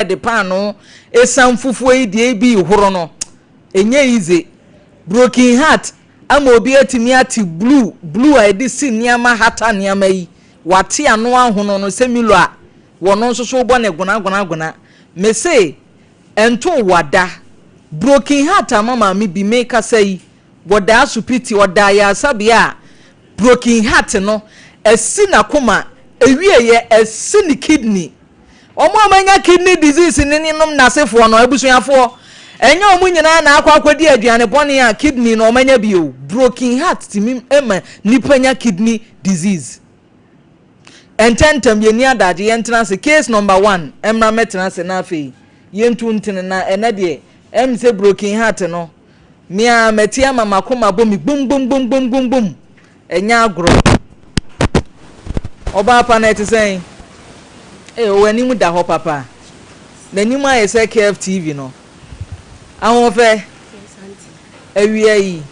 De paanoo esiam fufuo yi deɛ bi horo no, ɛnyɛ easy. Broken heart ama obi atumi ate blue blue a yɛde si nneɛma, hata nneɛma yi, wate ano ahono no sɛ Milo a wɔno nso so bɔ ne gonagonagona. Mese ɛnto wada. Broken heart ama maame bi mekasa yi, wɔda asopiti, ɔda ayaresabea a broken heart no asi n'akoma, ewieɛ asi ne kidney. Wɔn a wɔanya kidney disease ne ne nom n'asefoɔ no, abusuafoɔ, ɛnyɛ wɔn nyinaa na akɔ akɔdi aduane bɔne a kidney no wɔanya bi o. Broken heart tumi ma nipa nya kidney disease. Ntɛntɛm, yɛnni adagye, yɛntena ase. Case number one, mmra mmɛtena ase na afei yɛntu ntene na ɛnɛ deɛ ɛm sɛ broken heart no, me ara mati ama m'akoma bɔ me gbom gbom gbom gbom gbom gbom. Ɛnyɛ agorɔ. Ɔbaa pa no ɛte sɛn? Ee, ɔwɔ anim da hɔ papa. N'anim ayɛ sɛ Curve TV no. Ahoɔfɛ, awia yi,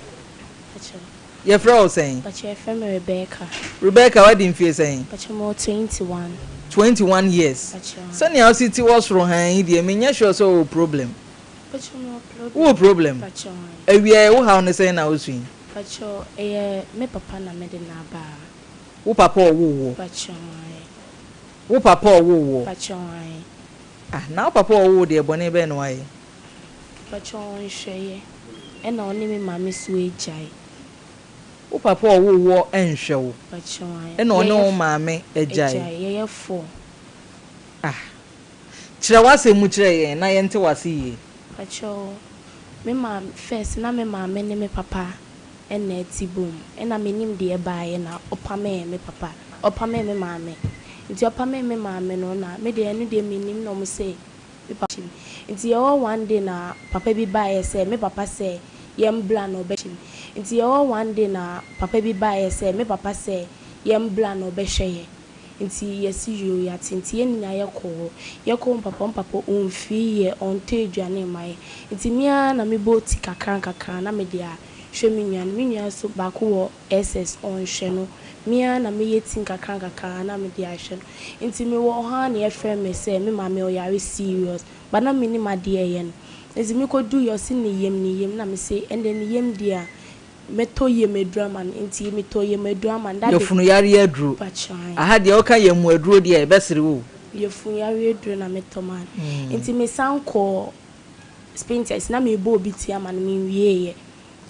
yɛfrɛ wo sɛn? Pakyɛ, yɛfrɛ me Rebecca. Rebecca, wadi mfie sɛn? Pakyɛ, mewɔ 21. 21 years. Pakyɛ. Sɛnea wosi te wɔ soro hann yi deɛ, menyɛ sure sɛ wowɔ problem. Pakyɛ, mewɔ problem. Wowɔ problem? Pakyɛ. Awia yi, wo haw ne sɛn na wosu yi? Pakyɛ, ɛyɛ me papa na mede no aba ha. Wo papa a ɔwoo woɔ? Pakyɛ, ae. Wo papa a ɔwoo woɔ? Pakyɛ, ae. Ah, na wo papa a ɔwoo wo deɛ, bɔne bɛn na wayɛ? Pakyɛ, ɔnhwɛeɛ, ɛna ɔne me maame nso agyae. Wo papa a ɔwoo woɔ nhwɛ wo, Pakyɛ, ae. ɛna ɔne Yɛyɛ wo maame agyae? Agyae, yɛyɛ four. Ah, kyerɛ w'asɛm mu kyerɛ yɛn na yɛnte w'ase yie. Pakyɛ, me maame, first na me maame ne me papa ɛna ɛte bom, ɛna menim deɛ ɛbaeɛ na ɔpamee me papa, ɔpamee me maame. Nti ɔpamee me maame no na me deɛ, ɛno deɛ menim na ɔmo sɛ me papa. Nti yɛwɔ one day na papa bi baeɛ sɛ me papa sɛ yɛmbra na ɔbɛhwɛ. Nti yɛwɔ one day na papa bi baeɛ sɛ me papa sɛ yɛmbra na ɔbɛhwɛ yɛ. Nti yɛsi yoo, yɛate. Nti yɛn nyinaa yɛkɔ hɔ. Yɛkɔ hɔ, papa ɔmfii yɛ, ɔntɔ aduane mma yɛ. Nti me ara na mebɔ ti kakra nkakra na mede ahwɛ me nua no. Me nua nso baako wɔ SS, ɔnhwɛ no. Me ara na meyɛ ti nkakra nkakra na mede ahwɛ no. Nti mewɔ hɔ ara na yɛfrɛ me sɛ me maame ɔyare serious. But na mennim adeɛ a ɛyɛ no. Nti mekɔduu yɛ, ɔse ne yam, ne yam, na mese ɛnde ne yam deɛ a, mɛtɔ yam aduro ama no. Nti metɔ yam aduro ama no. That day Yafunu yareɛ aduro. Pakyɛ, ae. Aha deɛ woka yam aduro deɛ, ɛbɛsere wo o. Yafunu yareɛ aduro na metɔ maa no. Nti mesan kɔɔ Spintex na mebɔ obi ti ama no, menwieeɛ.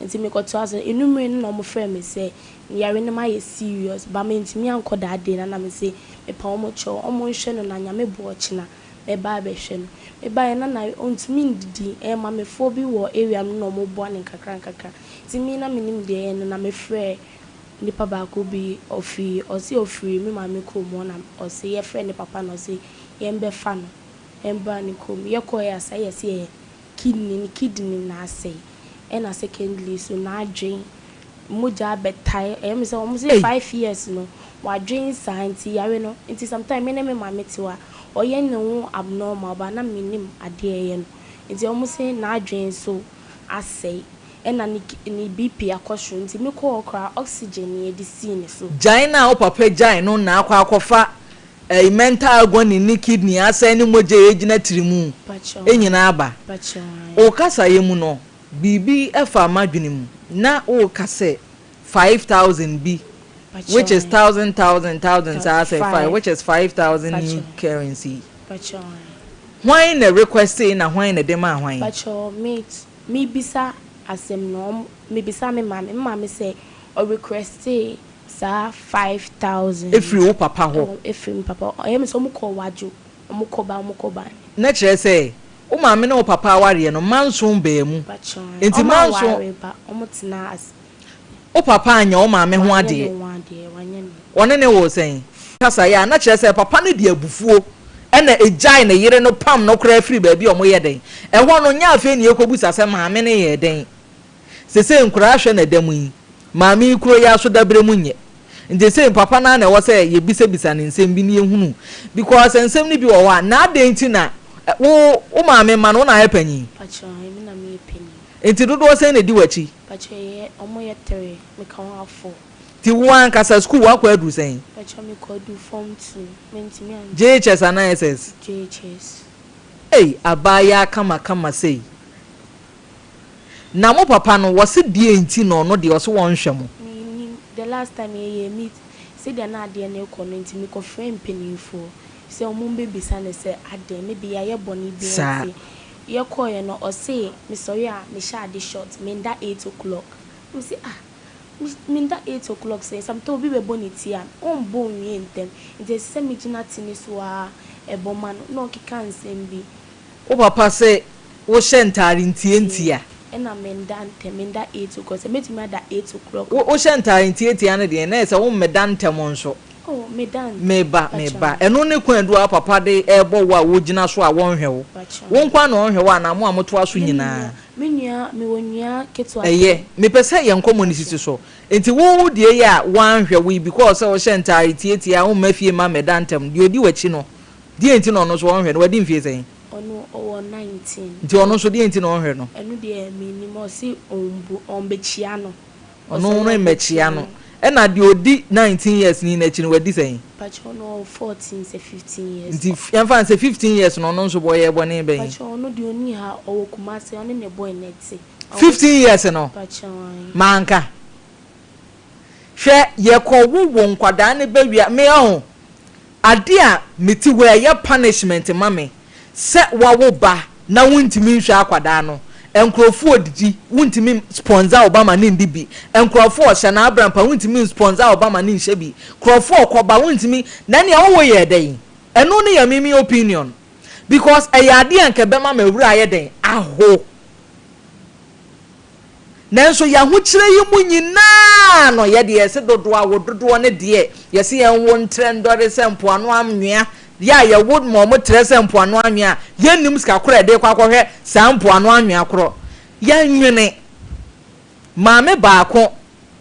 Nti mekɔtoa so. Enumere no na ɔmo frɛ me sɛ yare no ayɛ serious, but mentumi ankɔ that day no na mese mepa ɔmo kyɛw, ɔmo nhwɛ no na Nyame boa ɔkyena mɛba abɛhwɛ no. Mebaeɛ na ɔntumi ndidi. Ɛyɛ maamefoɔ bi wɔ area no na ɔmo boa no nkakra nkakra. Nti me na menim deɛ ɛyɛ no na mefrɛ nipa baako bi, ɔfiri, ɔse ɔfiri me maame kurom hɔ, na ɔse yɛfrɛ ne papa na ɔse yɛmbɛfa no ɛmbra ne kurom. Yɛkɔɛ asa, yɛse yɛ kidney, ne kidney na asɛe. Ɛna secondly so n'adwen mogya abɛtae. Ɛyɛ me sɛ ɔmo se Ei. 5 years no wadwen saa. Nti yare no nti sometime me ne me maame te hɔ a, ɔyɛ ne ho abnormal, but na menim adeɛ ɛyɛ no. Nti ɔmo se n'adwen so asɛe, ɛna ne BP akɔ soro. Nti mekɔɔ hɔ koraa, oxygen ne yɛde sii ne so. Gyae no a wo papa gyae no na akɔ akɔfa ɛyi mental agony ne kidney asɛe ne mogya a ɛgyina tiri mu Pakyɛ. nyinaa aba. Pakyɛ, ae. Wo kasaeɛ mu no, biribi ɛfa m'adwene mu na woka sɛ 5,000 bi, which is Pakyɛ. thousand thousand thousand saa sɛ five, Five. which is 5,000 new Pakyɛ. currency. Pakyɛ, ae. Hwan na request na hwan na de maa hwan? Pakyɛ, me mebisa asɛm no, ɔmo mebisa me maame sɛ ɔrequest saa 5,000. Ɛfiri wo papa hɔ? Ɛwɔ efiri me papa. Ɔyɛ me sɛ ɔmo kɔ wadwo, ɔmo kɔ ba, ɔmo kɔ ba. Na kyerɛ sɛ wo maame ne wo papa awareɛ no manson baa mu? Pakyɛ, ae. Nti Ɔmo manson aware ba, ɔmo tena ase. Wo papa anya wo maame ho Wanyɛ adeɛ? ne ho adeɛ, wanyɛ ne. Ɔne ne wo sɛn kasa yɛ a, na kyerɛ sɛ papa no de abufuo ɛna egyae ne yere no, pam no koraa firi baabi a ɔmo yɛ den ɛhɔ no. Nyɛ afei ne yɛkɔbusa sɛ maame no yɛ den sese nkoraa hwɛ na da mu yi, maame yi kuro yi aso dabrɛ mu nyɛ. Nti sɛ papa no na ɛwɔ sɛ yɛbisabisa ne nsɛm bi ne yɛhunu, because nsɛm no bi wɔ hɔ a na adɛn nti na wo maame ma no, wo na ayɛ panyin? Pakyɛ, me na meyɛ panyin. Nti dodoɔ sɛn na di w'akyi? Pakyɛ, yɛ ɔmo yɛ three, meka ho afo. Nti wo ankasa school wakɔ aduru sɛn? Pakyɛ, mekɔ du form two, mentumi an JHS anaa SS? JHS. Ei abaayaa kamakama sei. Na mo papa no wɔse deɛn nti na ɔno deɛ ɔse wɔnhwɛ mo? Mennim, the last time yɛyɛɛ meet sɛdeɛ na adeɛ no rekɔ no nti mekɔfrɛɛ mpaninfoɔ sɛ ɔmo mbɛbisa no sɛ adɛn maybe yɛayɛ bɔne bi Saa. nti yɛkɔeɛ no ɔse mesɔre a mehyɛ ade short menda eight o'clock mese ah menda eight o'clock sɛn sometimes obi bɛbɔ ne ti a ɔmbɔ nwie ntɛm nti ɛsɛ sɛ megyina ti no so ara ɛbɔ ma no na ɔkeka nsɛm bi. Wo papa se wohyɛ ntaare ntiantia. Ɛna menda ntɛm, menda eight o'clock, sɛ mɛtumi ada eight o'clock Wo a. wohyɛ ntaare ntiatia no deɛ, na ɛyɛ sɛ wommeda ntɛm nso. Oh, meda ntɛm, Meba, meba. pakyɛw. Ɛno ne kwan du a wo papa de rebɔ wo a wogyina so a wɔnhwɛ wo. Wo Pakyɛw. nko ara na ɔnhwɛ wo anaa mo a motoa so Ne me nua, nyinaa? me nua, mewɔ nua ketewa Ɛyɛ, pɛ. mepɛ sɛ yɛn nkɔmmɔ no sisi Pakyɛw. so. Nti wo wo deɛ yi a wɔanhwɛ wo yi because sɛ wohyɛ ntaare tiatia a womma fie mma mmɛda ntɛm, deɛ ɔdi w'akyi no, deɛn nti na ɔno nso ɔnhwɛ no? Wadi mfeɛ sɛn? Ɔno ɔwɔ 19. Nti ɔno nso deɛn nti na ɔnhwɛ no? Ɛno deɛ mennim, ɔse ɔmbu, ɔmbɛkyia no. Ɔno Ɔsɔre no a mmɛkyia ɔmbɛkyia no. no. Ɛna deɛ ɔdi 19 years ni no akyi no wadi sɛn? Pakyɛ ɔno ɔwɔ 14 sɛ 15 years. Nti yɛmfa no sɛ 15 years no ɔno nso ɔyɛɛ bɔne bɛn? Pakyɛ ɔno deɛ ɔnni ha, ɔwɔ Kumasi, ɔne ne boy na ɛte. Ɔmo 15 years no Pakyɛ ae. manka. Hwɛ yɛkɔ wo wo nkwadaa no bɛ wia me ɔho ade a mete hɔ yi ɛyɛ punishment ma me sɛ wawo ba na wontumi nhwɛ akwadaa no nkurɔfoɔ didi wontumi sponsor wo ba ma ne ndi bi nkurɔfoɔ ɔhyɛ n'abrampa wontumi sponsor wo ba ma ne nhyɛ bi nkurɔfoɔ ɔkɔba wontumi na nea wowo yɛ dɛn ɛno ne yɛ me opinion because ɛyɛ adeɛ a nka ɛbɛma ma awura ayɛ dɛn aho. Nanso yɛn ahokyerɛ yi mu nyinaa no, yɛde yɛse dodoɔ a wo dodoɔ no deɛ, yɛse yɛn wo ntrɛ ndɔre sɛ mpoano anwea, yɛ a yɛwo ma wɔn trɛ sɛ mpoano anwea a, yɛnnim sika korɔ a yɛde rekɔ akɔhwɛ saa mpoano anwea korɔ. Yɛnwene. Maame baako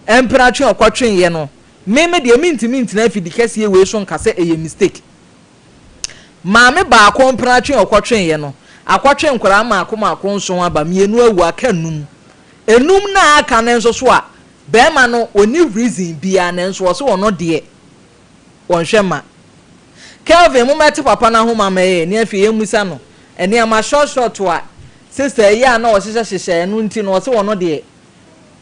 mpena twe a ɔkɔtweeɛ no, me me deɛ mentumi ntena afidi kɛseɛ wei so nka sɛ ɛyɛ mistake. Maame baako mpena twe a ɔkɔtweeɛ no, akɔtwe nkwadaa mmaako mmaako nson aba, mmienu awu, aka nnum. Nnum no a aka no nso so a, barima no ɔnni reason biara nanso ɔse ɔno deɛ ɔnhwɛ mma. Kelvin, mommɛte papa no ahoma mma yɛn ne afei yɛmmisa no nneɛma short short a sister yi a na ɔhyehyɛ hyehyɛ ɛno nti no ɔse ɔno deɛ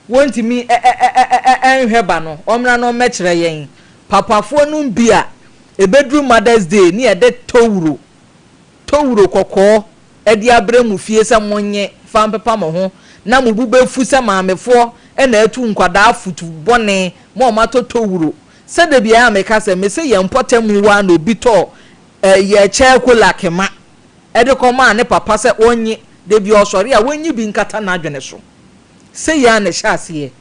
wɔntumi nhwɛ ba no, ɔmmra na ɔmmɛkyerɛ yɛn. Papafoɔ nom bi a Ɛbɛduru Mother's Day ne yɛde towuro, towuro kɔkɔɔ de abrɛ mo fie sɛ monnye fa mpepa mo ho na mo bo bɛfu sɛ maamefoɔ na atu nkwadaa fotu bɔne ma wɔatɔ towuro. Sɛ da biara meka sɛ, mese yɛn mpɔtam hɔ ara na obi tɔɔ ɛyɛ kyɛɛkola kema de kɔmaa ne papa sɛ ɔnnye, da bi ɔsɔre a wɔnyi bi nkata n'adwene so. Sei ara na ɛhyɛ aseɛ.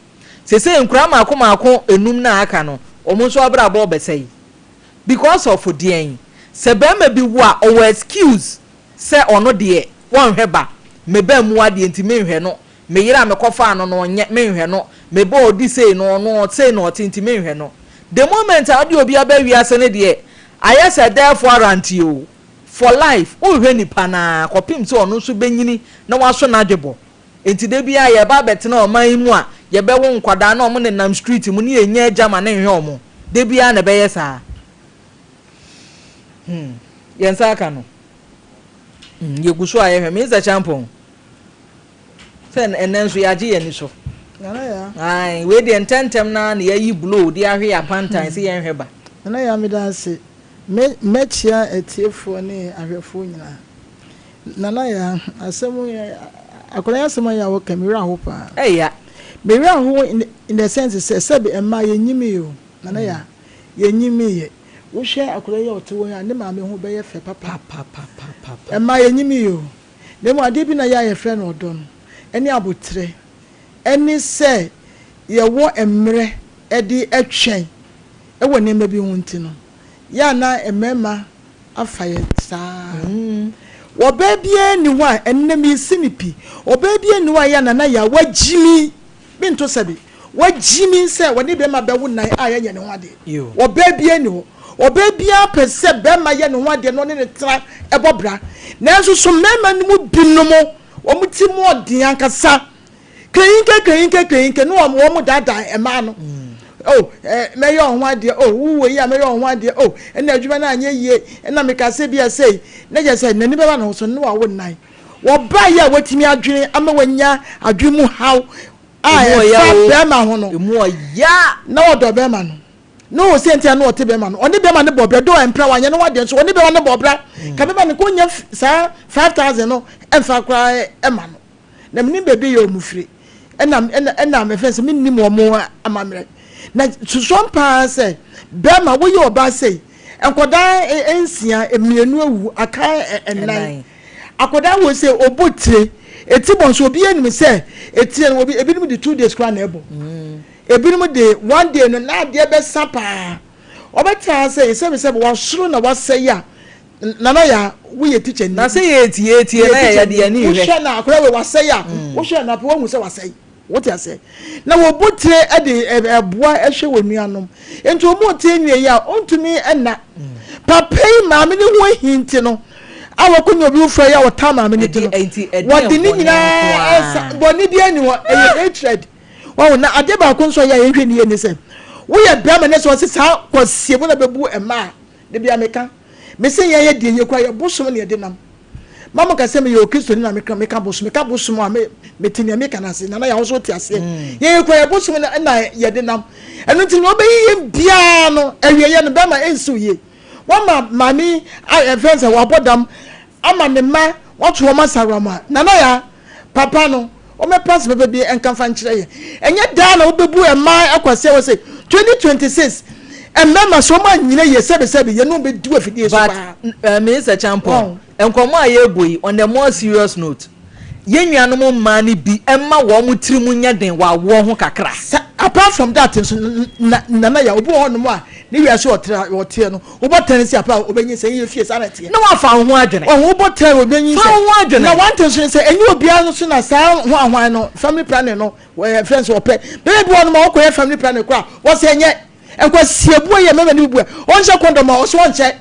Seesei nkoraa mmaako mmaako nnum no a aka no, wɔn nso abrabɔ rebɛsɛe. Because of deɛn? Sɛ barima bi wo a, ɔwɔ excuse sɛ ɔno deɛ wɔnhwɛ ba. Me ba mmu adeɛ nti menhwɛ no. Me yere a mekɔfaa no no ɔnyɛ, menhwɛ no. Me ba a ɔdi sei no, ɔno sei na ɔte nti menhwɛ no. The moment a wode obi aba wiase no deɛ, ayɛ sɛ death warrant o, for life, wohwɛ nipa no ara kɔpem sɛ ɔno nso bɛnyini na waso n'adwebɔ. Enti da biara yɛba abɛtena ɔman yi mu a, yɛbɛwo nkwadaa na wɔnenam street mu ne yɛnnya agya ma no nhwɛ wɔn. Da biara na ɛbɛyɛ saa. Hmm. Yɛn nsa aka no. Hmm. Yɛgu so a yɛhwɛ. Minister Champon, sɛ ɛnɛ nso yɛagye yɛn ani so. Nana ya. Ae, wei deɛ ntɛntɛm na na yɛayi blow de ahwe yɛn apantan sɛ yɛnhwɛ ba. Nana ya, meda ase. Mɛkyia atiefoɔ ne ahwɛfoɔ nyinaa. Nana Yaa, asɛm yi, akwadaa yi asɛm a yɛ a wɔka, me werɛ ahow paa. Ɛya. Me werɛ ahow in in the sense sɛ, sɛbe mmaa yɛnyimii o, Nana Yaa, yɛnyimiiɛ. Wohwɛ akwadaa yi a ɔte hɔ yi a, ne maame ho bɛyɛ fɛ papa. Papapapapa. Mmaa yɛnyimii o. Na mmom adeɛ bi na yɛ a yɛfrɛ no ɔdɔ no, ɛne aboterɛ, ɛne sɛ yɛwɔ mmerɛ de twɛn wɔ nneɛma bi ho nti no, yɛ a na mmarima afa yɛn saa. Ɔbaa biara nni hɔ a, ɛnnɛ mesi no pi, ɔbaa biara nni hɔ a ɛyɛ a Nana Yaa wagyimi, mento sɛbe, wagyimi sɛ ɔne bɛrima bɛwo nan a yɛnyɛ ne ho adeɛ. Ɔbaa biara nni hɔ. Ɔbaa biara pɛ sɛ bɛrima yɛ ne ho adeɛ na ɔne no tena bɔ bra. Nanso so mmarima no mu binom, wɔn ti mu ɔden ankasa. Kanyinka kanyinka kanyinka ne wɔn wɔn daadaa mmaa no. Oh, eh, mɛyɛ wo ho adeɛ, oh, wo wɔ yi a mɛyɛ wo ho adeɛ, oh, ɛna adwuma no anyɛ yie, ɛna meka sɛ bi a sei, na kyerɛ sɛ n'ani bɛba ne ho so no na wawo nnan. Wɔbaa yi a watumi adwene ama wanya adwene mu haw a ɛfa bɛrima ho no, na ɔdɔ bɛrima no. Na ɔwɔ sɛ nti a na ɔte bɛrima no, ɔne bɛrima no bɔ bra, dɔ ɛmpra wanyɛ ne ho adeɛ nso, ɔne bɛrima no bɔ bra. Ka bɛrima no kɔ nya saa 5000 no ɛmfa koraa ɛma no. Na menim baabi yɛ wɔn firi, ɛna ɛna ɛna mefɛn sɛ mennim wɔn amammerɛ. Na susuam paa sɛ bɛrima woyɛ ɔbaa sei, nkwadaa nsia, mmienu awu, aka nnan. Akwadaa wɔ sɛ ɔbɔ tire, eti bɔ nso obiara nim sɛ etire no obi ebinom de 2 days koraa na ɛbɔ. Ebinom de one day no na adeɛ bɛsa paa. Ɔbɛtaa sɛ sɛbisɛbi wasoro na wasɛe a Nana ya woyɛ teacher ni. Na sɛ yɛtie tie na yɛyɛ deɛ ani hwɛ. Wohwɛ na akwadaa wei wasɛe a wohwɛ na afei wahu sɛ wasɛe. Wote aseɛ? Na wɔbɔ tire de ɛboa ɛhwɛ wɔn nuanom. Nti wɔn tie nwie yi a ɔntumi nna. Papa yi maame ne ho ahi nti no a wɔkɔnya obi foforɔ yi a ɔtaa maame no ti no wɔde ne nyinaa ɛsa bɔne bi ani hɔ ɛyɛ hatred. Wɔn na adeɛ baako nso a yɛ a yɛhwɛ ne yie ne sɛ woyɛ bɛrima ne sɛ ɔse saa kɔsie mu na bɛbu mmaa de bia meka mese yɛn yɛ deɛ yɛkura yɛ bosom na yɛde nam. Ma mo ka sɛ meyɛ Okristoni na meka meka bosom meka bosom a me mete nea meka no ase nana yɛ ahosuo te aseɛ mm. Yɛn yɛkura yɛ bosom na na yɛde nam ɛno nti nea ɔbɛyi yɛn biara no awieɛ no bɛrima ɛnsiw yie wɔma maame ɛfɛn sɛ wabɔ dam ama ne mma wɔato wɔn asaram a, Nana Yaa, papa no, wɔmmɛpɛ asɛm papa bi nka mfa nkyerɛ yɛn. Ɛnyɛ daa na wobɛbu mmaa akwasia wɔ sɛ 2026 mmarima sɛ wɔn anyina yie sɛbesɛbe yɛne wɔn bɛdi wɔ afidie so paa. But uh, Minister Champon, nkɔmmɔ a yɛrebɔ yi, on a more serious note, yɛn nuanom mmaa no bi mma wɔn tiri mu nyɛ den wɔ awoɔ ho kakra. Sa apart from that nso, Nana Yaa, obi wɔ hɔnom a ne wiase ɔtra ɔteɛ no, Wobɔ tɛn si apa a obenyin sɛ yɛ fie saa na ɛteɛ. Na wafa wo ho adwene. Ɔho wobɔ tɛn obenyin sɛ. Fa wo ho adwene. Na one thing nso ne sɛ ɛnyɛ obiara nso na saa ho ahwan no family planning no wɔyɛ fɛn sɛ ɔpɛ. Bɛrɛ bi wɔ hɔ nom a wɔkɔyɛ family planning koraa wɔsɛ ɛnyɛ nkwasiabuo yɛ mmarima no bi bu a ɔnhyɛ condom a ɔsɛ ɔnhyɛ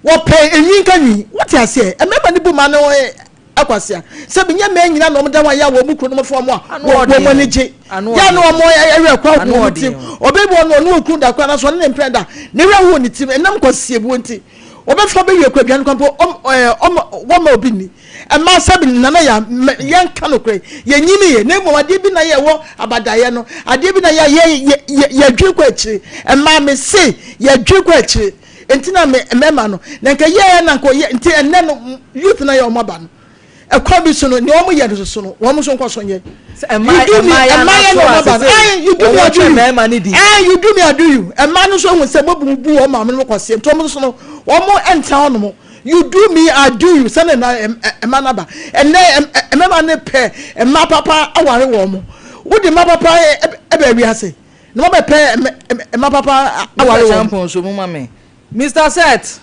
wɔpɛ enwi nka nwi wote aseɛ mmarima no bu ma no Kwasea, sɛ menyɛ mmaa nyina na wɔn da wɔn ayɛ a wɔn kununom fa wɔn a wɔn ani gye. Yɛ na wɔn werɛ kora ho wɔn tirim. Ɔbɛ bi wɔn ɔne okunu da kora nanso ɔne ne mpena da. Ne werɛ ho wɔ ne tirim ɛnam kwasiabuo nti. Wɔbɛfa bɛwie kɔ aduane kwan po wɔma obi nni. Mmaa sɛbi nana yɛ yɛnka nokorɛ yɛnyini yɛ na mmom adeɛ bi na yɛ wɔ abadaeɛ no adeɛ bi na yɛ yɛ yɛdwene kɔ akyire. Mmaa mese yɛdwene kɔ akyire. Nti na me mmarima no na nka yɛɛ na nka ɔyɛ nti ɛnɛ no youth na yɛ wɔn aba no ɛkwan bi so no nea wɔn yɛ no soso no wɔn nso nkɔ so nyɛ. You do me mmaa yɛ na wɔn aba no ɛn you do me I do you ɛn you do me I do you mmaa no nso ehun sɛ mo bu bu wɔn maame no kɔ seɛ nti wɔn nso no wɔn ɛntra hɔ nom you do me I do you sɛnɛ na mmaa no aba ɛnɛ mmarima no pɛ mmaa papa aware wɔn mo wode mmaa papa ɛbɛ wiase. Na wɔbɛpɛ mma papa aware wɔn. Mr. Champon so mo ma me. Mr. Seth.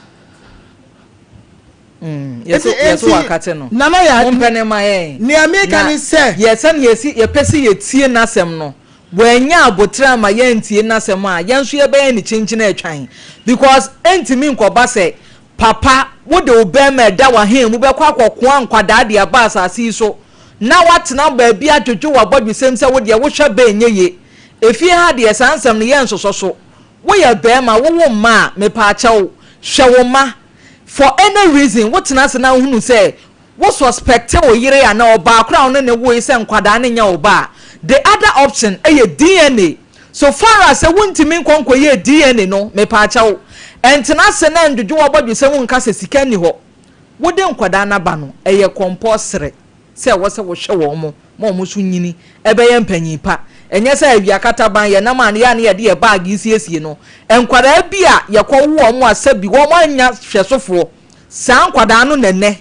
Mm, yɛso yɛso wakate no. Nana ya. Mo mpɛ ne ma yɛn. Nea meka ne sɛ. Yɛ sɛ ne yɛsi yɛpɛ sɛ yɛtie n'asɛm no. Wɔanya abotrɛ ama yɛntie n'asɛm a yɛn nso yɛbɛyɛ ne kyinkyin atwan because ɛntumi nkɔba sɛ papa wode wo bɛrima ɛda w'ahen mu bɛkɔ akɔkoa nkwadaa de aba asase yi so na woatena baabi adwodwo w'abɔdwesɛm sɛ wo deɛ wohwɛ bɛ ɛnyɛ yie. Efie ha deɛ saa nsɛm no yɛnsosɔ so. Woyɛ barima, wowo mma a, mepaakyɛw, hwɛ wo mma. For any reason, wotena ase na wohunu sɛ wo suspect wo yere anaa ɔbaa koro a wo ne no woe sɛ nkwadaa no nyɛ wo ba a, the other option yɛ DNA. So far as sɛ wontumi nkɔ nkɔyɛɛ DNA no, mepaakyɛw, ntena ase na ndwodwo w'abɔdwesɛm nka sɛ sika nni hɔ. Wode nkwadaa no aba no, ɛyɛ compulsory sɛ ɛwɔ sɛ wohwɛ wɔn ma wɔn nso nyini bɛyɛ mpanyin pa. Ɛnyɛ sɛ awia kataban yɛnam a yɛ a na yɛde yɛn bag resiesie no. Nkwadaa bi a yɛkɔwo wɔn a sɛbi wɔannya hwɛsofoɔ, saa nkwadaa no na ɛnnɛ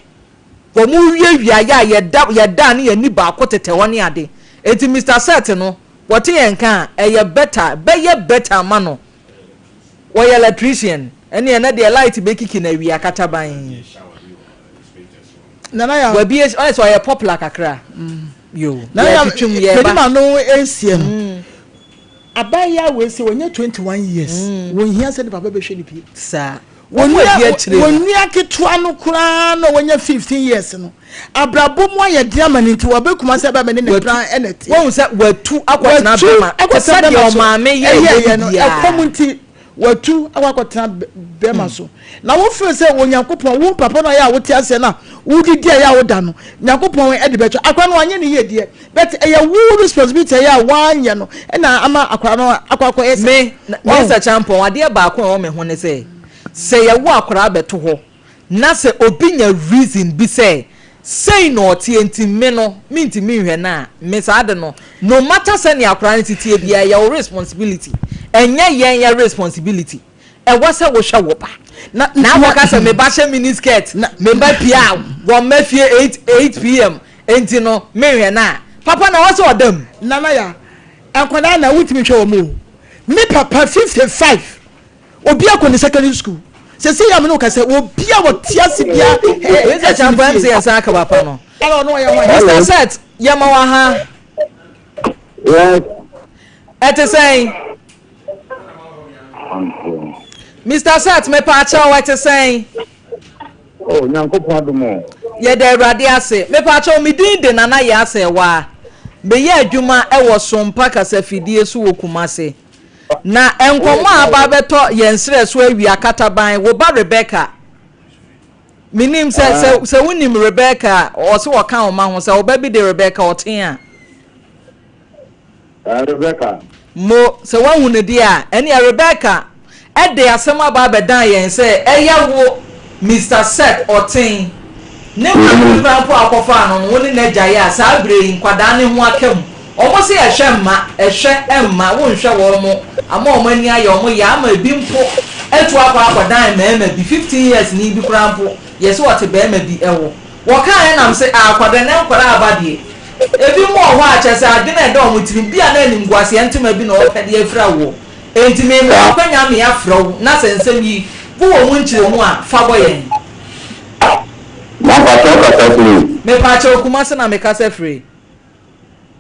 wɔrewiawia yɛ a yɛda yɛda a ne yɛn ani baako tetɛ hɔ ne ade. Enti Mister Seth no, wɔte yɛn nka a, ɛyɛ better, bɛyɛ better ama no. Wɔyɛ electrician, ɛnneɛ ɛnɛ deɛ light bɛkiki no awia kataban. Nana ya. Wabie ɔyɛ sɛ ɔyɛ popular kakra. Yo. Nana ya yɛtwitwim yɛba. Mede ma no nsia no. Abaayewa wei sɛ wɔnyɛ 21 years. Wɔnhia sɛ ne papa bɛhwɛ ne pie. Saa. Wɔn a adi akyire no. Wɔn nua ketewa no koraa na wanya 15 years no, abrabɔ mu ayɛ den ama no nti waba Kumasi aba bɛne ne bra na ɛteɛ. Wahu sɛ watu akɔtena bɛma te sɛ deɛ ɔmaame yɛeɛ no biara. Ɛkɔm nti watu akɔ akɔtena bɛma so. Na wo feel sɛ Onyankopɔn, wo papa no a ɛyɛ a wote aseɛ no a wodidi a ɛyɛ a woda no, Nyankopɔn de bɛkyɛ. Akwadaa no wanyɛ ne yie deɛ, but ɛyɛ wo responsibility a ɛyɛ a woanyɛ no ɛna ama akwadaa no akɔ akɔyɛ saa. Me, Mister Champon, adeɛ baako a ɛwɔ me ho ne sɛ, sɛ yɛwo akwadaa bɛto hɔ na sɛ obi nya reason bi sɛ sei na ɔteɛ nti me no mentumi nhwɛ no a, me saa ade no, no matter sɛnea akwadaa no si teɛ biara, ɛyɛ wo responsibility, ɛnyɛ yɛn yɛ responsibility. Ɛwɔ sɛ wohwɛ wo ba. Na akɔka sɛ me ba hyɛ mini skirt, me ba pie a wɔmma fie 8 8 pm nti no menhwɛ no a, papa na ɛwɔ sɛ ɔda mu. Nana ya, nkwadaa na wontumi nhwɛ wɔn o. Me papa 55, obi akɔ ne secondary school. Sɛsɛ yi a me ne wo kasa yi, obi a ɔte ase biara Mr. Champon, ɛm sɛ yɛsan aka papa no. Mr. Seth, yɛma wo aha. Yes. Ɛte sɛn? Mister Seth, mepaakyɛw, ɛte sɛn? Oh, Nyankopɔn adom o. Yɛda Awurade ase. Mepaakyɛw, me din de Nana Yaa Sɛɛwaa. Meyɛ adwuma wɔ Sompa kasafidie so wɔ Kumasi. Na nkɔmmɔ a aba abɛtɔ yɛn serɛ so awia kataban, wo ba Rebecca. Menim sɛ, sɛ, sɛ wonim Rebecca a, ɔse ɔka wo ma ho, sɛ wo ba bi de Rebecca ɔten a. Ɛɛ, Rebeka. Mo, sɛ woahu no deɛ a, ɛnneɛ Rebeka de asɛm aba abɛdan yɛn sɛ ɛyɛ wo, Mister Seth Ɔten, ne maame koraa mpo a wokɔfaa no no, wo ne no agyae a saa berɛ yi nkwadaa no ho aka mu. Wɔn se ɛhwɛ mma, ɛhwɛ mma, wonhwɛ wɔn, ama wɔn ani ayɛ wɔn ya ama ebi mpo atu akɔ akɔdan mmarima bi, 15 years ni bi koraa mpo, yɛse ɔte barima bi ho. Wɔkaeɛ nam se, Ah, akwadaa, nnɛ nkwadaa aba deɛ. Ebinom wɔ hɔ a, kyerɛ sɛ, adwene a ɛda wɔn tirim, bi a na animguaseɛ ntoma bi na wɔpɛ de afira woɔ. Enti merema wo akwanya me afrɛ wo, na sɛ nsɛm yi, wowɔ mu nkyerɛmu a, fa bɔ yɛn. Mampakyɛw kasa firi. Mepaakyɛw Kumasi na mekasa firi.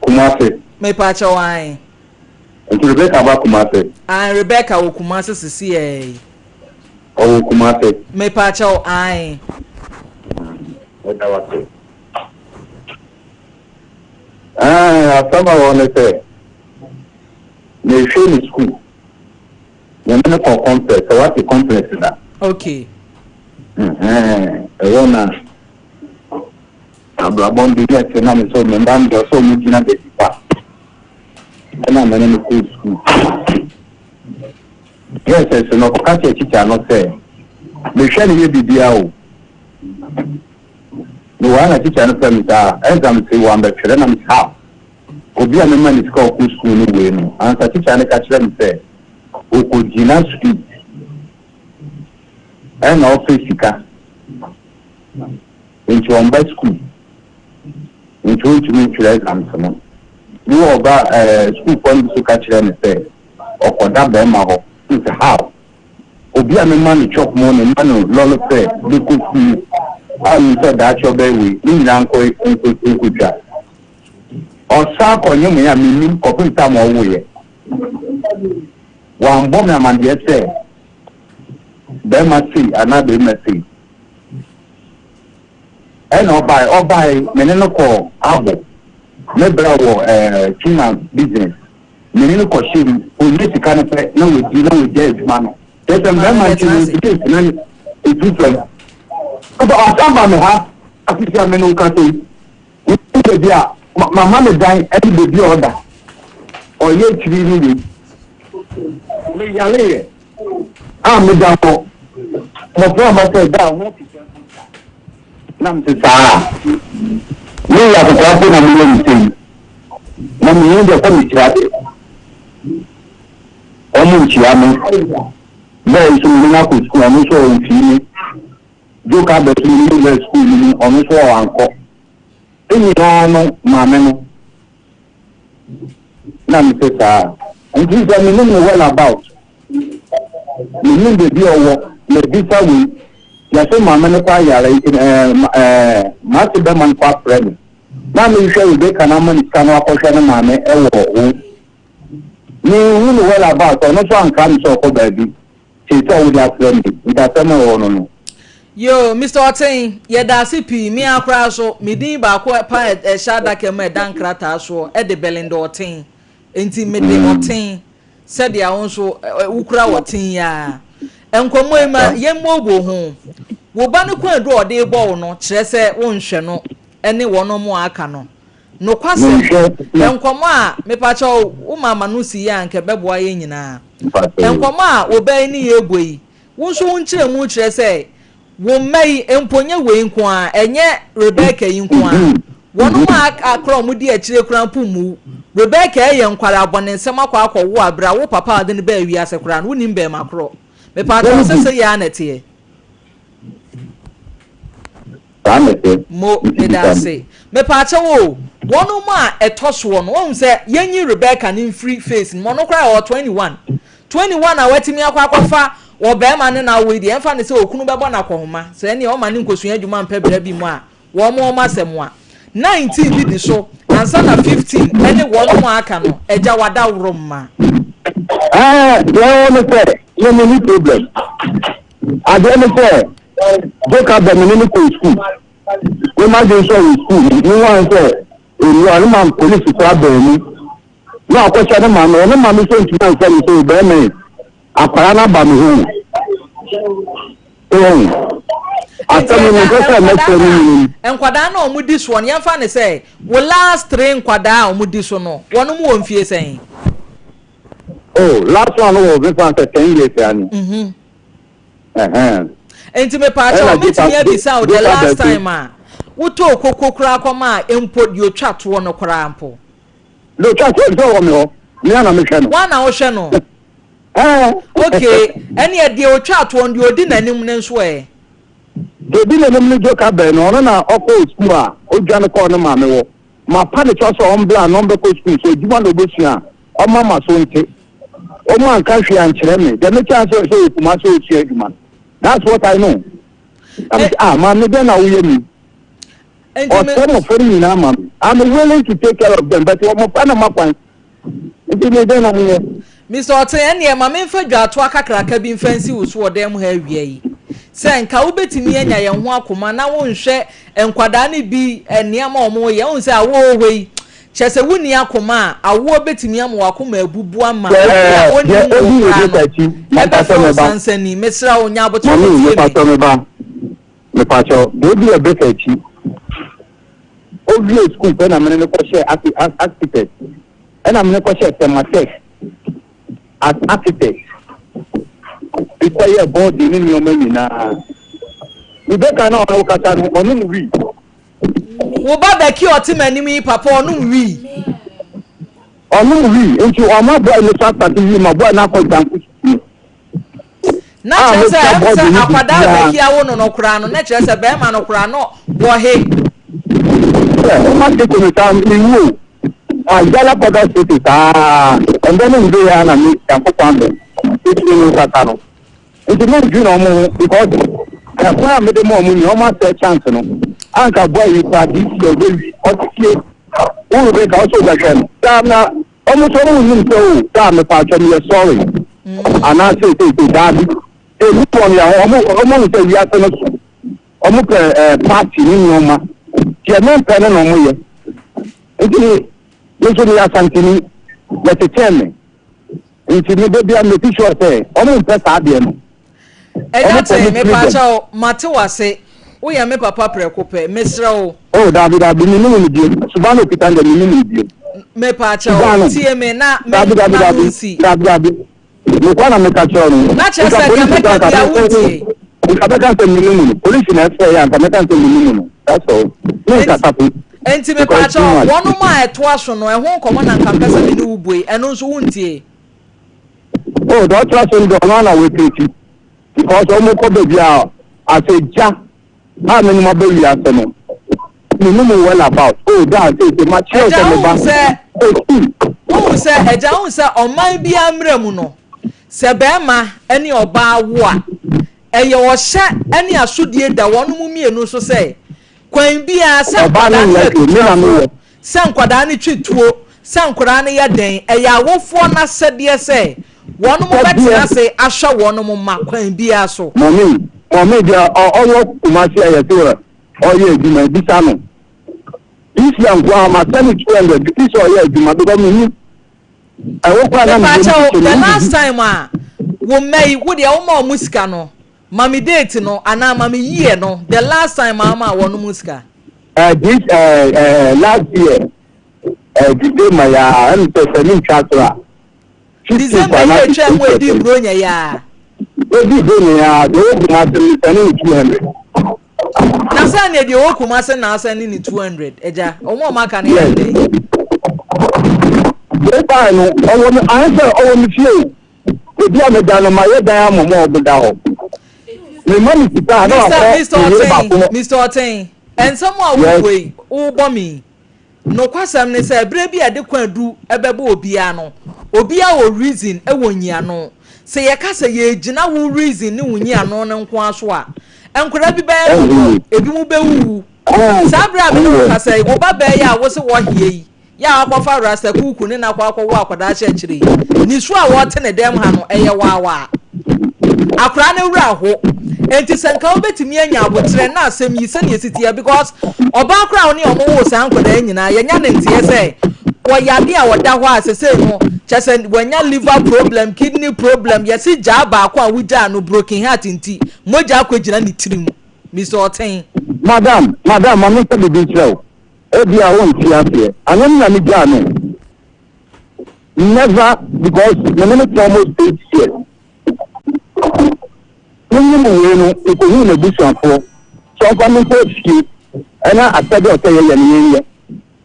Kumasi. Mepaakyɛw ae. Nti Rebecca ba Kumasi? Ae, Rebecca wɔ Kumasi sesiɛɛ yi. Ɔwɔ Kumasi? Mepaakyɛw ae. Meda wo ase. Ɛɛ, asɛm a ɛwɔ hɔ ne sɛ, mehwɛ ne sukuu, me ne no kɔ conference, sɛ woate conference da? Okay. Ɛhɛn, ɛhɔ na abrabɔ no baabi a ɛte na me sɛ me mma no deɛ ɔsɛ wɔn gyina baabi pa. Ɛna me ne no kɔɔ sukuu. JSS no, ɔkɔka kyerɛɛ tikya no sɛ, mehwɛ no yɛ biribiara o. Mewɔ ha na tikya no frɛ me saa, exams yi wambɛtwerɛ na mese how? Obi a mema no sika ɔkɔ sukuu no wei no, ansa tikya no ka kyerɛ me sɛ ɔkɔgyina street ɛna ɔpɛ sika nti ɔmba sukuu nti ɔntumi ntwerɛ exams no. Mewɔ ɔba ɛɛ sukuufoɔ no bi so ka kyerɛ me sɛ ɔkɔda bɛrima hɔ, mese how? Obi a mema no chop money, mema no lɔre fare de kɔ sukuu a menim sɛ daakye ɔbɛyɛ wei, ne nyinaa nkɔ nkɔtwa. Ɔsan kɔnyemee a mennim kɔpem time a ɔwoeɛ. Wambɔ me amandeɛ sɛ barima sei anaa barima sei. Ɛna ɔbae, ɔbae me ne no kɔɔ Abo. Me bra wɔ eh, tuna business. Me ne no kɔhyɛ mu, ɔnya sika no pɛ na wadi na wagyae adwuma no. Kyerɛ sɛ mmarima nti no ntumi ntena ne ɛtu fam. Ɔba ɔsan ba me ha asisi a me ne wo kasa yi. Wohu baabi a mama no dan ne baabi a ɔda. Ɔyɛ akyiri ne wei. Meyareeɛ a meda hɔ. Mmɔfra a maka da a ho te sɛ mpo da. Na mete saa a, meyɛ akɔkoraa mpo na meyɛ no sei. Na mehu deɛ sɛ mekyerɛ adeɛ. Wɔn nkyia me. Bɛɛ nso mene no akɔ sukuu, ɔno nso ɔmfii me. Joke abɛ so mene no wura sukuu no mu, ɔno nso ɔankɔ. Ne nyinaa no maame no na mete saa. Nti sɛ menim no well about, menim baabi a ɔwɔ, mabisa wei, yɛse maame no kɔ ayare nti ɛɛ ɛɛ m'ase bɛma no kɔ afrɛ me. Na mehwehwɛ Rebecca na ama no sika no akɔhwɛ ne maame wɔ hɔ. Menhu no well about, ɔno nso ankra me sɛ ɔkɔ baabi. Seesei a wode afrɛ me, nti asɛm a ɛwɔ hɔ no no. Yoo, Mister Ɔten, yɛda ase pii. Me ara koraa nso, me din baako pa a ɛhyɛ adaka mu a ɛda nkrataa soɔ de Belinda Ɔten. Enti mede Ɔten sɛdeɛ wo nso wokura Ɔten yi ara. Nkɔmmɔ yi ma yɛmmooboo ho. Wo ba no kwaadu a ɔde rebɔ wo no kyerɛ sɛ wonhwɛ no ne wɔnom a aka no. Nokwasɛm, nkɔmmɔ a, mepakyɛw, wo ma ma no si yie a anka ɛbɛboa yɛn nyinaa. Nkɔmmɔ a wo ba yi ne yɛn rebɔ yi, wo nso wo nkyerɛmu kyerɛ sɛ wo mma yi, mpo nyɛ wei nko ara, ɛnyɛ Rebecca yi nko ara, wɔnom a aka koraa a wɔdi akyire koraa mpo mmu wo. Rebecca reyɛ nkwadaa abɔnensɛm akɔ akɔwo a berɛ a wo papa a ɔde no baa wiase koraa no, wonnim bɛrima korɔ. Mepakyɛw, sɛ sɛi ara na ɛteɛ? Saa na ɛteɛ. Mo, Nti meda bisa me. ase. Mepaakyɛw o, wɔnom a ɛtɔ soɔ no, woahu sɛ yɛnyi Rebecca no mfiri face no mu, ɔno koraa ɔwɔ 21. 21 a watumi akɔ akɔfa ɔbarima ne no awo yi deɛ, ɛmfa no sɛ okunu bɛbɔ no akɔhoma, sɛ ɛnneɛ ɔma no nkɔsua adwuma mpɛ bra bi mu a, wɔn wɔn asɛm a. 19 bi di so ansa na 15 ne wɔnom a aka no, agya wadaworo mma. Ɛɛ, deɛ ɛwɔ ne sɛ, me menni problem. Adeɛ ne sɛ, Joka bɛ me ne no kɔɔ sukuu. Me m'adwene sɛ ɔwɔ sukuu no, me hu sɛ ɔnni hɔ, ne ma polisi koraa baa mu. Na ɔkɔhyɛ ne maame, ɔne maame sɛ ntumi amfrɛ me sɛ bɛrima yi, akwadaa no aba me ho. So asɛm no mepɛ sɛ mɛkyerɛ no nyina mu. Nkwadaa no a wɔdi soɔ no, yɛmfa no sɛ wo last three nkwadaa a wɔdi so no, wɔnom wɔ mfie sɛn? Oh, last one no wɔ mefa sɛ 10 years ani. Ɛhɛn. Nti mepaakyɛw, mɛtumi abisa wo the last time a wotɔɔ koko koraa kɔma a mpo deɛ otwa toɔ no koraa mpo? Deɛ otwa toɔ sɛ wɔ me hɔ, me ara na mehwɛ no. Woa na wohwɛ no? Ɛɛ. Okay, ɛneɛ deɛ otwa toɔ no, deɛ odi n'anim no nso ɛ? Deɛ odi n'anim no Joka bɛn no, ɔno na ɔkɔɔ sukuu a odwane kɔɔ ne maame hɔ. Mapa ne kyɛw sɛ ɔmbra na ɔmbɛkɔ sukuu, sɛ adwuma na obesua a, ɔmma m'aso nte. Ɔmo anka hwee ankyerɛ me. Deɛ mete ase sɛ ɔwɔ Kumasi ɔresua adwuma. That's what I know. Na mese, ah, maame dɛn na woyɛ mi? Ɔsɛ mmɔfra no nyinaa ma me. I'm willing to take care of them, but mmɔfra no mma kwan. Nti me dɛn na meyɛ? Mister Ɔten, ɛnneɛ ma memfa dwaatoa kakraka bi mfa nsi wo so wɔ dan mu ha awia yi. Sɛ nka wobɛtumi anya yɛn ho akoma na wonhwɛ nkwadaa no bi nneɛma a wɔyɛ. Wohu sɛ awoɔ wɔ hɔ yi, kyerɛ sɛ wonni akoma a, awoɔ bɛtumi ama w'akoma abubu ama obi a ɔnnim wo koraa no ɛbɛfrɛ wo sansani. Mesrɛ wo, nya aboterɛ na tie me. Mepakyɛw, deɛ odi Rebecca akyi, owiee sukuu pɛ na mene no kɔhyɛɛ architect, ɛna mene kɔhyɛɛ Tematech as architect, mekɔyɛɛ boarding ne nneɛma nyinaa. Rebecca na ɔne wo kasa no, ɔnom wii. Wo ba Becky a ɔte m'anim yi papa ɔnom wii. Ɔnom wii, nti ɔma boy no so asate wii ma boy no akɔ dwanko sukuu. Na kyerɛ sɛ ɛm sɛ akwadaa a Becky awo no no koraa no, na kyerɛ sɛ bɛrima no koraa no wɔ he. Sɛ ɔma seko no saa mewu o. Agya kɔda sete saa ɛndɛ ne mbe ya na me Nyankopɔn abɛ ɛtumi no nkasa no. Nti mendwene ɔmo ho because ɛkwan a mede ma ɔmo ni ɔmo asɛ chance no. Anka boy yi koraa this year ɔbɛwi ɔte fie. Wo Rebecca ɔsɛ wobɛhwɛ no. Daa na ɔmo nso ɔmo nnim sɛ o daa mepaakyɛ meyɛ sorry anaa seeseesei daabi. Emu wɔn yɛ ho ɔmo ɔmo hu sɛ wiase no so ɔmo pɛ ɛɛ party ne nneɛma deɛ mempɛ no na ɔmo yɛ. Nti me nso meyɛ Asanteni yɛtetee me. Nti me da bia make sure sɛ ɔmo mpɛ saa adeɛ no. Ɛgya tee mepaakyɛw mate wase woyɛ me papa prɛko pɛ mesrɛ wo. Oh daabi daabi me nim no biom suban na okita no deɛ me nim no biom. Mepaakyɛw tie me na me daabi daabi na daabi nsi. Daabi daabi nokwa na meka kyerɛ no. Na kyerɛ sɛ deɛ mɛka bia wontie. Nka mɛka sɛ me nim no polisi na ɛfrɛ yɛ anka mɛka sɛ me nim no that's all me nkasa po. Enti mepaakyɛw wɔnom a ɛtoa so no ɛho nkɔmɔ na nka mpɛ sɛ me ne wo bue ɛno nso wontie. Oh deɛ ɔtra so no deɛ ɔno ana wɔakreti because ɔmo kɔ baabi a asɛ gya a menom aba wiase no menim well about oh daa seesei makyerɛw sɛ meba ɛsi. Wohu sɛ agya wohu sɛ ɔman biara mmerɛ mu no sɛ bɛrima ne ɔbaa wo a ɛyɛ ɔhyɛ ne asodie da wɔn mu mmienu so sɛ kwan biara sɛ nkwadaa no yɛ tutrafoɔ, sɛ nkwadaa no twe tuo, sɛ nkwadaa no yɛ dɛn, ɛyɛ awofoɔ no asɛdeɛ sɛ Wɔnom bɛtena ase ahwɛ wɔnom mma kwan biara so. Mummy, mummy deɛ ɔwɔ Kumasi a yɛse ɔyɛ adwuma bisa no. This year nko ara ma send no 200 before sɛ ɔyɛ adwuma because mehu ɛwɔ kora na meyɛ Mepakyɛw, the last time a wo mma yi, wo deɛ woma wɔn sika no, ma me date no anaa ma me year no, the last time a woma wɔn sika. This last year, December ya, ɛmu sɛ sɛ mi ntwa so a. December yi etwa mu edi buronya ya. Edi buronya ya, deɛ ɔwɔ Kumasi no sɛ ne ne 200. Na sɛ ne deɛ ɔwɔ Kumasi na asɛ ne ne 200, ɛgya, wɔn a wɔn aka no yɛ dɛ. Deɛ baa no, ɔwɔ mi, ayɛ sɛ ɔwɔ mi fie o. Ebi a meda no ma yɛ dan ama mu a ɔmo da hɔ. Me ma mi sika na wakɔ me yere baako. Mr. Ɔtɛn, nsɛm a wobɔ yi, wobɔ mi. Nokwasɛm ne sɛ, berɛ bi a ɛde kwaadu bɛba obiara no, obiara wɔ reason wɔ nyiano. Sɛ yɛka sɛ yɛregyina wo reason ne wo nyiano no nko ara so a, nkwadaa bi bɛyɛ mmɔbɔ, ebinom bɛwuwu. Saa berɛ a me ne wo kasa yi, wo ba baa yi a wo se wɔheɛ yi, Yɛ a wakɔfa Rasta kuuku ne no akɔ akɔwo akwadaa hyɛ akyire yi, nisuo a wɔte ne dɛm ha no, ɛyɛ waawaa. Akwadaa no werɛ aho. Enti sɛ nka wobɛtumi anya aboterɛ na asɛm yi sɛdeɛ ɛsi teɛ because ɔbaa koraa a wo ne ɔmo woo saa nkwadaa yi nyinaa yɛnya ne nteɛ sɛ wɔyare a ɔda hɔ a sesei no kyɛ sɛ wanya liver problem, kidney problem, yɛse gyaa baako a wogyaa no broken heart nti mogya akɔgyina ne tirim. Mister Ɔten. Madam, madam, ma menka biribi nkyerɛ wo. Ebia wonte aseɛ. Ano no na me gyaa no. Never because me ne no te almost 8 years. Me nyim wei no, mekohuu n'abusuafoɔ sɛ ɔmfa me nkɔ fie ɛna asɛdeɛ ɔsɛ yɛyɛ no yɛnyɛ.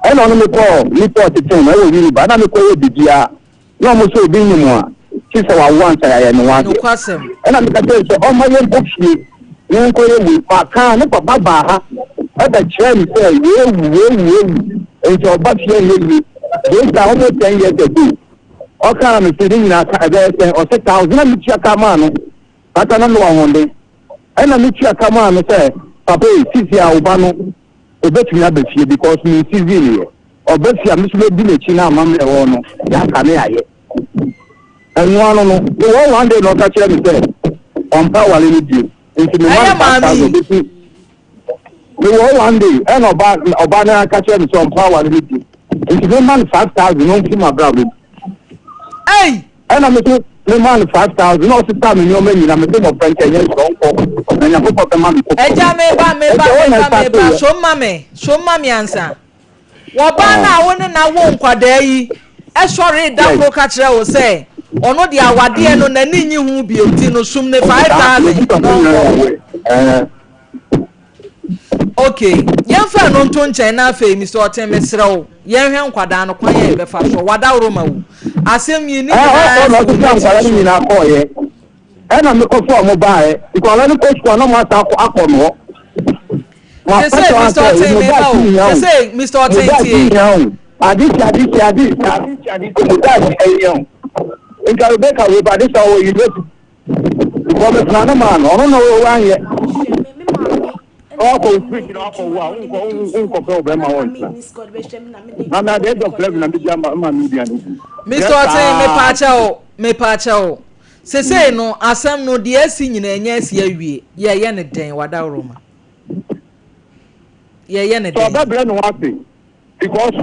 Ɛna ɔno mekɔɔ nipa ɔtetee no ɛwɔ Winneba na mekɔyɛ biribiara. Na ɔmo sɛ obi nyim a, kye sɛ wawo ansa yɛayɛ ne ho adeɛ. Nokwasɛm. Ɛna meka kyerɛɛ no sɛ ɔmma yɛnkɔ fie na yɛnkɔyɛ wei. Makaa, ne papa baa ha bɛkyerɛɛ me sɛ weewu, weewu, weewu, nti ɔba fie ɛnyɛ yie. Wei saa almost 10 years ago. Ɔkaa me se ne nyinaa ka ɛbɛyɛ sɛn? Ɔse thousand. Na metua ka maa no. Kata na mewɔ ahoɔden. Ɛna metua ka maa no sɛ, papa ei, sisi a wo ba no obetumi aba fie because me nsi yɛ. Ɔba fie a, me nso mɛdi n'akyi na amammerɛ ɛwɔ hɔ no, yɛaka ne ayɛ. Ɛno ano no, mewɔ one day na ɔka kyerɛ me sɛ ɔmpɛ aware no bio. Nti mema Ɛyɛ no five maame thousand yi. bɛsi. Mewɔ one day ɛna ɔba ɔba no aka kyerɛ me sɛ ɔmpɛ aware no bio. Nti mema no 5,000 na ɔmfi m'abrabɔ mu. Ei! Ɛna me so mema no 5,000 na ɔsesa me nneɛma nyinaa. Mese mmɔfra nkyɛ nyɛ nhyira ɔnkɔ na Nyankopɔn bɛma me foforɔ. Agya meba meba Ɛnti ɛhɔ na meba meba ɛstarteeɛ. so ma me so ma me ansa. Wɔbaa no a wo ne no awo nkwadaa yi sɔree da koro ka kyerɛɛ wo sɛ ɔno deɛ awadeɛ no n'ani nnye ho bio nti no sum no 5000 na ɔnkɔ. Ok, yɛmfa ɛno nto nkyɛn na afei Mister Ɔten mesrɛ wo yɛnhwɛ nkwadaa no kwan a yɛbɛfa soɔ. Wadaworoma wu. Asɛm yi ne nyinaa Ɔkɔ na si wo ɔsesa mmatiri nkwadaa no so. nyinaa kɔɔeɛ. Ɛna mekɔfa ɔmo baeɛ. Nkwadaa no kɔ sukuu a na ɔmo asan akɔ no hɔ. Sese Mr. Ɔten me ba o. Sese Mr. Ɔten tie. Ade si ade si ade si ade si ade si mo daakye ɛyɛ o. Nka Rebecca wo ba de sa wɔ university. Because me tena no maa no ɔno na ɔwɔ anyɛ. Ɔkɔ fridge na ɔkɔ wo a wonkɔ wonkɔ pɛ ɔbɛma wɔ ntena. Na na the age of 11 na me gya ma ma me dua no. Mr. Ɔten me pa kyɛw me pa kyɛw. Sesei no asɛm no deɛ asi nyinaa ɛnyɛ asi awie yɛyɛ ne dɛn wadaworoma. Yɛyɛ ne Sɛ dɛn. ɔbɛbrɛ ne ho ase because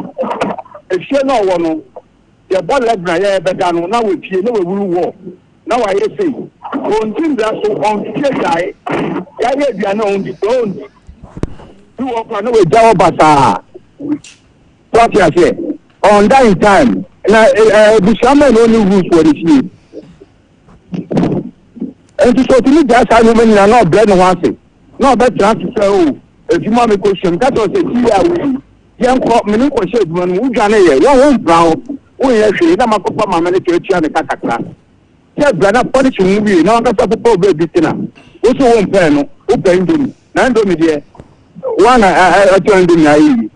efie na ɔwɔ no yɛbɔ 11 a yɛbɛda no na wapie na wawuru wɔ na wayɛ sei ɔnti mbra so ɔntwitwi agyae yɛayɛ aduane a ɔndi sɛ ɔndi bi wɔ kora na wagya hɔ basaa so ate aseɛ ɔnda in time na abusua mɛ na ɔne rules wɔ ne fie nti sɛ ɔtumi gyaa saa nneɛma nyinaa na ɔbrɛ ne ho ase na ɔbɛtena ase sɛ o adwuma mekɔ sua meka sɛ ɔsɛ ti a wei yɛnkɔ mene nkɔhyɛ adwuma no mu wodwane yɛ wɔn wo mpra hɔ wonyɛ hwee na makɔfa maame no kyɛ atua ne ka kakra sɛ bra na pɔlihye ho wie na wankasa popɔ wo baabi tena wo so wo mpɛɛ no wopɛ indomie na indomie deɛ wana ɛtɔ indomie ayɛ yie.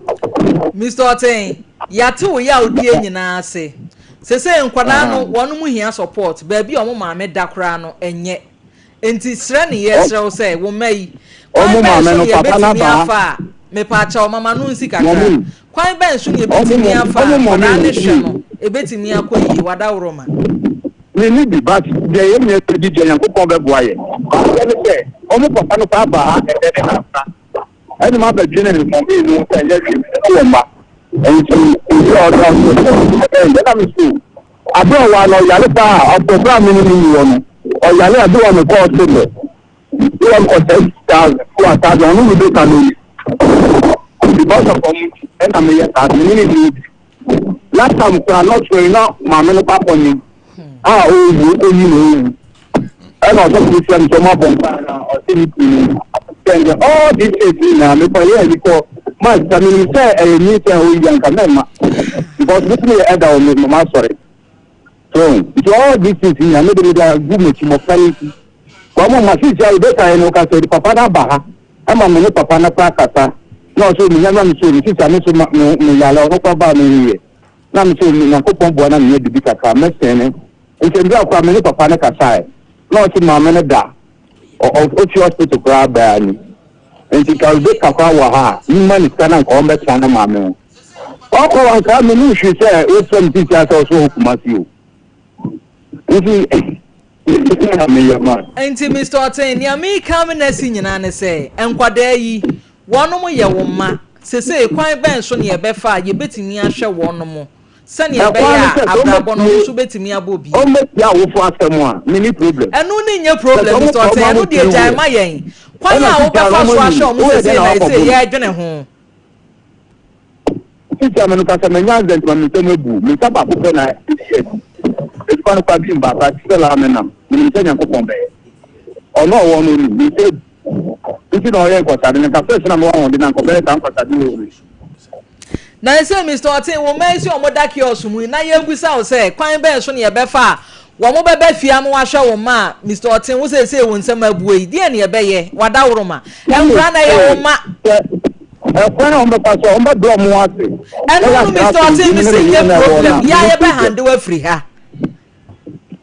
Mr. Ɔten, yɛate wo yawdie nyinaa ase. Sesei nkwadaa no wɔn mu hia support, baabi a wɔn maame da koraa no ɛnyɛ. Enti srɛ ne yɛsrɛ wo sɛ wo mma yi, kwan Ɔmo bɛn maame so no ne papa no yɛbɛtumi abaa. afa a, mepaakyɛw mama no nsi kakra, Mɔmi. kwan bɛn so ne Ɔmo yɛbɛtumi mɔ afa a ɔmo mɔmi nkwadaa no hwɛ ntie. no ɛbɛtumi akɔ yie, wadaworoma. Menni bi but deɛ yɛn nyinaa bɛdi deɛ Nyankopɔn bɛboa yɛn. Adeɛ ne sɛ wɔn papa no koraa baa ha ɛnnɛ ne nansa ɛne mabɛdwene ne ho mmienu ho sɛ ɛnyɛ hwee mene no wɔ mma nti obi a ɔda so ɛbɛn deɛ na me so aberɛ ɔwaa no ɔyare paa ɔpɔ berɛ a mene ne nni hɔ no ɔyare a bi wɔ mekɔ hospital bi wɔ mekɔ 30,000 bi wɔ 1,000 ɔno ne bɛka no yi because of ɔmo nti ɛna meyɛ saa mene ne nni bi. Last time koraa na ɔkyerɛ na maame no kɔ akɔnye a ɔrewu ɔkɔyi na ɔrewu ɛna ɔsɔfo bi frɛ me sɛ ɔmo abɔ mpa na ɔse ne kunu no sɛ ndɛ all these things nyinaa mekɔ yɛ ani kɔ ma sɛ menim sɛ ɛyɛ nyinsɛn a ɔyi anka mɛmma because metumi yɛ ɛda wɔ me mama asɔre so nti all these things nyinaa mede mede agu m'akyi mmɔfra no nti wɔn ma sisi a Rebecca yɛ no ka sɛ papa no aba ha Ɛma me ne papa no koraa kasa na ɔsɛ omi na me sɛ omi sisi a me so ma me me yare ɔno koraa baa me yɛ na me sɛ omi Nyankopɔn boa na menya bibi kakra mɛsɛn ne nti mbere koraa me ne papa no kasaɛ na ɔsɛ maame no da ɔ ɔ ofi hospital koraa baa ni nti ka Rebecca koraa wɔ ha a me ma ne sika na nka ɔmbɛtena ne maame ho ɔkɔ wa nka me ne nhwi sɛ wofrɛ me sisi a sɛ ɔsɛ ɔwɔ Kumasi o nti Enti Mister Ɔten, nea mereka me nasi nyinaa ne sɛ, nkwadaa yi, wɔnom yɛ wo mma. Sesei, kwan bɛn so na yɛbɛfa a yɛbɛtumi ahwɛ wɔnom sɛnea Ɛkwan ɛbɛyɛ ne a sɛ, sɛ abrabɔ no wɔn wɔbɛtie nso bɛtumi abɔ bi? wɔbɛtie awofo asɛm a, menni problem. Ɛno ne nyɛ Sɛ problem, sɛ Mister wɔpɛ Ɔten, wɔn ɛno ano deɛ tiri gyae wo ma ɛ. yɛn. Kwan Ɛna a sisi a wobɛfa no so wɔn ahwɛ anyi. wɔn Woyɛ dɛn sesei na na woakɔbo ɛsei no? yɛredwene ho. Sisi a me no kasa manya accident ma me nsam abu me nsa baako pɛ na ɛyɛ adu adwuma no koraa bi mba but still a me nam menim sɛ Nyankopɔn bɛyɛ ɔno ɔwɔ no onim me nsa abu nti na ɔyɛ nkɔsade no nka first na mewɔ ahoɔden na nka ɔbɛyɛ saa nkɔsade wɔ wei. Na ɛsɛ Mister Ɔten, wo mma yi sɛ wɔn da kiosk mu yi, na yɛrebisa wo sɛ, kwan bɛn so na yɛbɛfa a wɔn bɛba fie ama wɔahwɛ wo mma a, Mister Ɔten, wo seesei wo nsam abue yi, deɛn na yɛbɛyɛ? W'adaworoma. Nkwadaa no, ɛyɛ wo mma. Sɛ ɛkwan a wɔbɛfa so a, wɔbɛbrɛ wɔn ho ase. Ɛno no, Mister Ɔten, mese nyɛ problem, yɛ a yɛbɛhande wo afiri ha.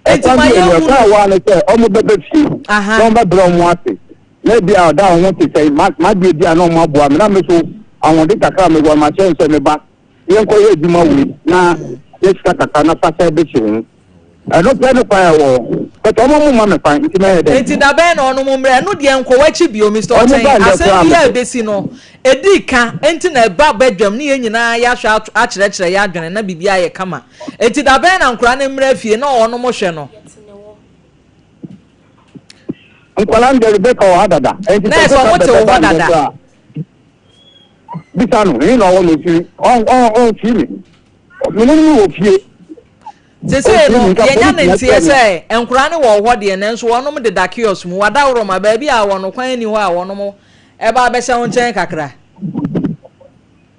Enti Ɛkwan ma bi wɔ yɛnhu ɛkwan a no. wɔa ne sɛ wɔbɛba fie na wɔbɛbrɛ wɔn ho ase. Na ebi a ɔda wɔn ho te sɛ m'adeɛ bi a na wɔn aboa me na me so ahoɔden kakra a mewɔ no makyerɛ no sɛ me ba yɛnkɔyɛ adwuma wei na yɛ sika kakra na fa sɛ bɛsi wo ho. Ɛno pɛ ne kwan a ɛwɔ hɔ. But ɔmo mo mma me kwan nti mɛyɛ dɛn? Nti da bɛn na ɔnom mmra? Ɛno deɛ nkɔ w'akyi bio Mister Ɔmo Ɔkyɛn. ba ndɛ Asɛm koraa biara a mepɛ. ɛbɛsi no, ɛdi ka nti na ɛba badwam ne yɛn nyinaa yɛahwɛ ato akyerɛkyerɛ yɛn adwene na biribiara ayɛ kama. Nti da bɛn na nkwadaa no mmra fie na ɔnom hwɛ no? Nkwadaa no deɛ Rebecca wɔ ha dada. Nti Na sɛ ɛsɛ ɔmo Rebecca te wo bɛba hɔ ndɛ dada. koraa a, bisa no, he na ɔwɔ na ofiri. Ɔn ɔn ɔnfiri me. Me ne no wɔ fie. Sesei no, yɛnya ne nteɛ sɛ nkoraa no wɔ hɔ deɛ, nanso wɔnom deda kiosk mu. Wadaworoma, baabi a wɔn kwan nni hɔ a wɔnom ba abɛhyɛ wo nkyɛn kakra.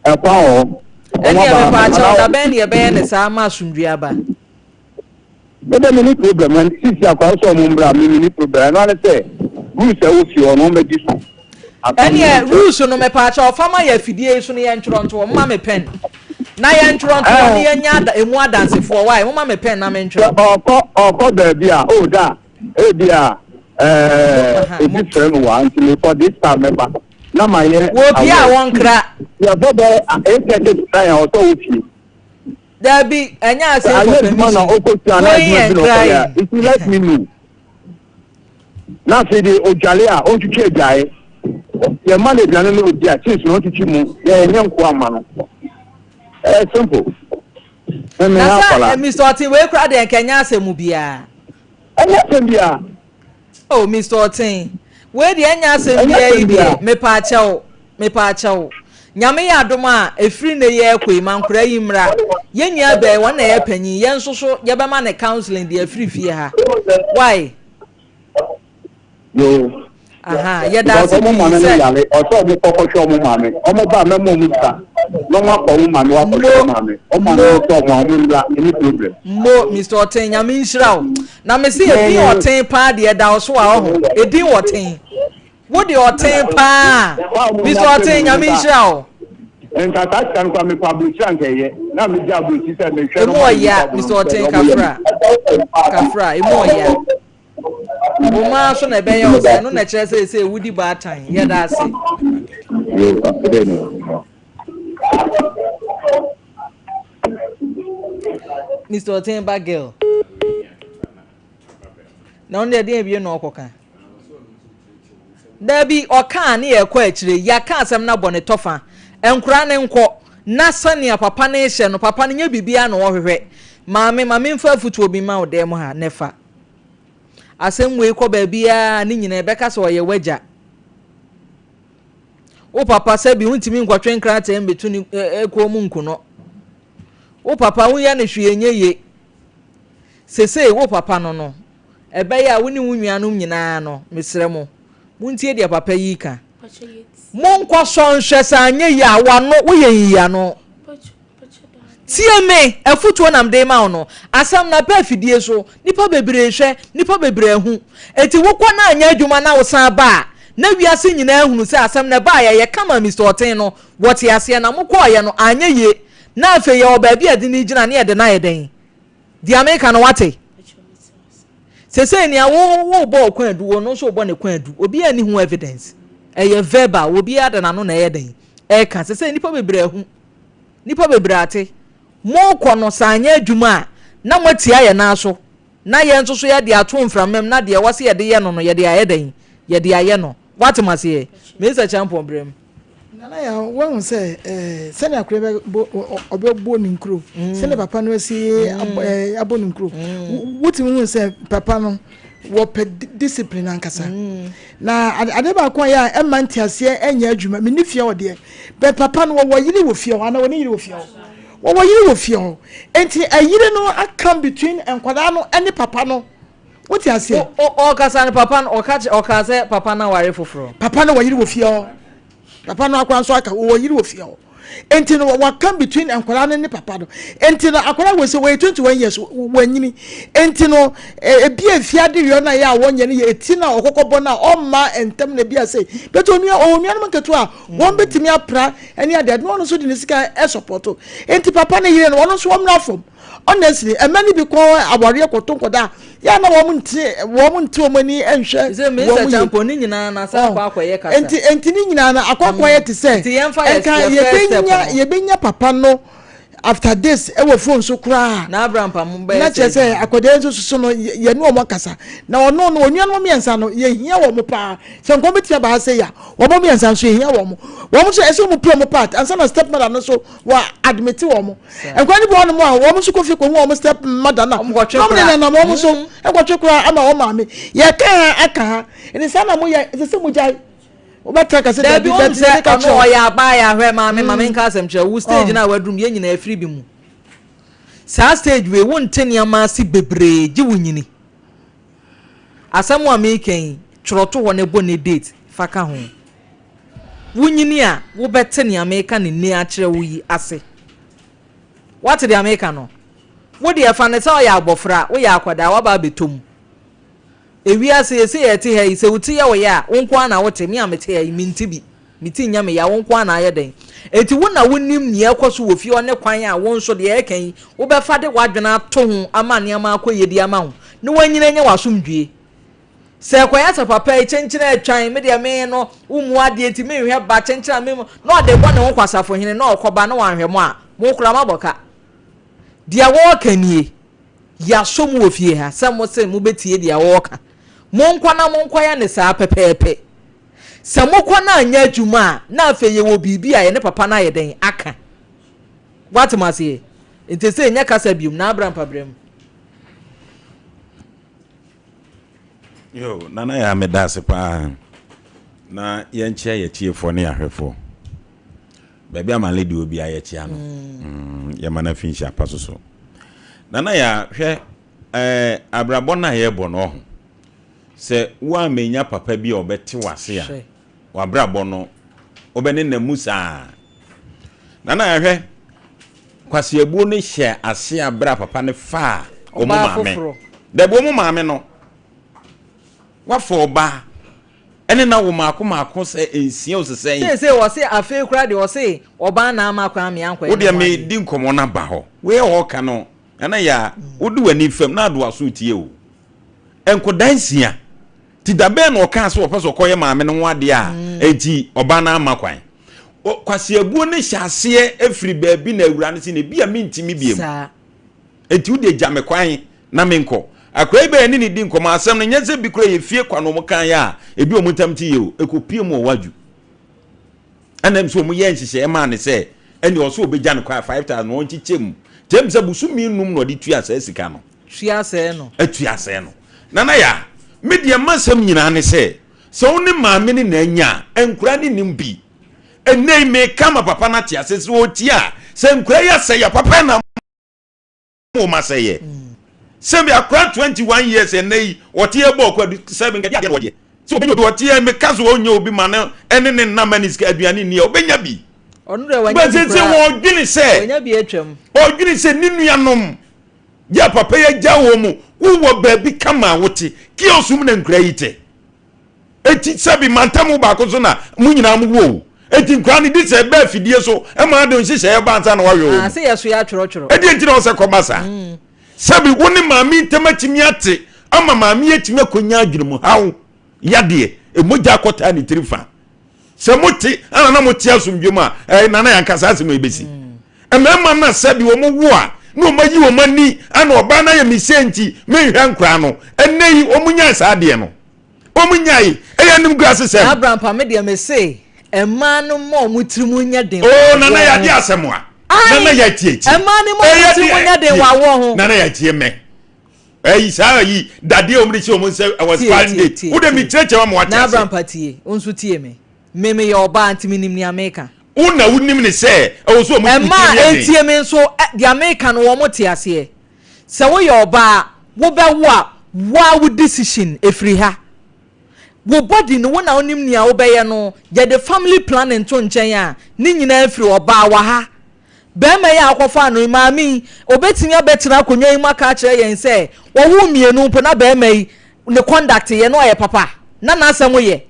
Ɛkwan wɔ hɔ. Ɛnneɛ mepaakyɛw, da bɛn na yɛbɛyɛ no saa ama asomdwoeɛ aba? Me de me ni problem na sisi akwa sɛ ɔmo mbra me me ni problem ɛno ane sɛ rules ɛwɔ fie hɔ no ɔmo bɛdi so. Ɛneɛ rules no mepaakyɛw fa ma yɛ afidie yi so no yɛntwerɛ nto hɔ moma me pen na yɛntwerɛ nto hɔ ne yɛnya ada emu adansefoɔ wae moma me pen na mentwerɛ. Sɛ ɔkɔ ɔkɔ baabi a oh da ebi a ɛɛ ebi frɛ no wa nti mekɔ this time mɛba na ma yɛ Wɔ pie a wɔnkra. Yɛbɔ bɛ 8:30 to 9 a ɔsɛ wɔ fie. Dabi, ɛnyɛ Sɛ asking ayɛ for adwuma na permission. ɔkɔsua anaa Going adwuma bi and na ɔkɔyɛ a, crying. it will let me know. Na afei de odwale a, ɔntwitwi adwae. Yɛma no aduane na ɔdi a, cheese no ɔntwitwi mu. Yɛnyɛ nkoa mma no. Ɛyɛ simple. Me me Na ha sɛ akwadaa. eh, Mr. Ɔten wei koraa deɛ nka ɛnyɛ asɛm biara. Ɛnyɛ asɛm biara. Oh Mister Ɔten, wei deɛ ɛnyɛ asɛm Ɛnyɛ biara yi asɛm deɛ, biara. mepaakyɛw, mepaakyɛw. Nyame yɛ adom a, ɛfiri nnɛ yi ɛrekɔ yi, ma nkoraa yi mmra. Yɛn nua bɛn, wɔn na ɛyɛ panyin, yɛn nso so yɛbɛma no counseling deɛ afiri fie ha. Wai? Yoo. Aha, yɛda Because ase ɔmo pii maame no sɛ. yare, ɔsɛ ɔmo kɔ kɔhwɛ ɔmo maame. Ɔmo ba a mɛma ɔmo sika na ɔmo akɔ ɔmo maame hɔ akɔhwɛ Mo, ɔmo maame. Ɔmo maame mo. no sɛ ɔmo a ɔmo mmra, any problem. Mo, Mister Ɔten, Nyame nhyira wo. Na me se edin Ɔten paa deɛ ɛda wo so a ɔho. Edin Ɔten. Wo deɛ Ɔten paa. Mister Ɔten, Nyame nhyira wo. Nka saa sika no koraa mekɔ aburokyiri anka ɛyɛ. Na megya aburokyiri sɛ mehwɛ no Emu ma ɔya, Mister Ɔten, kafra. Kafra, emu ɔya. Wo mma so na ɛbɛyɛ wo sɛ ɛno na ɛkyerɛ sɛ ɛsɛ wodi baatan. Yɛda ase. Mr. Ɔten ba girl. Na ɔno deɛ ɛdeɛn bio na ɔkɔka? Dabi, ɔka a ne yɛrekɔ akyire. Yɛaka asɛm no abɔ ne tɔfa. Nkwadaa no nkɔ. Na sɛnea papa no rehyɛ no, papa no nyɛ biribiara na ɔrehwehwɛ. Maame, ma memfa afotuo bi mma wo dan mu ha, na fa. Asɛm wei kɔ baabiara a, ne nyinaa ɛbɛka sɛ ɔyɛ w'agya. Wo papa sɛbi wontumi nkɔtwe nkrataa mmɛtu ne kɔn mu nku no. Wo papa woyɛ no hwee nyɛ yie. Sesei wo papa no no, ɛbɛyɛ a wo ne wo nuanom nyinaa no, mesrɛ mo, montie deɛ papa yi reka. Monkɔsɔ nhwɛ sɛ anyɛ yie a, w'ano, woyɛ nyiyiano. Tie me, afotuo na mede rema wo no. Asɛm no aba afidie so, nnipa bebree hwɛ, nnipa bebree ahu. Enti wokɔ na anyɛ adwuma na wosan ba a, na wiase nyinaa ahunu sɛ asɛm no ɛbaeɛ, yɛka maa Mister Ɔten no, wɔte aseɛ, na mokɔeɛ no, anyɛ yie. Na afei yɛwɔ baabi a yɛde no regyina na yɛde no ayɛ dɛn? Deɛ meka no woate? Sesei nea wo wobɔ wo kwaadu, ɔno nso rebɔ ne kwaadu. Obiara nni ho evidence. Ɛyɛ verbal, obiara de n'ano na ɛyɛ dɛn? Ɛreka. Sesei nnipa bebree ahu. Nnipa bebree ate. Morekɔ no, sɛ anyɛ adwuma a, na moatia yɛn nan so, na yɛn nso so yɛde ato mframa mu, na deɛ ɛwɔ sɛ yɛde yɛ no no, yɛde ayɛ dɛn? Yɛde ayɛ no. Woate me aseɛ? Mesa Kyampɔn, brɛ mu. Nana Yaw, woahu sɛ sɛnea akora yi bɛbɔ, ɔbɛbɔ ne nkuro, sɛnea papa no asi abɔ ne nkuro. Wotumi hu sɛ papa no, wɔpɛ discipline ankasa. Na ade baako a ɛyɛ a ɛmma nteaseɛ nyɛ adwuma, menni fie hɔ deɛ, but papa no wɔwɔ yere wɔ fie hɔ anaa wɔne yere wɔ fie hɔ? Wɔwɔ yere wɔ fie hɔ. Enti ɛyere no aka between nkwadaa no ne papa no. Wote aseɛ? Ɔkasa no papa no ɔka ɔkaa sɛ papa no aware foforɔ. Papa no wɔ yere wɔ fie hɔ. Papa no akora nso aka wɔwɔ yere wɔ fie hɔ. Enti no waka between nkwadaa no ne papa no. Enti no akwadaa wɔ sɛ wɔyɛ 21 years wɔanyini. Enti no ebi a efie adeyɔ no a yɛ a wɔnyɛ no yɛ eti no a ɔkɔkɔ bɔ no a ɔmma ntɛm na ebi a sɛ bɛtɛ onua ɔwɔ nuanom nketewa a wɔn bɛtumi apra ɛne adeade na ɔno nso de ne sika ɛsɔpɔto. Enti papa no yere no ɔno nso ɔmmra fam. Honestly, ɛmɛ no bi kɔ awareɛ kɔto nkɔda a, yɛ a na wɔn nte wɔn nte wɔn ani nhwɛ wɔn yie. Sɛ Champo ne nyinaa na asa akɔ akɔyɛ kasa. Nti nti ne nyinaa na akɔ akɔyɛ te sɛ nka yɛbɛnya yɛbɛnya papa no after this ɛwɔ phone so koraa. Na abrampa mo bɛyɛ sɛ. Na kyerɛ sɛ akɔda nso soso no yɛne wɔn akasa na ɔno no onuanom mmiɛnsa no yɛhia wɔn paa sɛ nkɔm bɛtumi aba ha sɛ ya wɔn mmiɛnsa nso yɛhia wɔn wɔn nso ɛsɛ wɔn play wɔn part ansa na step mother no nso wɔ admit wɔn. Nkwadaa no bi wɔ hɔnom a wɔn nso kɔ fie kɔhu wɔn step mother no a, na wɔn nenam wɔn so kɔtwe koraa ama wɔn maame. Yɛka ha aka ha, ɛne saa na moyɛ, ɛsɛ sɛ mogyae. Wobɛtra ka sɛ dabi, bɛte sɛ ka kyerɛ. Ɔyɛ abaayewa hwɛ maame, maame nka asɛm kyerɛ wo stage no a waduru mu, yɛn nyinaa afiri bi mu. Saa stage wei wonte nneɛma ase bebree gye wo nyini. Asɛm a meka yi, twerɛ to hɔ na bɔ ne date fa ka ho. Wonyini a, wobɛte nea mereka no nnɛ akyerɛ wo yi ase. Woate deɛ mereka no? Wo deɛ, fa no sɛ woyɛ abɔfra, woyɛ akwadaa, woaba abɛtɔ mu. Ewiase, seesei a yɛte ha yi, sɛ wo ti yɛ wo ya a, wo nko ara na wote, me a mete ha yi, mente bi. Me ti nyɛ me ya, wo nko ara na ayɛ dɛn? Enti wo na wonim nea ɛrekɔ so wɔ fie hɔ ne kwan a wo nso, deɛ yɛreka yi, wobɛfa de w'adwene ato ho ama nneɛma akɔ yie de ama wo, na woanyini anya w'asomdwoeɛ. Sɛ ɛkɔyɛ sɛ papa yi kyenkyen atwan, me deɛ me no, wommu adeɛ nti menhwɛ ba, kyenkyen a memu, na ɔde bɔ ne ho kwasafohene na ɔkɔba na wanhwɛ mo a, mo koraa moabɔ ka. Deɛ wɔreka nie, yɛasɔ mu wɔ fie ha sɛ mo se mobɛtie deɛ wɔreka. Monkɔ na monkɔyɛ no saa pɛpɛɛpɛ. Sɛ mokɔ na anyɛ adwuma a, na afei yɛwɔ biribi a yɛne papa no ayɛ dɛn aka. Woate mo aseɛ? Nti sɛ nyɛ kasa biom, na abra mpabrɛ mu. Yo, Nana Yaa meda ase paa. Na yɛnkyea yɛtiefoɔ ne yɛahwɛfoɔ. Baabi a my lady wɔ biara yɛkyea no. Mm. Yɛma no afi nhyia pa so so. Nana Yaa hwɛ eh, abrabɔ no a yɛrebɔ no ɔho. Sɛ woammɛnya papa bi a ɔbɛte w'ase a, w'abrabɔ no wobɛnenam mu saa. Nana Yaa hwɛ Kwasiabuo no hyɛɛ aseɛ a berɛ a papa no faa wɔn maame. Dabi, wɔn maame no, wafa ɔbaa ɛne na wo maako maako sɛ nsia osesɛn. Seesei ɔse afei koraa deɛ ɔse ɔbaa na ama kwan me ankɔyɛ ne ho adeɛ. Wodeɛ medi nkɔmmɔ no aba hɔ. Wei a ɔɔka no, Nana Yaa, wode w'ani fam na ade w'aso retie o. Nkɔdaa nsia. Nti da bɛn na ɔkaa sɛ ɔpɛ sɛ ɔkɔyɛ maame no ho adeɛ a enti ɔbaa no amma kwan? Kwaseabuo no hyɛ aseɛ firi baabi na awura no se na ebi a mentimi biom. Enti wo deɛ gya me kwan na menkɔ. Akwadaa yi bɛyɛ ne ne di nkɔmmɔ asɛm no nyɛ sɛ bi kura yɛ fie kwa na wɔn kan yɛ a ebi wɔn ntam te yie o ɛkɔpie mu wɔ wadwu. Ɛna sɛ wɔn yɛ nhyehyɛeɛ maa ne sɛ ɛne ɔsɛ ɔbɛgya no kwan 5,000 wɔn kyekyɛ mu. Kyɛm sɛ bosome num na ɔde tua saa sika no. Tua sɛɛ no. Atua sɛɛ no. Nana ya, me deɛ m'asɛm nyinaa ne sɛ, sɛ wo ne maame ne na anya a, nkwadaa no nnim bi. Ɛnnɛ yi meka ma papa no ate ase sɛ ɔtie a, sɛ nkwadaa yi asɛe a, papa na ama wɔn asɛeɛ. Sɛ bi akwadaa 21 years ɛnnɛ yi, ɔte yɛ bɔɔl kwadu sɛ nka deɛ wɔyɛ. Sɛ ɔbɛnya obi ɔte yɛ meka sɛ ɔnyɛ obi ma no ɛne ne nna ma ne sika aduane nni a, ɔbɛnya bi. Ɔno deɛ wanya bi koraa. Ɔdwene sɛ, Wanya bi atwam. ɔdwene sɛ ne nuanom Gya papa yi agya wɔ mu. Wowɔ baabi kama a wote. Kiosk mu na nkura yi te. Eti sɛbi mantam baako so na mo nyinaa mo wɔ o. Eti nkura no di sɛ ɛbɛ afidie so ɛma ade nhyehyɛeɛ ba ansa na wahwɛ wɔn. Ah, sɛ yɛso yɛ atwerɛtwerɛ. Ɛdeɛ nti na ɔsɛ kɔba saa. Sɛbi wo ne maame ntam atumi ate ama maame atumi akɔnya adwene mu haw yadeɛ emogya akɔtaa ne tiri fa. Sɛ mote ana na mote asomdwe mu a ɛɛ nana yɛn ankasa asɛm a ebesi. Mmarima no a sɛbi wɔn wo a na wɔn ayi wɔn ani ana ɔbaa no ayɛ me sɛ nti menhwɛ nkoraa no ɛnɛ yi wɔn nyae saa adeɛ no wɔn nyae ɛyɛ anim gu ase sɛm. Abraham pa me deɛ me se mmaa no mma wɔn tiri mu nyɛ den. Oo nana yɛ adeɛ asɛm a nana yɛ atie tie. Mmaa no mma wɔn tiri mu nyɛ den wɔ awoɔ ho. Nana yɛ atie mɛ ɛyi saa yi dadeɛ wɔn de hyɛ wɔn nsa ɛwɔ expiring date wo de mi kyerɛkyerɛ wɔn wate ase. Na Abraham pa tie nso tie me. Me meyɛ ɔbaa nti menim nea meka. Wo na wonim no sɛ ɛwɔ sɛ wɔn Mmaa a ɛretie me nso, deɛ meka no wɔn te aseɛ. Sɛ woyɛ ɔbaa, wobɛwo a, wo ara wo decision, ɛfiri ha. Wo body no, wo na wonim nea wobɛyɛ no. Yɛde family planning to nkyɛn a, ne nyinaa firi ɔbaa wɔ ha. Barima yi a wokɔfaa no yi, maame yi, ɔbɛtumi abɛtena akonnwa yi mu aka akyerɛ yɛn sɛ, wɔwoo mmienu mpo na barima yi, ne conduct yɛ na ɔyɛ papa, na n'asɛm yɛ.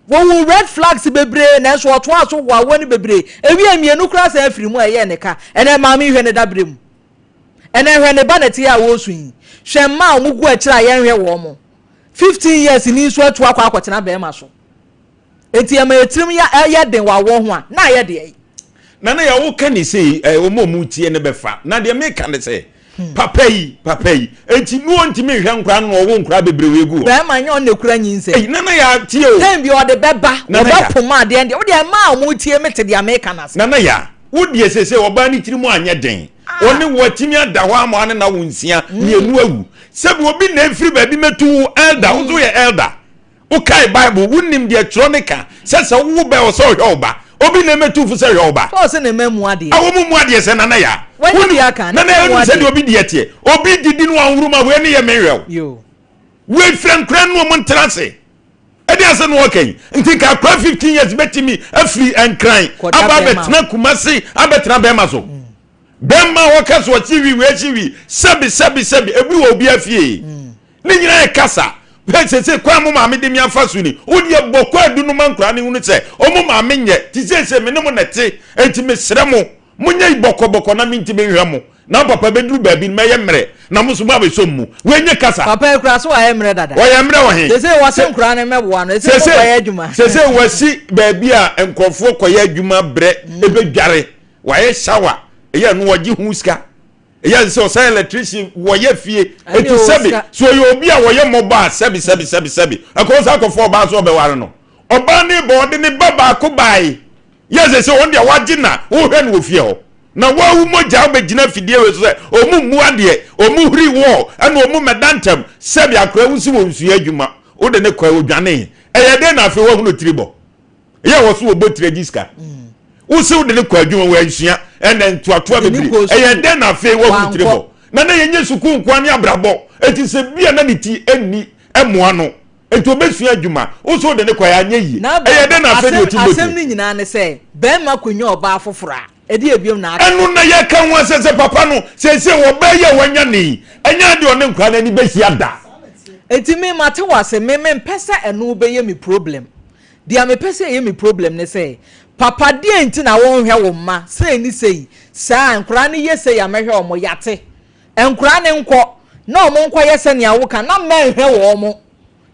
Wɔhuu red flags bebree nanso ɔtoaa so hoahoa no bebree. Ewiei mmienu koraa san firi mu a ɛyɛɛ ne ka. Ɛnɛ maame yi hwɛ ne dabrɛ mu. Ɛnɛ hwɛ ne ba na ɛte a ɔresu yi. Hwɛ mmaa a wɔgu akyire a yɛnhwɛ wɔn. 15 years ni nso atu akɔ akɔtena barima so. Enti ɛma yɛn tirim yɛ den wɔ awoɔ ho a, na ayɛ deɛ. Nana yɛ woka ne sei ɛ wɔn a wɔn tie no bɛfa na deɛ meka ne sɛ papa yi papa yi eti nu ɔntumi nhwɛ nkora no na ɔwo nkora bebree wɔ egu hɔ. Bɛrima nyɛ ɔno na ekura nyinsɛn. Eyi nana yɛ atie o. Tɛn bi ɔde bɛba ɔbɛpoma adeɛ deɛ wodeɛ mmaa a wɔn tie me te deɛ meka no ase. Nana yɛ wo deɛ sese ɔbaa ne tiri mu anyɛ den ɔne wo atumi ada hɔ ama ɔne na wo nsia mmienu awu sɛbi obi na efiri baabi mɛtu wo elder wo nso yɛ elder. Wokae Bible, wunim deɛ twerɛ no ka sɛ sɛ wowo ba ɛwɔ sɛ ɔhwɛ wo ba. Obi na ɛmɛtu fo sɛ hwɛ wo ba. Paul sɛ ne mma mu adeɛ. A wɔn mu adeɛ sɛ Nana Yaa. Wanya bi aka, ne Nana Yaa mma mu wonim sɛdeɛ adeɛ. obi deɛ teɛ. Obi didi no wanhuru ma wei ne yɛ menhwɛ wo. Yoo. Wei frɛ nkora no wɔn ntena ase. Ɛde asɛ no ɔka yi. Nti nka akora 15 years bɛtumi afiri Nkran Kɔda aba bɛrima abɛtena Kumasi abɛtena bɛrima so. Bɛrima a wɔka so ɔkye wi wei akyi wi sɛbi sɛbi sɛbi ebi wɔ obi afie. Ne nyinaa yɛ kasa. Hwɛ seesei kwan a mo maame de me afa so ni. Wo deɛ bɔ kwaadu no ma nkwadaa no nhunu sɛ wɔn maame nyɛ te seesei me ne mo na ɛte. Enti mesrɛ mo, monyɛ yi bɔkɔbɔkɔ na mentumi nhwɛ mo. Na mo papa bɛduru baabi no, mɛyɛ mmerɛ, na mo nso moabɛsɔ mu. Wei nyɛ kasa. Papa yi koraa so wayɛ mmerɛ dada. Ɔyɛ mmerɛ wɔ he? Seesei wɔse nkwadaa no mmɛboa no. Seesei mokɔyɛ adwuma. Seesei wasi baabi a nkurɔfoɔ kɔyɛ adwuma brɛ bɛdware. Wayɛ shower. Ɛyɛ a no wɔgye ho sika. Ɛyɛ sɛ ɔsan electrician wɔyɛ fie eti sɛbi so ɔyɛ obi a wɔyɛ mmɔbɔ a sɛbi sɛbi sɛbi sɛbi ɛkɔn sɛ akɔfo ɔbaa so ɔbɛware no ɔbaa ne ba ɔde ne ba baako baae yɛ sɛ sɛ wɔn deɛ wagye na wohwɛ no wɔ fie hɔ na wawu mogya wobɛgyina fidie wei so sɛ ɔmu mmu adeɛ ɔmu huri wɔɔ ɛna ɔmu mɛda ntɛm sɛbi akora wo si wɔ nsua adwuma wode ne kɔɛ odwane ɛyɛ dɛn na afei wahunu tiri bɔ Ɛyɛ wɔ so wɔbɔ tiri agye sika. Wo se wode no kɔ adwuma wansua ɛnna ntoatoa bebree. Ɛyɛ dɛn na afei wahu tiri bɔ? Na na yɛnyɛ sukuu nkoa ne abrabɔ. Eti sɛ bi a na ne ti nni mmoa no. Eti obesua adwuma. Wo se wode no kɔɛ anyɛ yie. Ɛyɛ dɛn na afei deɛ ɔti bɔ tiri? Asɛm no nyinaa ne sɛ bɛrima kɔnya ɔbaa foforɔ a, ɛdeɛ biom na aka? Ɛno na yɛka ho asɛm sɛ papa no seesei ɔbaa yi a wanya no yi, ɛnyɛ adeɛ ɔne nkwadaa no ani bɛhyia da. Eti me mate wo ase, me mempɛ sɛ ɛno bɛyɛ me problem. Deɛ mepɛ sɛ ɛyɛ me problem ne sɛ, papa deɛn nti na wonhwɛ wo mma sei ne sei, saa, nkwadaa no yɛ sei a mɛhwɛ wɔn, yɛate. Nkwadaa no nkɔ na wɔn nkɔyɛ sɛnea woka na mɛnhwɛ wɔn,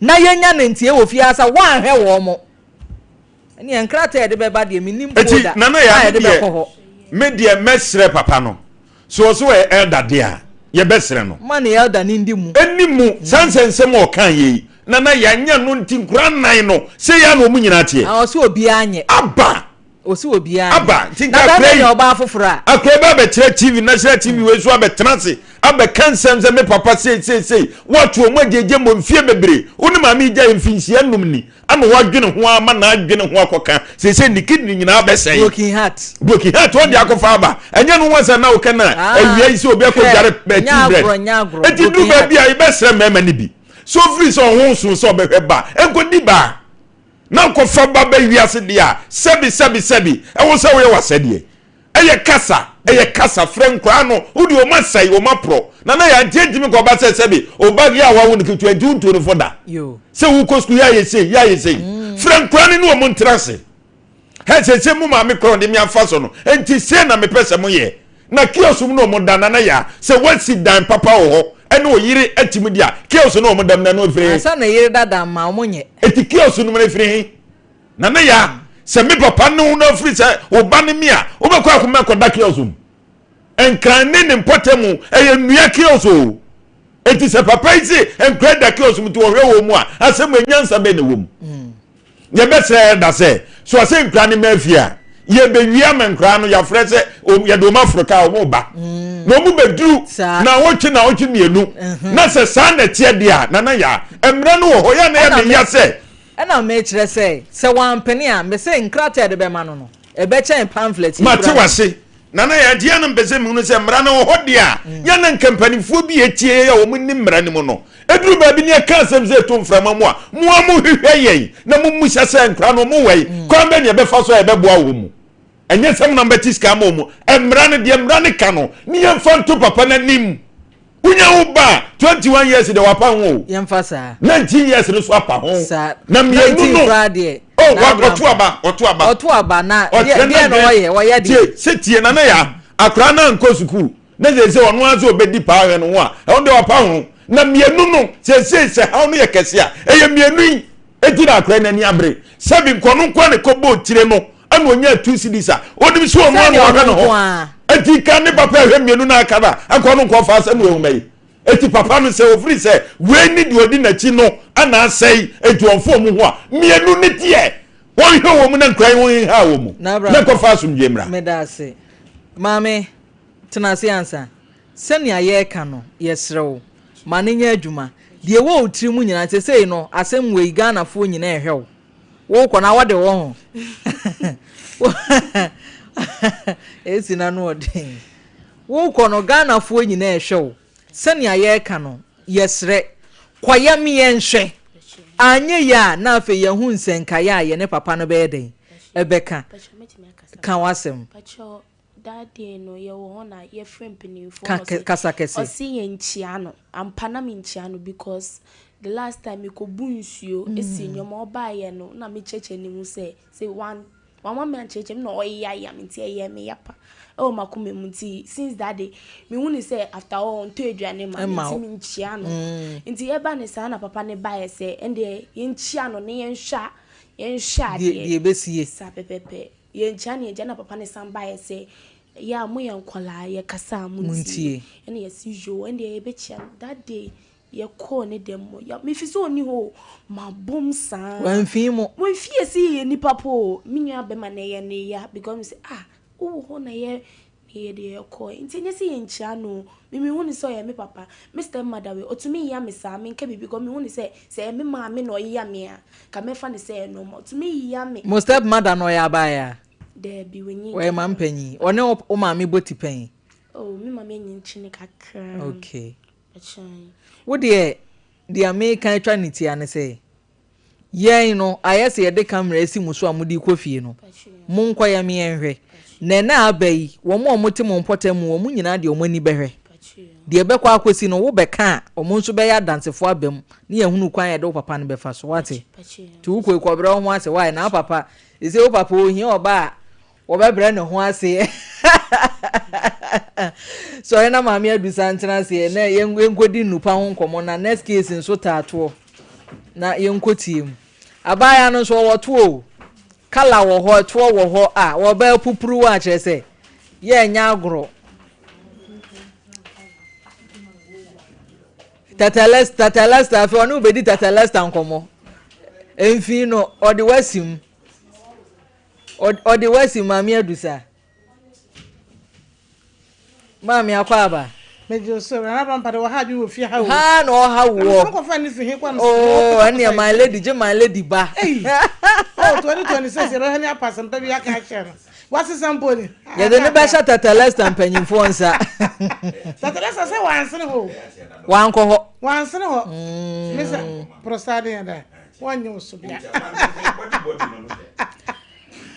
na yɛnya no nteɛ wɔ fie ha sɛ woanhwɛ wɔn. Ɛnneɛ nkrataa a yɛde bɛba deɛ mennim Eti folder Nana Yaa a me yɛde deɛ bɛkɔ hɔ. me deɛ mɛsrɛ papa no sɛ ɔsɛ ɔyɛ elder deɛ a. Yɛbɛsrɛ no. Ma ne elder no ndi mu. Ɛni mu. Saa nsɛnsɛm a ɔkaeɛ yi, Nana, yɛanyɛ no nti nkwadaa nnan no, sei ara na wɔn nyinaa teɛ. Ah, ɔse obiara nyɛ. Aba! Ɔse obiara nyɛ. Aba! Nti nka Na akwadaa bɛrima yi, nya ɔbaa foforɔ a. akwadaa yi ba abɛkyerɛ TV, national TV wei so abɛtena ase, abɛka nsɛm sɛ me papa sei sei sei, woato wɔn agyegye mmɔ mfie bebree, wo ne maame yi gyae mfinhyia nnum ni, ama wadwene ho ama n'adwene ho akɔka seesei ne kidney nyinaa bɛsɛe. Broken heart. Broken heart ɔde akɔfa aba. Ɛnyɛ no nwansa na woka na Ah, awia yi sɛ obi akɔdware hwɛ, nyɛ tea bread. agorɔ, nyɛ agorɔ. Eti duru Broken heart. baabi a yɛbɛsrɛ mmarima no bi sɛ ofiri sɛ ɔho nso sɛ ɔbɛhwɛ ba nkɔdi ba na nkɔfa ba bɛ wiase deɛ a sɛbi sɛbi sɛbi ɛwɔ sɛ woyɛ w'asɛdeɛ. Ɛyɛ kasa, ɛyɛ kasa, frɛ nkoraa no, wo deɛ ɔma sɛe, ɔma porɔ. Nana yaa nti ɛntumi nkɔ ba sɛ sɛbe ɔba yɛ a wawo no ketewa nti wontuo no fo da. Sɛ wokɔ sukuu yɛ ayɛ sei, yɛ ayɛ sei. Frɛ nkoraa no ne ɔmo ntena ase. Hɛ sese mo maame korɔ de me afa so no, nti sei na mepɛ sɛ moyɛ. Na kiosk mu na ɔmo da, Nana yaa, sɛ woasi dan papa wɔ hɔ ɛne ɔyere atumi di a, kiosk na ɔmo da mu na ɛno ɛfiri he? Ansa na yere dada ma ɔmo nyɛ. Eti kiosk no mu no ɛfiri he? Nana Yaa, sɛ me papa ne wo na afiri sɛ wo ba ne me a, wobɛkɔ akoma akɔda kiosk mu. Nkran ne ne mpɔtam ɛyɛ nnua kiosk o. Eti sɛ papa yi se nkran da kiosk mu nti wɔhwɛ wɔn mu a, asɛm wei nyansa bɛn na ɛwɔ mu? Yɛbɛsrɛ ɛda sɛ, so ɔsɛ nkran ne mmaa fie a, yɛbɛwie ama nkran no yɛafrɛ sɛ yɛde wɔn aforo kaa wɔn ba. Na wɔn bɛduru naawɔtwe naawɔtwe mmienu. Na sɛ saa na ɛteɛ deɛ a, Nana Yaa, mmara no wɔ hɔ, yɛ a na ɛyɛ me ya sɛ Ɛna mekyerɛ sɛ, sɛ wampene a, mese nkrataa a yɛde bɛma no no, ɛbɛkyɛn pamphlet yi Mate koraa. w'ase. Nana Yaa, deɛ na mepɛ sɛ mehunu sɛ mmara no wɔ hɔ deɛ a, yɛn na nka mpanimfoɔ bi a ɛtie yɛn a wɔn nnim mmara no mu no, ɛduru baabi ne yɛka asɛm sɛ ɛto mframa mu a, mo ara mohwehwɛ yɛn na mommisa sɛ nkwadaa no wɔn wɔ he? Kwan bɛn na yɛbɛfa so a yɛbɛboa wɔn mu? Ɛnyɛ sɛ mo na mobɛte sika ama wɔn. Mmara no, deɛ mmara no ka no, ne yɛmfa nto papa no anim. Wonya wo ba a, 21 years deɛ wapa ho o. Yɛmfa saa. 19 years no so apa ho. Saa. Na mmienu 19 no. koraa deɛ. Oh, na wa, Abraham. ɔto aba, ɔto aba. Ɔto aba na deɛ Ɔkyerɛ deɛ na n'adwene. ɔyɛ, ɔyɛ deɛ. Tie, sɛ tie na na ya, akwaraa no ankɔ sukuu. Na sɛ sɛ ɔno ara sɛ ɔbɛdi paa hwɛ no ho a, ɛho deɛ wapa ho. Na mmienu no, sɛ sɛ haw no yɛ kɛse a, ɛyɛ mmienu yi. Eti na akwaraa no ani abere. Sɛbi nkɔno nko a na ɛkɔbɔɔ tire no. Ɛna ɔnyaa two cedis a onim sɛ ɔno ano ɔhwɛ ne ho. Eti ka ne papa ɛhwɛ mmienu na aka na ɛkɔ no nkɔ fa asɛm wɔ nwoma yi. Eti papa no sɛ ofiri sɛ wei ne deɛ ɔdi n'akyi no ana asɛe eti ɔnfa ɔmo ho a mmienu ne deɛ wɔnhwɛ wɔn mu na nkura yi wɔn nha wɔn mu na nkɔfa asomdwie mmra. Meda ase. Maame, tena ase ansa. Sɛnea yɛreka no, yɛsrɛ wo, ma no nyɛ adwuma. Deɛ ɛwɔ wo tiri mu nyinaa, seesei no, asɛm wei, Ghanafoɔ nyinaa rehwɛ wo. Wokɔ na wɔde wo ho. Esi na no ɔden. Wokɔ no Ghanafoɔ nyinaa ɛhwɛ wo. Sɛnea yɛreka no, yɛsrɛ. Kɔyɛ me yɛnhwɛ. Anyɛ yie a na afei yɛahu nsɛnkaeɛ a yɛne papa no bɛyɛ dɛn? Ɛbɛka. Ka w'asɛm. That day no yɛwɔ hɔ na yɛfrɛ mpaninfoɔ Ka na ɔse kasa kɛse. ɔse yɛnkyia no ampa na menkyia no because the last time mekɔbu nsuo si nnoɔma ɔbaeɛ no na mekyerɛkyerɛ ne mu sɛ sɛ wan wamma me ankyerɛkyerɛ mu na ɔyeyayam nti ɛyɛɛ me ya pa ɛwɔ m'akoma mu nti since that day mehu ne sɛ after all ɔntɔ aduane ma me Ɛma nti wo. menkyia no nti ɛba ne saa na papa no baeɛ sɛ ɛndeɛ yɛnkyia no na yɛnhwɛ yɛnhwɛ Deɛ adeɛ deɛ ɛbɛsie. saa pɛpɛpɛ. Yɛnkyia no yɛgya na papa no san baeɛ sɛ yɛ a moyɛ nkwadaa yɛkasa a montie ɛna yɛse yoo ɛndeɛ yɛbɛkyia no that day yɛkɔɔ ne dɛm hɔ ya mefi sɛ ɔni hɔ o mabom saa Wamfii mo. Wamfi yɛ sɛ yɛyɛ nipa po o me nua bɛma na ɛyɛ ne ya because me sɛ ah wowɔ hɔ na yɛ Na yɛde yɛkɔe. Nti ɛnyɛ sɛ yɛnkyia no o. Me mehu no sɛ ɔyɛ me papa. Me step mother wei, ɔtumi yea me saa, menka biribi because mehu no sɛ, sɛ ɛyɛ me maame na ɔyea me a, nka mɛfa no sɛ ɛyɛ normal. Ɔtumi yea me. Mo step mother no ɔyɛ abaayaa? Daabi, wanyin Ɔyɛ kakra. maame panyin. Ɔne wo maame bɔ ti pɛn? Oh, me maame anyin kyene kakra. Okay. Ɛkyɛn. Wo deɛ, deɛ meka atwa ne ti ara ne sɛ, Yɛn no, ayɛ sɛ yɛde camera asi mo so a mode rekɔ fie no. Monkɔ yɛ me yɛnhwɛ. Na ɛnnɛ a aba yi, wɔn a wɔte mo mpɔtam mu, wɔn nyinaa de wɔn ani bɛhwɛ. Deɛ ɛbɛkɔ akɔsi no, wobɛka a, wɔn nso bɛyɛ adansefoɔ aba mu, na yɛahunu kwan a yɛde wo papa no bɛfa so. Woate? Nti wokɔ yi, kɔbrɛ wo ho ase. Why? Na wo papa, seesei wo papa ɔhia ɔba a Wɔbɛbrɛ ne ho ase. Sɔre na maame adusa ntena ase na yɛnkɔdi nnupa ho nkɔmmɔ na next case nso taa toɔ na yɛnkɔ tie mu. Abaayewa no nso ɔwɔ toɔ o. Kala wɔ hɔ, toɔ wɔ hɔ a wɔbɛyɛ pupuru a kyerɛ sɛ yɛnyɛ agorɔ. Tata Tata Lester afei ɔne wobɛdi Tata Lester nkɔmmɔ. Mfii no ɔde wasim. Ɔde wasim Maame Adusa. Maame akɔ aba. Megye so Nana Pampa de wɔha adwene wɔ fie ha o. Ha na ɔha woɔ. Na kɔfa ne fi he kɔ no. Oh, ɛnneɛ my lady gye my lady ba. Ei. Oh, 2026 yɛbɛhwɛ ne apa asɛmpa bi aka akyerɛ no. Wasesa mpo ni. Yɛde ne bɛhyɛ Tata Lester mpanyinfoɔ nsa. Tata Lester sɛ wansene hɔ o. Wankɔ hɔ. Wansene hɔ. Mesa prosade yɛ dɛ. Wɔnyɛ wo so bia.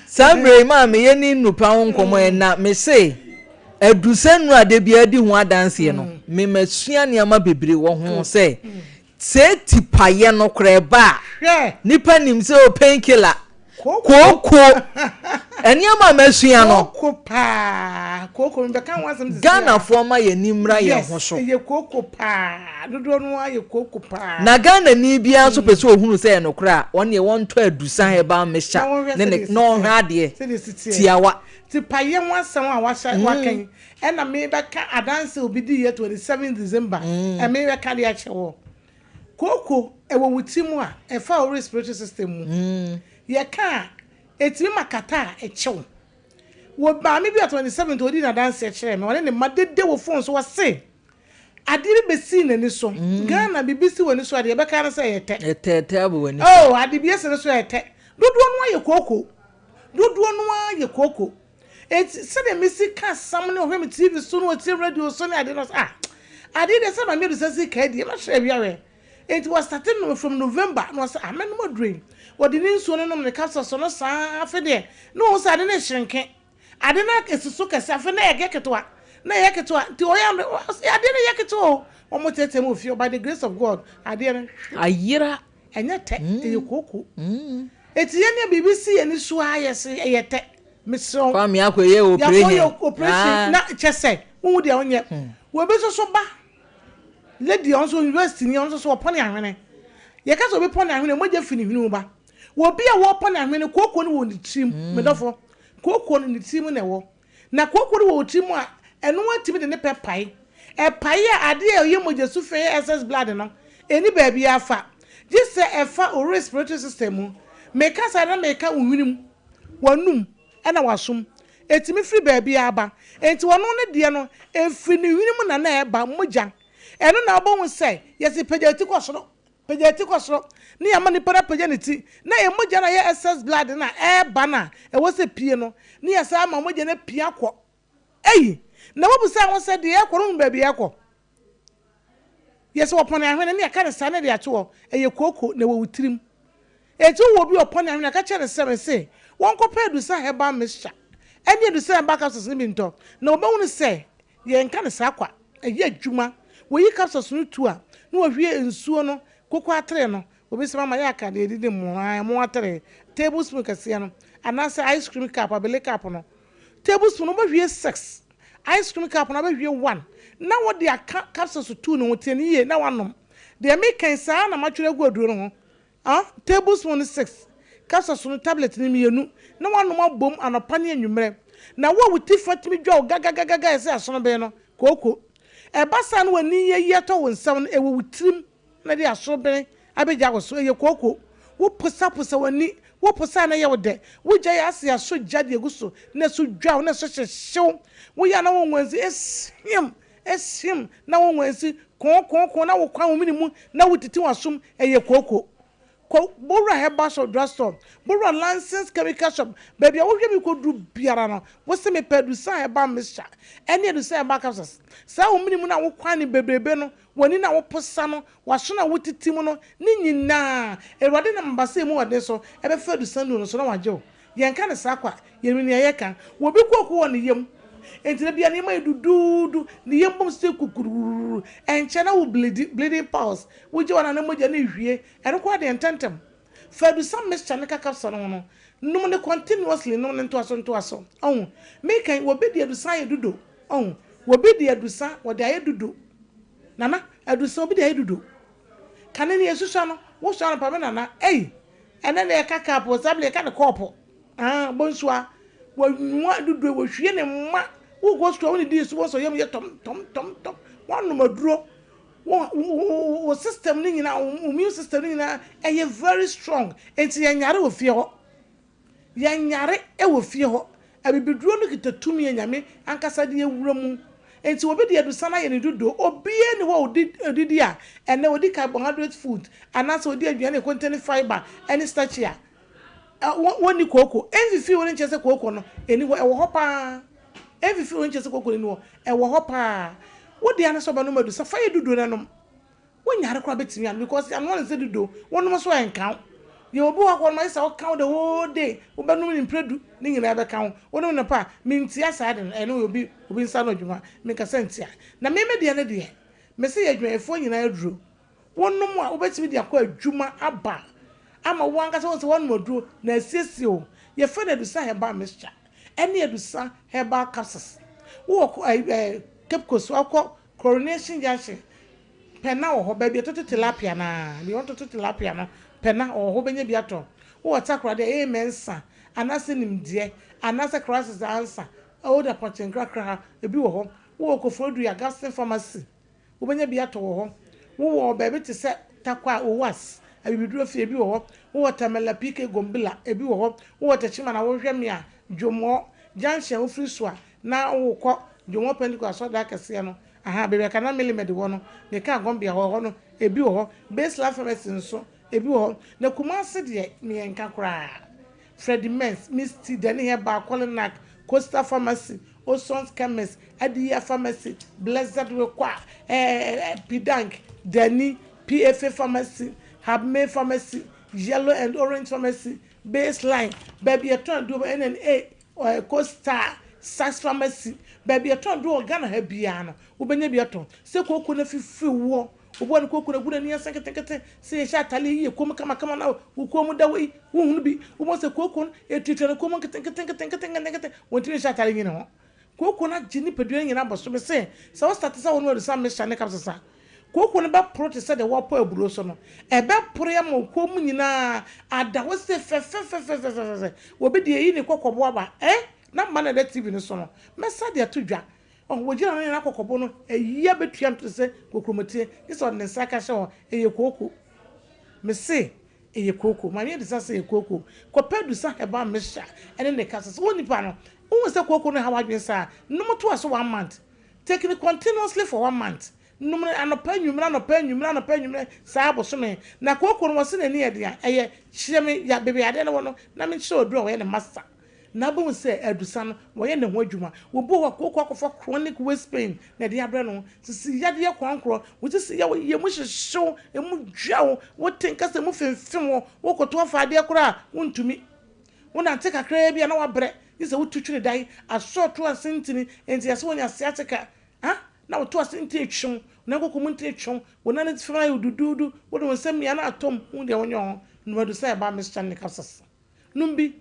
Saa mmerɛ yi maa meyɛ ne nnupa ho nkɔmmɔ ɛ na mese adusɛ nnuro a da biara di ho adanseɛ no memasua nneɛma bebree wɔ ho sɛ sɛ tipayɛ no koraa ɛba a nipa nim sɛ o pain killer kooko nneɛma a masua no kooko paa kooko mebɛka ho asɛm sisi a Ghanafoɔ ma yɛn ani mmra yɛn ho so yes ɛyɛ kooko paa dodoɔ no ara yɛ kooko paa na Ghanani biara nso pɛ sɛ ohunu sɛ ɛyɛ nokorɛ a wɔn deɛ wɔntɔ adusa herbal mixture ne ne na ɔnhwɛ adeɛ sɛdeɛ ɛsi teɛ tiawa. Tipayɛ ho asɛm a wahyɛ waka yi ɛna mebɛka adanse a obi diiɛ 27 December ɛmebɛka de akyerɛ wɔ Kooko ɛwɔ wo ti mu a ɛfa wo respiratory system mu. Yɛka a, ɛtumi ma kata a ɛkye wo. Wɔ maame bi a 27 odii n'adanseɛ kyerɛɛ me, ɔne ne mma dede wɔ phone so, ɔse adeɛ bi bɛsii n'ani so. Ghana biribi si w'ani so a, deɛ yɛbɛka ne sɛ ɛyɛ tɛ. Ɛtɛɛtɛ abɔ w'ani so. Oh, ade bi asi ne so a ɛyɛ tɛ. Dodoɔ no ara yɛ kooko. Dodoɔ no ara yɛ kooko. Enti sɛdeɛ mesi ka asɛm ne ɔhwɛ me TV so ne ɔtie radio so ne adeɛ no ɔsɛ ah adeɛ deɛ sɛ Maame Adusa si ka deɛ mɛhwɛ awia hwɛ. Enti wɔstate nom from November na ɔsɛ ah mɛnom aduro yi. Wɔde ne nsuo no nom ne capsules no saa afe deɛ na ɔhu sɛ ade no rehyerenke. Ade no esi so kɛse afe na ɛyɛ ketewa na ɛyɛ ketewa nti ɔyɛ ano ɔsɛ adeɛ no yɛ ketewa o. Wɔn teetee mu wɔ fie by the grace of God adeɛ no hwe. Ayera. Ɛnyɛ tɛ ɛyɛ kooko. Enti yɛn deɛ biribi si yɛn ani so ara yɛse ɛyɛ tɛ. Mesrɛ wo. Kwame akɔyɛ operation. Yɛakɔyɛ operation na kyɛ sɛ wohu deɛ wonyɛ. Obi nso so ba lady a ɔno nso university ni ɔno nso so ɔpɔne ahwene. Yɛka sɛ obi pɔne ahwene mogya fi ne hwene mu ba. Obi a wɔpɔne ahwene kooko no wɔ ne tirim me dɔfo. Kooko no ne tirim na ɛwɔ. Na kooko no wɔ wo tirim a ɛno atumi de ne pɛ pae. Ɛpae a adeɛ a ɛyɛ mogya su fɛ yɛ excess blood no ɛni baabiara fa. Gye sɛ ɛfa wo respiratory system mu. Meka saa na meka wo hwene mu. w'anum na w'asom. Ɛtumi firi baabiara ba. Enti ɔno ne deɛ no, ɛfiri ne hwene mu na na ɛba, mogya. Ɛno na wobɛhu sɛ yɛse pagya ti kɔ soro, pagya ti kɔ soro, ne yɛama nipa no apagya ne ti, na ɛyɛ mogya no a ɛyɛ excess blood no a ɛreba no a ɛwɔ sɛ pue no, ne yɛsan ama mogya no apue akɔ. Ei! Na wobisaa ho sɛ deɛ ɛrekɔ no wohu baabi a ɛrekɔ? Yɛ sɛ wɔpɔne ahwene ne yɛka no saa na de ato hɔ, ɛyɛ kooko na ɛwɔ wo tirim. Enti wowɔ obi a ɔpɔne ahwene a, ka kyerɛ no sɛ mese wɔnkɔpɛ adusa herbal mixture ne adusa herbal capsules no bi ntɔ, na wɔbɛhunu sɛ yɛnka no saa kwa. Ɛyɛ adwuma. Wɔyi capsules no tu a, na wɔhwie nsuo no, koko atere no, obi sɛ mama yɛaka deɛ yɛde di mo, ae, mo atere, tablespoon kɛseɛ no, anaasɛ ice cream cup, abele cup no, tablespoon no wobɛhwie six, Ice cream cup no abɛhwie one na wode aka capsules two no ho, tie no yie na woanom. Deɛ meka yi saa ara na matwerɛ agu aduro no ho, ah, tablespoon no six, capsules no tablet no mmienu na woanom abom anɔpa ne anwummerɛ. Na wo a wo ti fa tumi dwa wo gagagagaga ɛsɛ asonoben no, kooko. Ɛba saa na w'ani ayi atɔ wo nsam no, ɛwɔ wo tirim. na de asorobene abɛgya wo so, ɛyɛ kooko. Woposaposa w'ani, woposa a na ɛyɛ wo dɛ. Wogyae ase asɔ gya de agu so na ɛso dwa wo na ɛso hyehye wo. Woyɛ a na wo nwansi esiam, esiam, na wo nwansi koo koo koo na wokwan wo mene mu na wotiti w'asom, ɛyɛ kooko. Kɔ Bowura Herbal Shop, Drug Store, Bowura Licensed Chemical Shop, baabi a wohwɛ me kɔduru biara no, wose mepɛ Adusan Herbal Mixture ɛne Adusan Herbal Capsules. Saa wo mene mu no a wokwan no bebrebe no, W'ani na woposa no, w'aso na wotete mu no, ne nyinaa, Awurade nam abasa a emu wɔ den so bɛfa adusan no so na wagye wo. Yɛnka no saa kwa, yenim nea yɛka. Obi kooko wɔ ne yam, enti da biara ne yam ayɛ duduudu, ne yam bom sɛ kukurururu. Ɛnkyɛ na wo bleedi, bleeding piles, wogye w'ano a na mogya no rehwie, ɛno koraa deɛ ntɛmntɛm. Fa adusan mixture no ka capsule no ho no, nom no continuously, nom no ntoaso ntoaso. Ɔho, meka yi, obi de adusan ayɛ dudo, ɔho, obi de adusan, wɔde ayɛ dudo. Nana, adusan, obi de ayɛ dudo. Kane no yɛsusua no, wosua anɔpa me nana, ei, ɛnɛ na yɛka cup o, saa bere yɛka no kɔɔpo, ah, bonsua, wɔnua dudo, wɔhwie ne mma, wokɔ sukuu a wone dii so, wɔn sɛ yam yɛ tɔm tɔm tɔm tɔm, wɔanom aduro. Wo wo wo system no nyinaa, wo immune system no nyinaa ɛyɛ very strong. Enti yɛnyare wɔ fie hɔ. Yɛnyare wɔ fie hɔ. Abibiduro no kita tumi a Nyame ankasa de awura mu. Enti obi de adusan ayɛ ne dudo. Obiara nni hɔ a odi odidi a ɛnnɛ odi carbohydrate food anaasɛ odi aduane a ɛcontain fibre ne starch a wɔnni kooko. Ɛmfifi hɔ no nkyerɛ sɛ kooko no ɛnni hɔ. Ɛwɔ hɔ paa. Ɛmfifi hɔ nkyerɛ sɛ kooko no nni hɔ. Ɛwɔ hɔ paa. Wo dea ne sɛ wobɛnom adusa. Fa yɛ dudo na nom. Wonyare koraa bɛtumi anom because yɛanoa no sɛ dudo. Wonom nso a ɛnka wo. Yɛwɔ obi wɔ hɔ a ɔnom ayɛ sɛ ɔka wo the whole day. Wobɛnom no mprɛ du, ne nyinaa bɛka wo. Wonom no pa a, mentia saa ade no. Ɛno yɛ obi obi nsa ano adwuma. Menkasa ntia. Na me me deɛ no deɛ, mese yɛ adwumayɛfoɔ nyinaa aduro. Wonom a, wobɛtumi de akɔ adwuma aba ama wo ankasa woahu sɛ woanom aduro na asiesie wo. Yɛfrɛ no Adusa Herbal Mixture ɛne Adusa Herbal Capsules. Wowɔ ɛɛ Cape Coast wokɔ Coronation Junction pɛ na wɔ hɔ, baabi a yɛtoto tilapia no ara, deɛ wɔtoto tilapia no pɛ na wɔ hɔ, wobɛnya bi atɔ. Wowɔ Takoradi a, ɛyɛ Mensah anaasɛ Nimdeɛ anaasɛ Crisis Ansa, Old Apɔnkye Nkrakra ha, ebi wɔ hɔ. Wowɔ Koforidua, Gaston Pharmacy. Wobɛnya bi atɔ wɔ hɔ. Wowɔ baabi te sɛ Tarkwa, Owas, Abibiduro fie, ebi wɔ hɔ. Wowɔ Tamale, PK Gombila, ebi wɔ hɔ. Wowɔ Techiman a wohwɛ me a, Dwomɔ junction a wofiri so a na wokɔ Dwomɔ Pentecost asɔredan kɛseɛ no, ahaa, baabi a Kana Milimed wɔ no, mekaa Gombia hɔ, ɛhɔ no, ebi wɔ hɔ. Baseline Pharmacy nso, ebi wɔ hɔ. Na Kumasi deɛ, meɛnka koraa. Freddie Mens, Misty, Danny Herbal, Kolinak, Coastal Pharmacy, Oson's Chemist, Adiya Pharmacy, Blessed Wekwa, eh, Pidank, Danny, PFA Pharmacy, Habme Pharmacy, Yellow and Orange Pharmacy, Baseline, baabi yɛtɔn aduro NNA, eh, Coastal, Saks Pharmacy, baabi yɛtɔn aduro wɔ Ghana ha biara no, wobɛnya bi atɔn. Sɛ kooko no afifiri woɔ, Obi wɔ ne kooko no agu n'ani ase nketenkete sɛ yɛhyɛ atade yi yɛ kɔn mu kamakama na wo kɔn mu da hɔ yi, wonhunu bi. Wobɛhu sɛ kooko no ɛtuatua ne kɔn mu nketenketenketenketenkete, wɔntumi nhyɛ atade nyi ne ho. Kooko no agye nipadua no nyinaa abɔ so. Mese sɛ wo starte sɛ wonom adusan mixture ne capsules a, kooko no bɛporo te sɛ deɛ wɔpɔ aburo so no. Ɛbɛpore ama wo kɔn mu nyinaa ada hɔ sɛ fɛfɛfɛfɛfɛfɛ. Obi deɛ ɛyi ne kɔkɔbo aba eh, na mma no ɛda TV no so no, mɛsa de ato dwa. Ɔho, wogyina no nyinaa kɔkɔbo no, ayi abetua no te sɛ kokuromoti, gye sɛ ɔde ne nsa ka hyɛ hɔ, ɛyɛ kooko. Mese, ɛyɛ kooko. Maame Adisa se ɛyɛ kooko. Kɔpɛ Adusa herbal mixture ɛne ne kasa. Sɛ wo nipa no, wohu sɛ kooko no ha w'adwene saa a, nom toa so one month. Take no continuously for one month. Nom no anɔpa, anwummere, anɔpa, anwummere, anɔpa, anwummere, saa bosome. Na kooko no, wɔse n'ani yɛ den a, ɛyɛ, kyerɛ me ya, baabi a adeɛ no wɔ no, na menkyerɛ wo aduro a wɔyɛ no master. Na wobɛhu sɛ adusa no, wɔyɛ ne ho adwuma. Obi wɔ hɔ a, kooko akɔfa chronic waist pain na ɛde abrɛ no. Sisi yadeɛ koankorɔ, wo sisi yɛ wo ya, emu hyehye wo, emu dwa wo, wote nka sɛ emu femfem wo, wokoto afa adeɛ koraa a, wontumi. Wonante kakraa bi a na woabrɛ, gye sɛ wotu twene dan, asɔɔto asentene, enti ɛsɛ sɛ wonya sciatica, ah, na woto asentene twe wo, wo nan koko mu ntene twe wo, wo nan atifi ayɛ wo duduudu, wode wo nsa mia na atɔ mu, wohu deɛ wonyɛ ho, nom adusa a ɛba mixture ne capsules. Nom bi.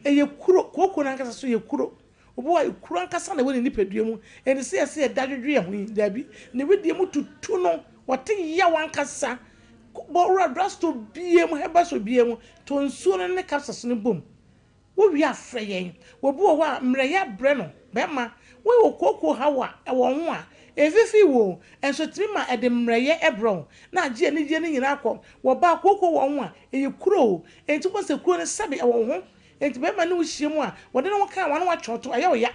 Ɛyɛ kuro. Kooko no ankasa nso yɛ kuro. Obi wɔ hɔ a, kuro ankasa na ɛwɔ ne nipadua mu. Ɛnte sɛ yɛsɛ yɛda dwedwe yɛn ho yi. Dabi. Ne wedeɛ mu tutu no. Ɔte yaw ankasa. Bɔ wura drugstore biara mu, herbal store biara mu, tɔ nsuo no ne capsules no bom. Wowie a, frɛ yɛn. Obi wɔ hɔ a, mmerɛyɛ abrɛ no. Bɛrima, woyɛ okooko haw a, ɛwɔ wo ho a, ɛmfifii wo o, nso ɛtumi ma ɛde mmerɛyɛ brɛ wo, na agye anigyeɛ no nyinaa kɔ. Wɔ ɔbaa, kooko wɔ wo ho a, ɛyɛ kuro o. Enti wobɛhu sɛ kuro no sɛbe ɛwɔ wo ho. Enti barima ne wo hyia mu a, wɔde ne ho ka wo a, na woatwe wo to, ɛyɛ wo ya.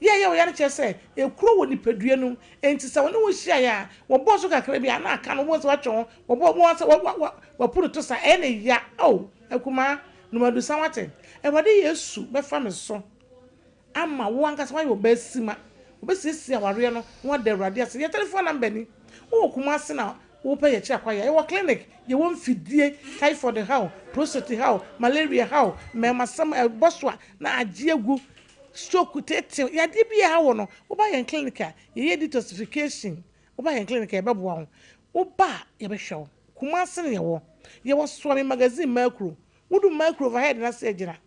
Yɛ a ɛyɛ wo ya no kyerɛ sɛ ekuro wɔ nipadua no mu. Enti sɛ wɔne wo hyiaeɛ a, wɔbɔɔ so kakra bi a, na aka no, wobɛhu sɛ woatwe wo ho, wɔbɔ wo sɛ wapu no to saa, ɛyɛ no ya. Oh, akumaa, nom adusa woate. Awurade Yesu bɛfa me so ama wo ankasa woayɛ ɔbaasima. Wobɛsiesie awareɛ no na woada Awurade ase. Yɛ telephone number ni. Wowɔ Kumasi na wopɛ yɛn akyiri akwan a, yɛwɔ clinic, yɛwɔ mfidie, typhoid haw, prostate haw, malaria haw, mmarimasɛm ɛbɔ so a na agye agu, stroke tetew, yadeɛ bi a ɛha wo no, woba yɛn clinic a, yɛyɛ detoxification. Woba yɛn clinic a yɛbɛboa wo. Woba a yɛbɛhwɛ wo. Kumasi na yɛwɔ. Yɛwɔ Suame Magazine Makuro. Wodu Makuro overhead no ase a gyina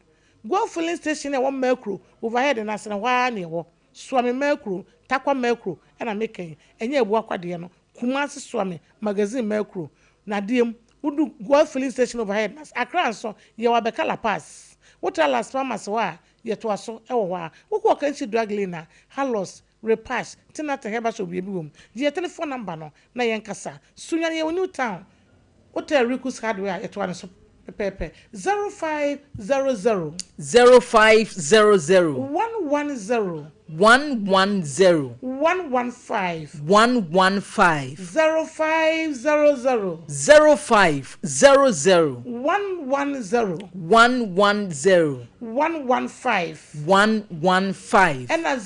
Goil filling station a ɛwɔ Makuro overhead no ase no, ɛhɔ ara na yɛwɔ. Suame Makuro, Tarkwa Makuro na meka yi, ɛnyɛ Abuakwa deɛ no. Kumasi Suame Magazine Makuro, Nadeem, wodu Goil filling station overhead no ase. Accra nso, yɛwɔ Abɛka La Paz. Wotra Las Palmas hɔ a, yɛtoa so wɔ hɔ ara. Wokɔ Ɔkanhyi Drug Lane a, Halos. Repash, Tinata Herbal Shop yɛ bi wɔ mu. Gye yɛ telephone number no na yɛnkasa. Sunyani yɛwɔ New Town Hotel Rikus Hardware a yɛtoa no so pɛpɛɛpɛ. 0500. 0500. 110. 110. 115. 115. 0500. 0500. 110. 110. 115. 115. Ɛna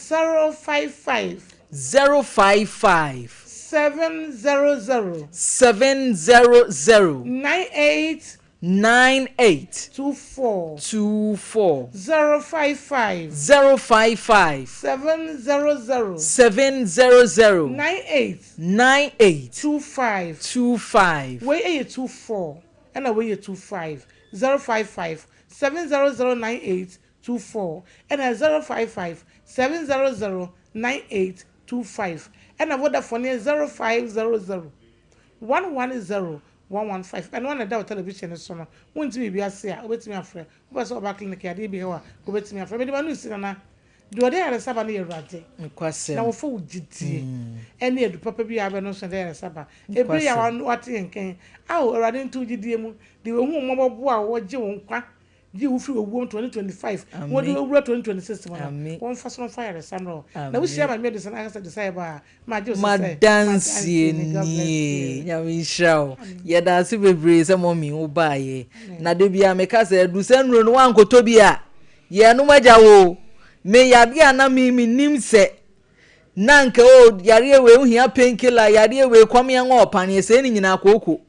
055. 055. 700. 700. 98. 98. 24. 24. 055. 055. 700. 700. 98. 98. 25. 25. Wei yɛ 24 ɛna wei yɛ 25. 055 700 98 24 ɛna 055 700 98 25 ɛna Vodafone yɛ 0500 110 115. Ɛno ara na ɛda wo television no so no. Wonte biribi ase a, wobɛtumi afrɛ. Wopɛ sɛ woba clinic yadeɛ bi hɛ wo a, wobɛtumi afrɛ. Mede m'ano resi Nana. Deɛ ɔde ayaresa ba no yɛ Awurade. Nokwasɛm. Na wɔfa wo gyidie ɛne adu papa bi a abɛno nso na ɛde ayaresa ba. Ɛberɛ yi a wate yɛn nka yi, ao Awurade nto wo gyidie mu. Deɛ wahu wo mmɔbɔ boa wo, ɔgye wo nkwa, gye wo firi owuo mu 2025, na ɔde wo awura 2026 mu no, wɔmfa so mfa ayaresa mmerɛ wo. Na wohyia Maame Adisa na aka sɛ Desire ba a, magye wo so sɛ M'adanseɛ m'adanseɛ ni. God bless nie. you. Nyame nhyira wo. Yɛda ase bebree sɛ mummy wo baeɛ. Na da biara meka sɛ adu sɛ nnuro no woankɔtɔ bi a, yɛnom agya wo o. Me yadeɛ a na me mennim sɛ na anka o yareɛ wei wohia painkiller, yareɛ wei kɔm yɛn wɔ ɔpaneɛ, sɛɛ ne nyinaa kooko.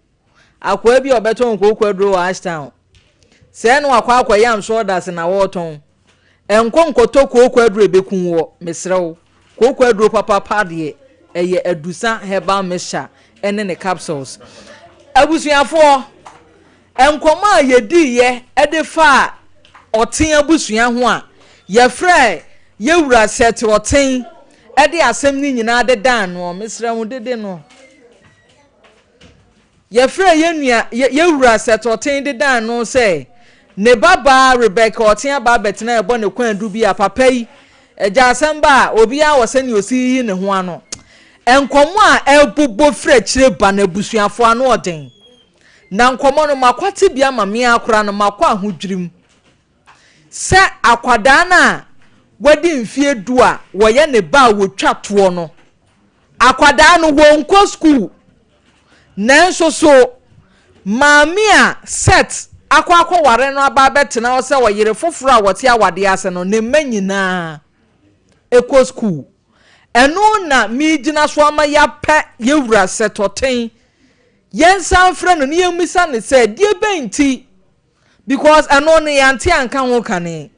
Akoa bi a ɔbɛtɔn kooko aduro wɔ Ashtown. Sɛɛ na wakɔ akɔyam sawdust na ɔretɔn. Nkɔ nkɔtɔ kooko aduro a ɛbɛku woɔ, mesrɛ wo. Kooko aduro papapa deɛ, ɛyɛ Adusa Herbal Mixture ne ne capsules. Abusuafoɔ, nkɔmmɔ a yɛdiiɛ de faa Ɔten abusua ho a yɛfrɛɛ yɛn wura Seth Ɔten de asɛm no nyinaa dedaa noɔ, mesrɛ wo dede no. Yɛfrɛɛ yɛn nua, yɛn wura Seth Ɔten de dan no sɛ ne babaa Rebecca Ɔten aba abɛtena ɛbɔ ne kwaadu bi a papa yi, agya asɛm ba a, obiara wɔ sɛnea ɔsi yiyi ne ho ano. Nkɔmmɔ a ɛrebobɔ firi akyire ba no abusuafoɔ ano ɔden. Na nkɔmmɔ no, makwate bi ama me ara koraa no, makɔ ahodwirim. Sɛ akwadaa no a wadi mfeɛ du a wɔyɛ ne ba a wɔtwa toɔ no, Akwadaa no wɔnkɔ sukuu nanso so maame a Seth akɔ akɔware no aba abɛtena hɔ sɛ ɔyere foforɔ a wɔte awadeɛ ase no ne mma nyinaa kɔ sukuu. Ɛno na meregyina so ama yɛapɛ yɛn wura Seth Ɔten. Yɛnsan mfrɛ no na yɛmmisa no sɛ deɛ bɛn nti because ɛno no yɛante anka ho kane.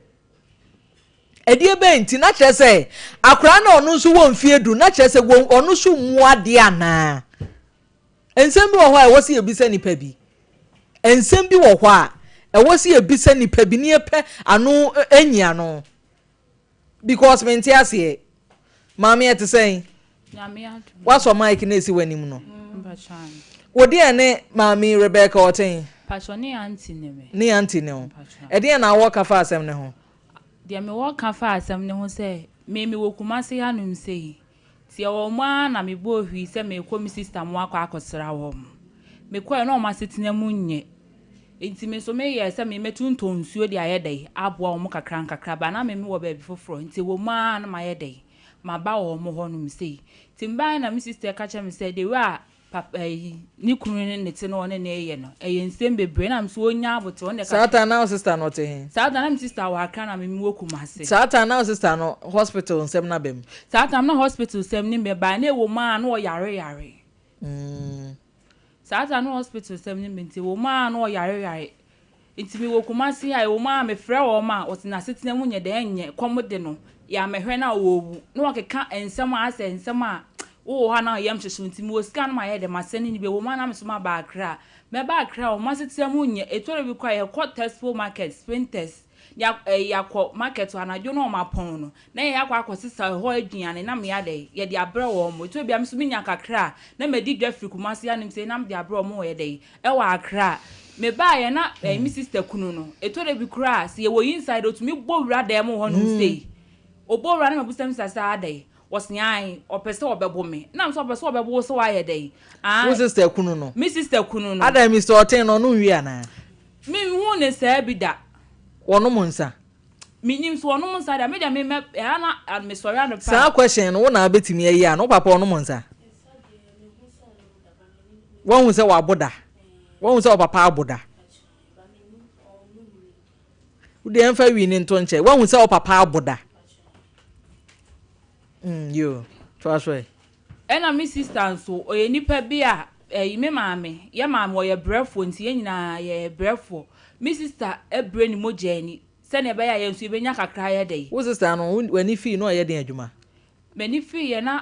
Ɛdeɛ bɛn nti? Na kyerɛ sɛ akwadaa no a ɔno nso wɔ mfeɛ du, na kyerɛ sɛ wɔn ɔno nso mmu adeɛ anaa? Nsɛm bi wɔ hɔ a ɛwɔ sɛ yɛbisa nipa bi. Nsɛm bi wɔ hɔ a ɛwɔ sɛ yɛbisa nipa bi ne yɛpɛ ano nyi ano. Because mente aseɛ. Maame ɛte sɛn? Woasɔ mic na esi w'anim no. Wo deɛ ne maame Rebecca Ɔten? Pacho ne auntie ne me. Ne auntie ne wo. Ɛdeɛn na wɔ ka fa asɛm no ho? Deɛ me wɔ ka fa asɛm no ho sɛ, me me wɔ Kumasi hanom sei, nti ɛwɔ mu ara na me bɔɔ hwii sɛ merekɔ me sister mo akɔ akɔ sra wɔn. Me kɔɛ na wɔn asetena mu nyɛ. Nti me nso me yɛɛ sɛ me mɛtu ntɔnsuo de ayɛ dɛn aboa wɔn kakra nkakra, but na me me wɔ baabi foforɔ, nti ɛwɔ mu ara na mayɛ dɛn maba wɔn hɔnom sei. Nti mebaeɛ na me sister ka kyerɛ me sɛ the way a papa yi ne kunu ne ne te na ɔne no reyɛ no, ɛyɛ nsɛm bebree. Ɛna me nso ɔnya aboterɛ, ɔno deɛ Saa time na wo sister no ɔte he? Saa time na me sister wɔ Accra na me mewɔ Kumasi. Saa time na wo sister no hospital nsɛm no aba mu? Saa time na hospital sɛm no mbaeɛ, na ɛwɔ mu ara na ɔyare yare. Saa time no hospital sɛm no mba nti ɛwɔ mu ara na ɔyare yare. Nti mewɔ Kumasi a, ɛwɔ mu ara mefrɛ wɔn a, wɔse n'asetena mu nyɛ dɛ, ɛnyɛ, kɔm de no, yɛammɛhwɛ no a ɔrewu. Na wɔkeka nsɛm a asɛ nsɛm a wowɔ hɔ a na wo yam hyehye wo. Nti mewɔ sika a na mayɛ dɛ, masɛne no bi. Ɛwɔ mu ara na me nso maba Accra. Mɛba Accra a, wɔn asetena mu nyɛ. Ɛtɔ da bi koraa a, yɛkɔ Tesfo market, Spintex, yɛ yɛakɔ market hɔ anadwo na wɔapɔn no, na yɛakɔ akɔsesa ɛhɔ aduane na meyɛ dɛ, yɛde abrɛ wɔn. Ɛtɔ da bi a me nso menya kakra a, na madi dwa firi Kumasi hanom sei na mede abrɛ wɔn wɔyɛ dɛ, Ɛwɔ Accra. Me baeɛ na ɛɛ me sister kunu no, ɛtɔ da bi koraa a, sɛ yɛwɔ inside a, ɔtumi bɔ wura dan mu hɔnom sei. Ɔbɔ wura na mabisa me sister sɛ adɛn? Ɔse ae, ɔpɛ sɛ ɔbɛbo me. Ɛna mese ɔpɛ sɛ ɔbɛbo wo sɛ woayɛ dɛn? Ae. Wo sister kunu no? Me sister kunu no. Adɛn, Mister Ɔten no, ɔnom wii anaa? Menhuu no saa bi da. Wɔnom nsa? Menim sɛ ɔnom nsa deɛ, me deɛ me mɛ, ɛha na mesɔre anɔpa a. Saa question no, wo na wobɛtumi ayi ano. Wo papa ɔnom nsa? Woahu sɛ wabo da? Woahu sɛ wo papa abo da? Wo deɛ ɛmfa wii no nto nkyɛn. Woahu sɛ wo papa abo da? Mm, yo, toa so ɛ. Ɛna me sister nso, ɔyɛ nipa bi a, ɛyi, me maame, yɛ maame ɔyɛ brɛfoɔ nti yɛn nyinaa yɛyɛ brɛfoɔ. Me sister brɛ ne mogya ani sɛdeɛ ɛbɛyɛ a yɛn nso yɛbɛnya kakra ayɛ dɛn. Wo sister no, w'ani fii na ɔyɛ den adwuma? M'ani fiiɛ na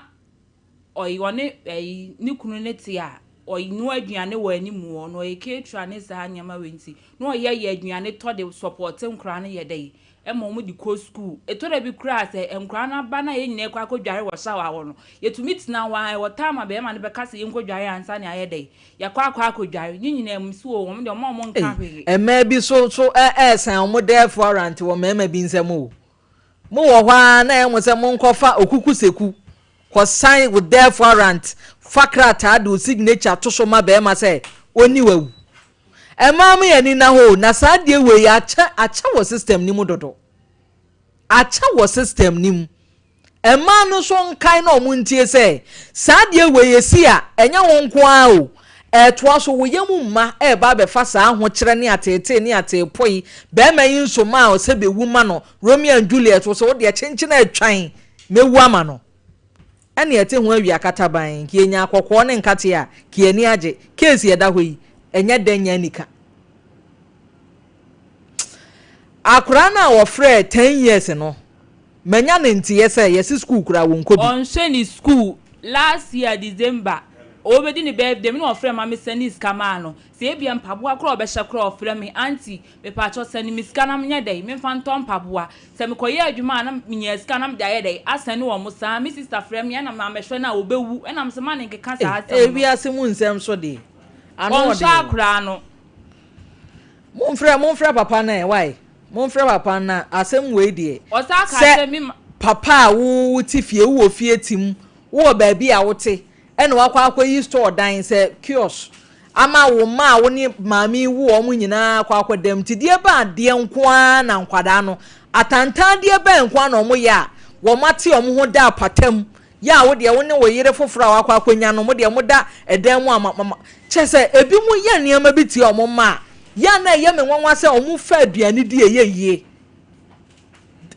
ɔy ɔne ɛyi ne kunu no te a, ɔnoa aduane wɔ anim hɔ, na ɔyɛ caterer ne saa nneɛma wei nti, na ɔyɛ yɛ aduane tɔ de sɔpɔte nkwadaa no yɛ dɛn ma wɔn de kɔ sukuu. Ɛtɔ da bi koraa a sɛ nkwadaa no aba na yɛn nyinaa kɔ akɔdware wɔ shower hɔ no, yɛtumi tena hɔ ara, ɛwɔ time a barima no bɛka sɛ yɛnkɔdware ansa na yɛayɛ dɛn, yɛakɔ akɔ akɔdware. Ne nyinaa mu so o, wɔn deɛ wɔn a wɔnka Ei, hwee. mmaa bi so so ɛɛsan wɔn death warrant wɔ mmarima bi nsam o. Mo wɔ hɔ ara na ɛyɛ mo sɛ monkɔfa okukuseku kɔ sign wo death warrant fa krataa de wo signature to so ma barima sɛ ɔnni w'awu. Mmaa mo yɛn ani nna hɔ o, na saa adeɛ wei akyɛ akyɛ wɔ system no mu dodo. Akyɛ wɔ system no mu. Mmaa no nso nkae na wɔn ntie sɛ, saa adeɛ wei ɛsi a, ɛnyɛ wo nko ara o, ɛretoa so, wo yam mma ɛreba abɛfa saa ahokyerɛ ne ateetee ne ateepoe, barima yi nso maa ɔsɛ bɛwu ma no, Romeo and Juliet, wo sɛ wo deɛ kyenkyen atwan, mɛwu ama no. Ɛne ɛte ho awia kataban, nka yɛnya kɔkɔɔ ne nkateɛ a, nka yɛn ani agye, case ɛda hɔ yi, ɛnyɛ dɛ nyɛ anika. Akwadaa no a wɔfrɛɛ 10 years no, Manya ne nteyɛ sɛ yɛse school koraa wɔnkɔ bi. Ɔnhwɛ ne school, last year December ɔbɛdi ne birthday me na ɔfrɛ ma me sɛnde sika maa no, sɛ ebia mpaboa koraa ɔbɛhyɛ koraa ɔfrɛ me, auntie mepakyɛw sɛnde me sika na menyɛ dɛn memfa ntɔ mpaboa, sɛ mekɔyɛ adwuma a na menya sika na mede ayɛ dɛn asɛnde wɔn saa, me sister frɛ me ɛna mammɛhwɛ no a ɔbɛwu ɛna mese ma no nkeka saa asɛm Ei no. wiase mu nsɛm so deɛ ano Ɔnhwɛ ɔden o. akoraa no. Momfrɛ momfrɛ papa no ɛ wai momfrɛ papa no na asɛm wei deɛ Ɔsan kaa sɛ sɛ me ma. papa a wo wote fie wowɔ fie te mu wowɔ baabi a wote ɛna wakɔ akɔyi store dan sɛ kiosk ama wo mma a wo ne maame yi wo wɔn nyinaa akɔ akɔda mu nti deɛ bɛn adeɛ nko ara na nkwadaa no atantan deɛ bɛn nko ara na wɔyɛ a wɔn ate wɔn ho da apata mu Yɛ a wo deɛ wo ne wo yere foforɔ a wakɔ akɔnya no, mo deɛ moda ɛdan mu a ma, ma, ma, kyerɛ sɛ ebinom yɛ nneɛma bi tia wɔn mma a, yɛ a na ɛyɛ me nwanwa sɛ wɔfa aduane di ɛyɛ yie.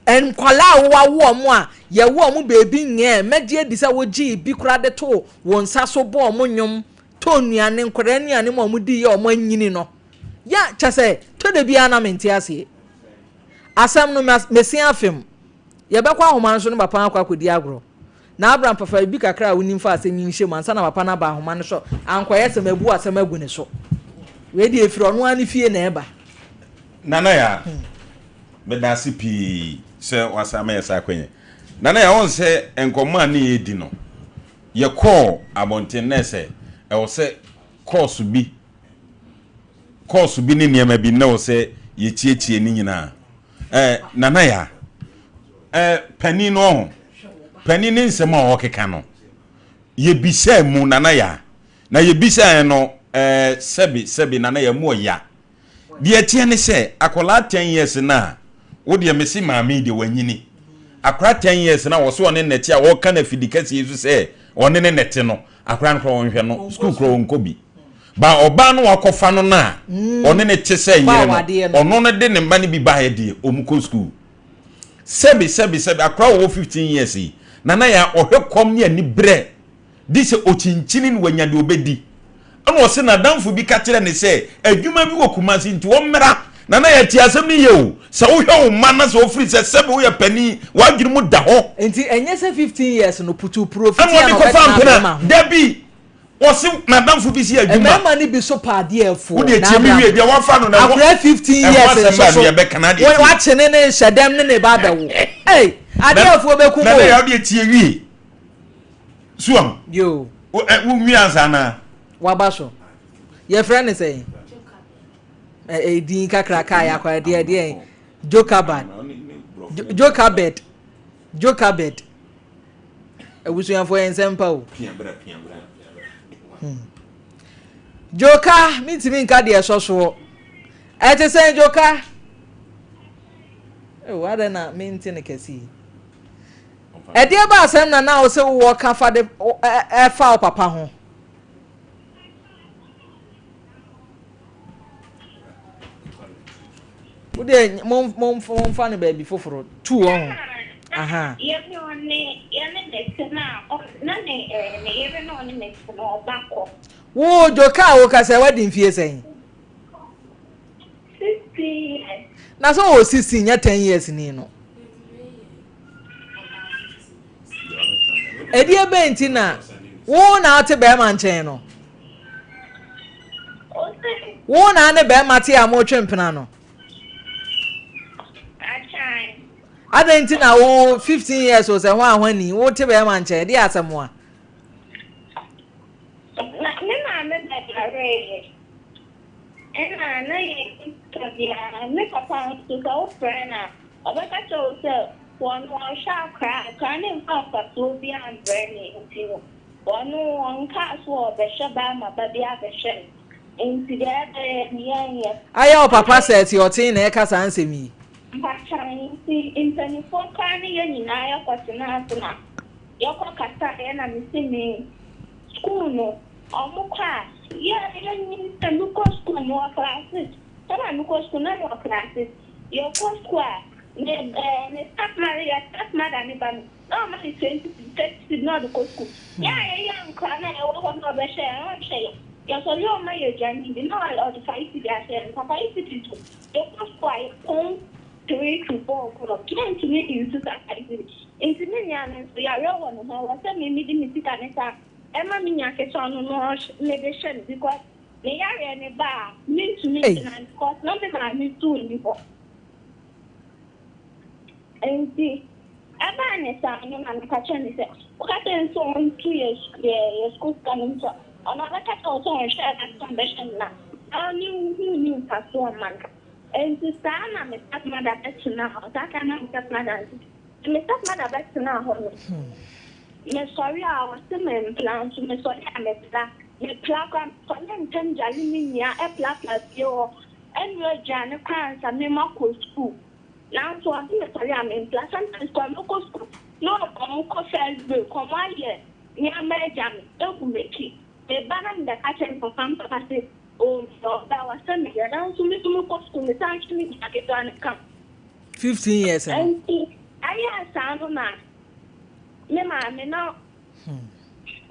Nkwadaa a wowawo wɔn a yɛwo wɔn beebi nyɛɛ, mɛgye adi sɛ wogyee bi koraa de too wo nsa so bɔɔ wɔn nnwom, tɔɔ nnuane, nkwadaa nnuane ma wɔn dii yɛ wɔn anyini no. Yɛ kyerɛ sɛ tɔ da biara na mente aseɛ. Asɛm no, mese afem. Yɛbɛkɔ ahoma no so ne papa no akɔ akɔdi agorɔ. Na Abraham fa biribi kakra a wonim fa asɛm yi nhyɛ mu ansa na papa no aba ahoma no so ankɔyɛ sɛ mabu asɛm agu ne so. Wei deɛ ɛfiri ɔno ara ne fie na ɛba. Nana Yaa, meda ase pii sɛ woasan ama yɛn saa akwanya yi. Nana Yaa, wohu sɛ nkɔmmɔ a ne yɛredi no, yɛkɔɔ abɔnten na ɛsɛ ɛwɔ sɛ kɔɔso bi, kɔɔso bi ne nneɛma bi na ɛwɔ sɛ yɛtietie ne nyinaa. Eh, Nana ya. Eh, panin no ɔho. Panin ne nsɛm a ɔkeka no. Yɛbisaa mu Nana ya. Na yɛbisaa no eh, sɛbi sɛbi Nana ya mu ɔya. Deɛ ɛteɛ ne sɛ akwadaa 10 years no a wo deɛ mese maame yi deɛ wanyini. Akwadaa 10 years no a wɔso ɔne nnɛte a wɔka no afidi kɛseɛ yi so sɛ ɔne ne nnɛte no akwadaa no koraa ɔnhwɛ no sukuu koraa ɔnkɔ bi. Ba ɔbaa no wakɔfa no no a ɔne no te sɛ yere no, ɔno no de ne mma no bi baeɛ deɛ ɔmu kɔ sukuu. Sɛbi sɛbi sɛbi akwadaa wɔwɔ 15 years yi, nana yɛ ɔhwɛ kɔm ne ani brɛ de sɛ ɔkyinkyini no wanya deɛ ɔbɛdi. Ɛna ɔse n'adamfo bi ka kyerɛ ne sɛ adwuma bi wɔ Kumasi nti ɔmmra. Nana yɛ tie asɛm no yie o, sɛ wohwɛ wo mma na sɛ ɔfiri sɛ sɛbi woyɛ panin, w'adwene mu da hɔ. Nti ɛnyɛ sɛ 15 years no putupuro fiti Ɛna a ɔde na kɔfa ɔbɛtena mpena. bɛrima ho. Dabi, Wɔse n'adamfo bi si adwuma. Mmarima no bi so pɛ adeɛ afuo. Wo deɛ tie me wie deɛ wafa no na ɛho Akwadaa 15 ɛho years asɛm nso baa so no yɛbɛka na adeɛ tie. wakye ne ne hyɛ dɛm ne ne ba abɛwo. Ei adeɛ afuo bɛkum Na o. na yɛ deɛ tie wie. So ahu. Yoo. Wo ɛ wo nwie ansa anaa. Waba so. Yɛfrɛ ne sɛn? Ɛ ɛ din kakraka a yɛakɔ ɛdeɛ ɛdeɛ Jokabad. Jokabed. Jokabed. Abusuafoɔ yɛ nsɛm pa o. Hmm. Joka, mentumi nka deɛ ɛsɔ soɔ. Ɛte sɛn Joka? Oh, adɛn na mente no kɛse yi? Ɛdeɛ ba asɛm na na wo sɛ wowɔ ka fa de ɛfa wo papa ho. Wo deɛ momfa no baabi foforɔ tu wɔ ho. Aha. Yɛne ɔne yɛne ne te na na ne ɛɛ ne yere na ɔne ne te no ɔba kɔ. Wo Joka a wokasa wadi mfie sɛn? 16 years. Na sɛ ɔwɔ 16 nyɛ 10 years ni no. Ɛdeɛ bɛn nti na wo na wote bɛrima nkyɛn no? Wo na ne bɛrima te a motwe mpena no? Adɛn nti na wo 15 years o sɛ ho ahwani wote bɛrima nkyɛn ɛdeɛ asɛm a? Na me maame bɛwaree ɛna na yɛn sika biara me papa nso sɛ wofrɛ no a ɔbɛka kyerɛ wo sɛ wɔn ɔnhwɛ akora akora ne mfa mfasoɔ biara mbrɛ ne nti no wɔn ɔnkaa so ɔbɛhwɛ ba ama ba bi abɛhwɛ no nti deɛ ɛbɛyɛ ne yɛnyɛ. Ayɛ wo papa sɛ ɛte ɔten na ɛka saa nsɛm yi. Mpatwan nti mpanimfoɔ koraa ne yɛn nyinaa yɛkɔtena ase na yɛkɔ kasaeɛ na mesi me school no ɔmo kɔ a yɛ yɛnyim sɛ mekɔ school mewɔ class six sɛma mekɔ school na mewɔ class six yɛkɔ school a ne ɛɛ ne staff mother yɛ staff mother ne ba no na ɔma ne 20 cedi 30 cedi na ɔde kɔ school yɛ a yɛyɛ nkora na yɛwɔ hɔ na ɔbɛhwɛ yɛn ɔnhwɛ yɛ yɛsɔre a ɔma yɛ aduane bi na ɔde 5 cedi ahyɛ yɛn nsa 5 cedi so yɛkɔ school a yɛpɔn 3 to 4 o'clock yɛntumi nsu saa 5 cedi nti me nua no nso yareɛ wɔ ne ho wɔ sɛ me mede me sika ne saa ɛma me nua ketewa no no mede hyɛ no because ne yareɛ ne ba a mentumi gyina because na me maame nso nni hɔ nti ɛbaa ne saa no na meka kyerɛ ne sɛ woka sɛ nso ɔnto yɛ yɛ sukuu sika no nso a ɔno ɔbɛka kyerɛ wo sɛ ɔnhwɛ na sɛ ɔbɛhwɛ no na ɔne hu ne mfasoɔ ma no nti saa na me stepmother bɛtena hɔ saa ka na me stepmother nti me stepmother bɛtena hɔ no mesɔre a ɔse me mpla nso mesɔre a mepla mepla koraa mesɔre ntɛm gyale me nua ɛplapla fie hɔ ɛnua aduane koraa nsa mema kɔ sukuu nanso ɔse mesɔre a mempla sometimes koraa mɛkɔ sukuu na ɔmo kɔ first break ɔmo ayɛ nneɛma agya me egu m'akyi meba na mebɛka kyerɛ me papa me papa se o meyɛ ɔbaa wasɛ meyɛ nanso me so mekɔ sukuu mesan hwɛ me nua ketewa no ka 15 years no. Nti ayɛ saa no na me maame na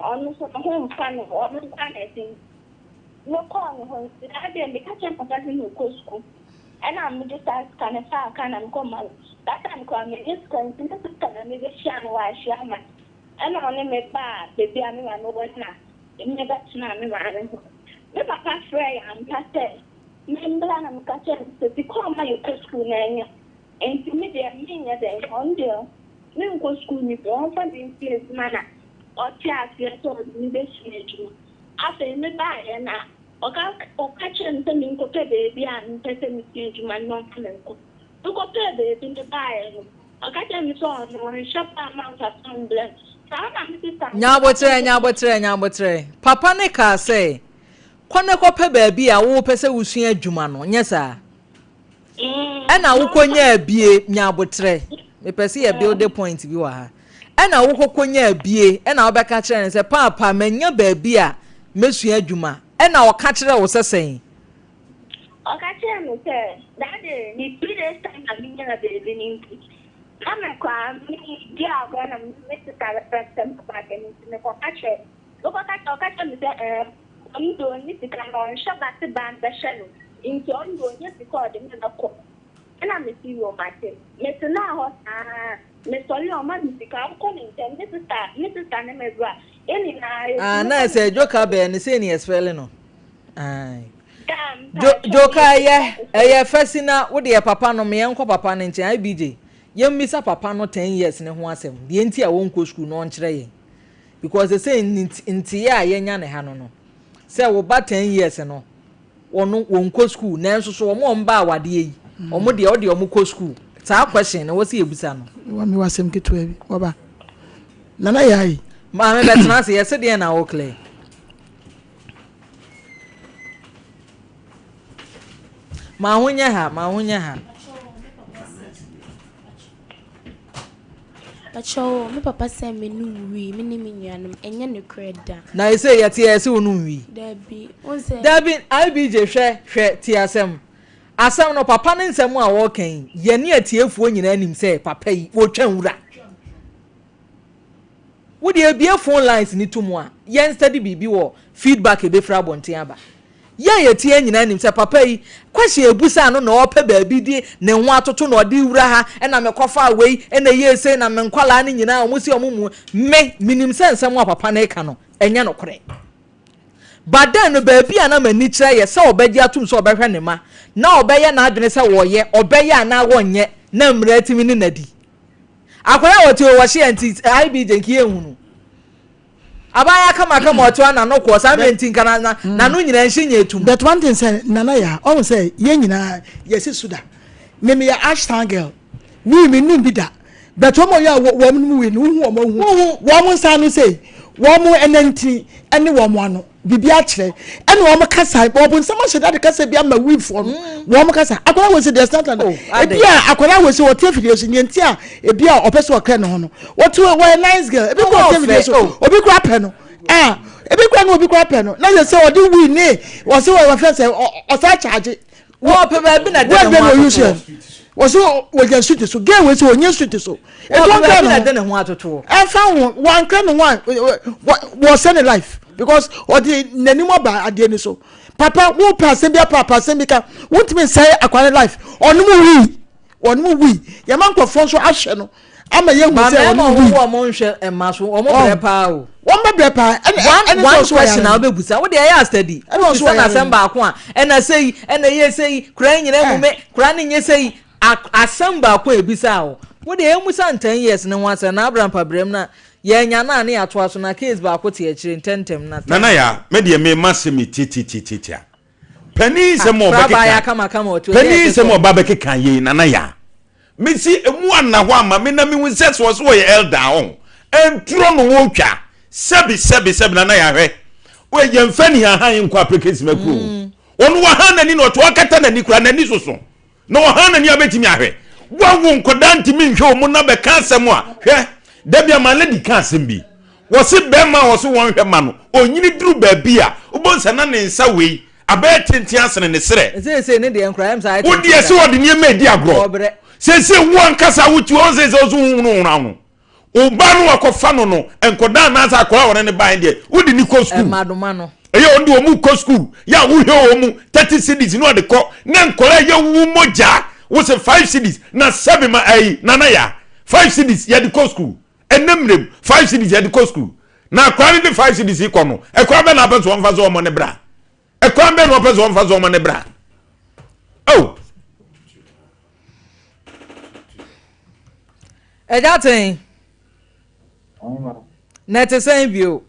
ɔno nso ne ho mfa no ɔno nko na ɛte mekɔɔ ne hɔ nti na deɛ meka kyerɛ papa sɛ mekɔ sukuu ɛna mede saa sika no faa ka na mekɔ ma no that time koraa menye sika nti ne sister na mebɛhyia no wɔahyia ma ɛna ɔne me baa baabi a me maame wɔ na mebɛtena me maame ho me papa frɛ yɛ ampa sɛ membra na meka kyerɛ no sɛ sika ɔma yɛkɔ sukuu na ɛnyɛ nti me deɛ menyɛ dɛn ɔno deɛ menkɔ sukuu ni bi ɔmfa me mfi adwuma na ɔte aseɛ sɛ ɔde me bɛsua adwuma afei mebaeɛ na ɔka ɔka kyerɛ me sɛ menkɔpɛ baabi a mepɛ sɛ mesua adwuma no na ɔmfa me nkɔ mekɔpɛɛ baabi mebaeɛ no ɔka kyerɛ me sɛ ɔno ɔnhyɛ pa ma mfaso mbrɛ no saa na me sister Nyabotrɛ nyabotrɛ nyabotrɛ papa ne kaa sɛ kɔ ne kɔpɛ baabi a wopɛ sɛ wosua adwuma no nyɛ saa ɛna wokɔnya abie nyabotrɛ mepɛ sɛ yɛ build point bi wɔ ha ɛna wokɔkɔnya abie ɛna wobɛka kyerɛ no sɛ paapa manya baabi a mɛsua adwuma ɛna ɔka kyerɛ wo sɛ sɛn Ɔka kyerɛ me sɛ dade ne 2 days time na menyaa baabi no nti na mekɔ a medi agorɔ na me sister bɛfrɛ me sɛ mekɔ ade no nti mekɔka kyerɛ mekɔka kyerɛ ɔka kyerɛ me sɛ ɛɛ ɔno de ɔnni sika na ɔnhyɛ ba se ba no bɛhwɛ no nti ɔno de ɔnyɛ sika a ɔde me bɛkɔ ɛna mesi wɔ mate metenaa hɔ saa mesɔre a ɔma me sika wokɔ ne nkyɛn me sister me sister ne me bra yɛn nyinaa Ah, yɛtumi na kɔ ne ɛsɛ Joka bɛɛ ne sɛ ni ɛspell no. Aye. Dam, Joka ɛyɛ ɛyɛ fɛsi na wo deɛ papa no meɛ nkɔ papa no nkyɛn IBJ yɛmmisa papa no 10 years ne ho asɛm deɛ nti a wɔnkɔ school na ɔnkyerɛ yɛn because sɛ nteɛ a yɛnya ne ha no no sɛ wo ba 10 years no wɔno wɔnkɔ school nanso so wɔn a wɔn ba awadeɛ yi wɔn deɛ ɔdeɛ wɔn kɔ school saa question na wɔsi ebisa no. Wa mi wasɛm ketewa bi wɔba nana yɛ ayi. Maame bɛtena ase yɛse deɛn na wo clear? Ma ho nyɛ ha, ma ho nyɛ ha. Pakyɛw, me papa sɛ me nom wii, me ne me nuanom, ɛnyɛ nokorɛ da. Na ɛsɛ yɛte yɛ sɛ wo nom wii. Dabi, wo sɛ. Dabi, IBJ hwɛ, hwɛ, tie asɛm. Asɛm no, papa ne nsɛm a wɔreka yi, yɛne atiefoɔ nyinaa nim sɛ papa yi, wɔtwa nwura. Wo deɛ bue phone lines no to mu a, yɛn study biribi wɔ feedback a ɛbɛfiri abɔnten aba. Yɛn a yɛte ha nyinaa nim sɛ papa yi, question a ɛbusaa no na ɔrepɛ baabi de ne ho atoto na ɔde rewura ha, ɛna mekɔfaa wei, ɛna ɛyɛɛ sei, na me nkwadaa no nyinaa wɔn si wɔn mu. Me, menim sɛ nsɛm a papa no reka no, ɛnyɛ nokorɛ. But then no, baabi a na m'ani kyerɛ yɛ sɛ ɔbɛgye atom sɛ ɔbɛhwɛ ne mma, na ɔbɛyɛ n'adwene sɛ wɔyɛ, ɔbɛyɛ anaa wɔnyɛ, na mmara atumi ne no adi. Akwadaa a ɔte hɔ wɔhye yɛn nti IBJ nka yɛn hunu. Abaayewa kamakama ɔte hɔ n'ano kɔɔ saa mmerɛ nti nka na na mm. n'ano nyinaa nhye nyɛ etum. But one thing sɛ nana ya ɔhu sɛ yɛn nyinaa yɛsi so da. Me meyɛ Ashtown girl. Wii me num bi da. But wɔn a ɔyɛ wɔn mu wii no wohu wɔn ohu. Wɔn nsa ano sei wɔn ɛnantini ɛne wɔn ano. biribi akyerɛ ɛna wɔn kasa wɔn nsɛm ahyɛ dade kasa bi ama wiifoɔ no mm. wɔn kasa akwadaa wɔ si deɛ snapchat no oh, ebi a akwadaa wɔ si wɔte afidie so nea nti a ebi a ɔpɛ so ɔkɛ ne ho no wɔte wɔyɛ nice girl ebi kura ɔte afidie so oh. obi kura pɛ no ah ebi kura no obi kura pɛ no na yɛ sɛ ɔde wii ne wɔsi wɔ wɔfɛ sɛ ɔsa kyaagye Wɔpɛ baabi na de ne ho atotoɔ. Wɔsi wɔgyina street so girl wei sɛ wɔnyɛ street so. Wɔpɛ baabi na de ne ho atotoɔ. Ɛnfa ho wankra ne ho a wɔsɛ ne life because ɔde n'anim aba adeɛ ni so. Papa wo pɛ asɛm bi apa apa asɛm bi ka wontumi nsɛe akwa ne life ɔnom wii ɔnom wii yɛma nkurɔfoɔ nso ahwɛ no. ama yɛhu sɛ ɔno wi. Wɔn wɔn nhwɛ mma so wɔn brɛ paa o. Wɔn bɛ brɛ paa ɛna ɛna sɛ ɔso question na ɔbɛ busa wo deɛ ɛyɛ asitadi. Ɛna ɔso ɔyɛ asɛm baako a ɛna sɛyi ɛna ɛyɛ sɛyi kura nyina mu me kura ne nyɛ sɛyi asɛm baako a ebisa o. Wo deɛ emusa n ten years ne ho asɛm na abira mpabrɛm na yɛnya na ne yɛatoa so na case baako te akyire ntɛntɛm na. Nana ya me deɛ me ma se me tiatitiatiatia panin nsɛm a ɔbɛkeka panin nsɛm a ɔba bɛkeka yei nana ya. Mesi emu anna hɔ ama me na mehu sɛ sɛ ɔsɛ ɔyɛ elder a ɔho nturo no wɔtwa sɛbi sɛbi sɛbi nana yɛahwɛ wei yɛmfa ni hahan nkɔ aprekesima kuro mm. ɔno wahan n'ani na ɔte ɔkata n'ani kora n'ani soso na ɔhan n'ani abɛtumi ahwɛ wawo nkɔdaa ntumi nhwɛ ɔmo na bɛka asɛm a hwɛ dabi ama lady ka asɛm bi wɔse bɛrima a wɔse wɔn hwɛ ma no onyini duru baabi a wobɛhu sɛ na ne nsa wei Abɛyɛ tenten asene ne serɛ. Seesei ne deɛ nkora ɛm sɛ ayɛ tenten. Wo deɛ sɛ ɔde nneɛma edi agorɔ. Ɔbrɛ. Seesei wo ankasa wo ti wɔn sɛ ɔso hunuhunu ho. Wo ba no wakɔfa no no nkɔda anaasɛ akɔla wɔne ne bae deɛ wode ne kɔ sukuu. Mmadoma no. Ɛyɛ wɔn de wɔn kɔ sukuu yɛ a wohwɛ wɔn mu 30 cedis ne ɔde kɔ ne nkɔla yɛ wo mogya wo sɛ 5 cedis na sɛbi ma ayi nana ya 5 cedis yɛde kɔ sukuu ɛnɛ mmerɛ mu 5 cedis yɛde kɔ sukuu Na akwadaa no de 5 cedis kɔ no, ɛkwan bɛn na apɛ sɛ ɔmfa so ɔmɔ ne bra? Ɛkwan bɛn na ɔpɛ sɛ ɔmfa so ɔmɔ ne bra? Oh. Ɛgya ten. Na ɛte sɛn bio?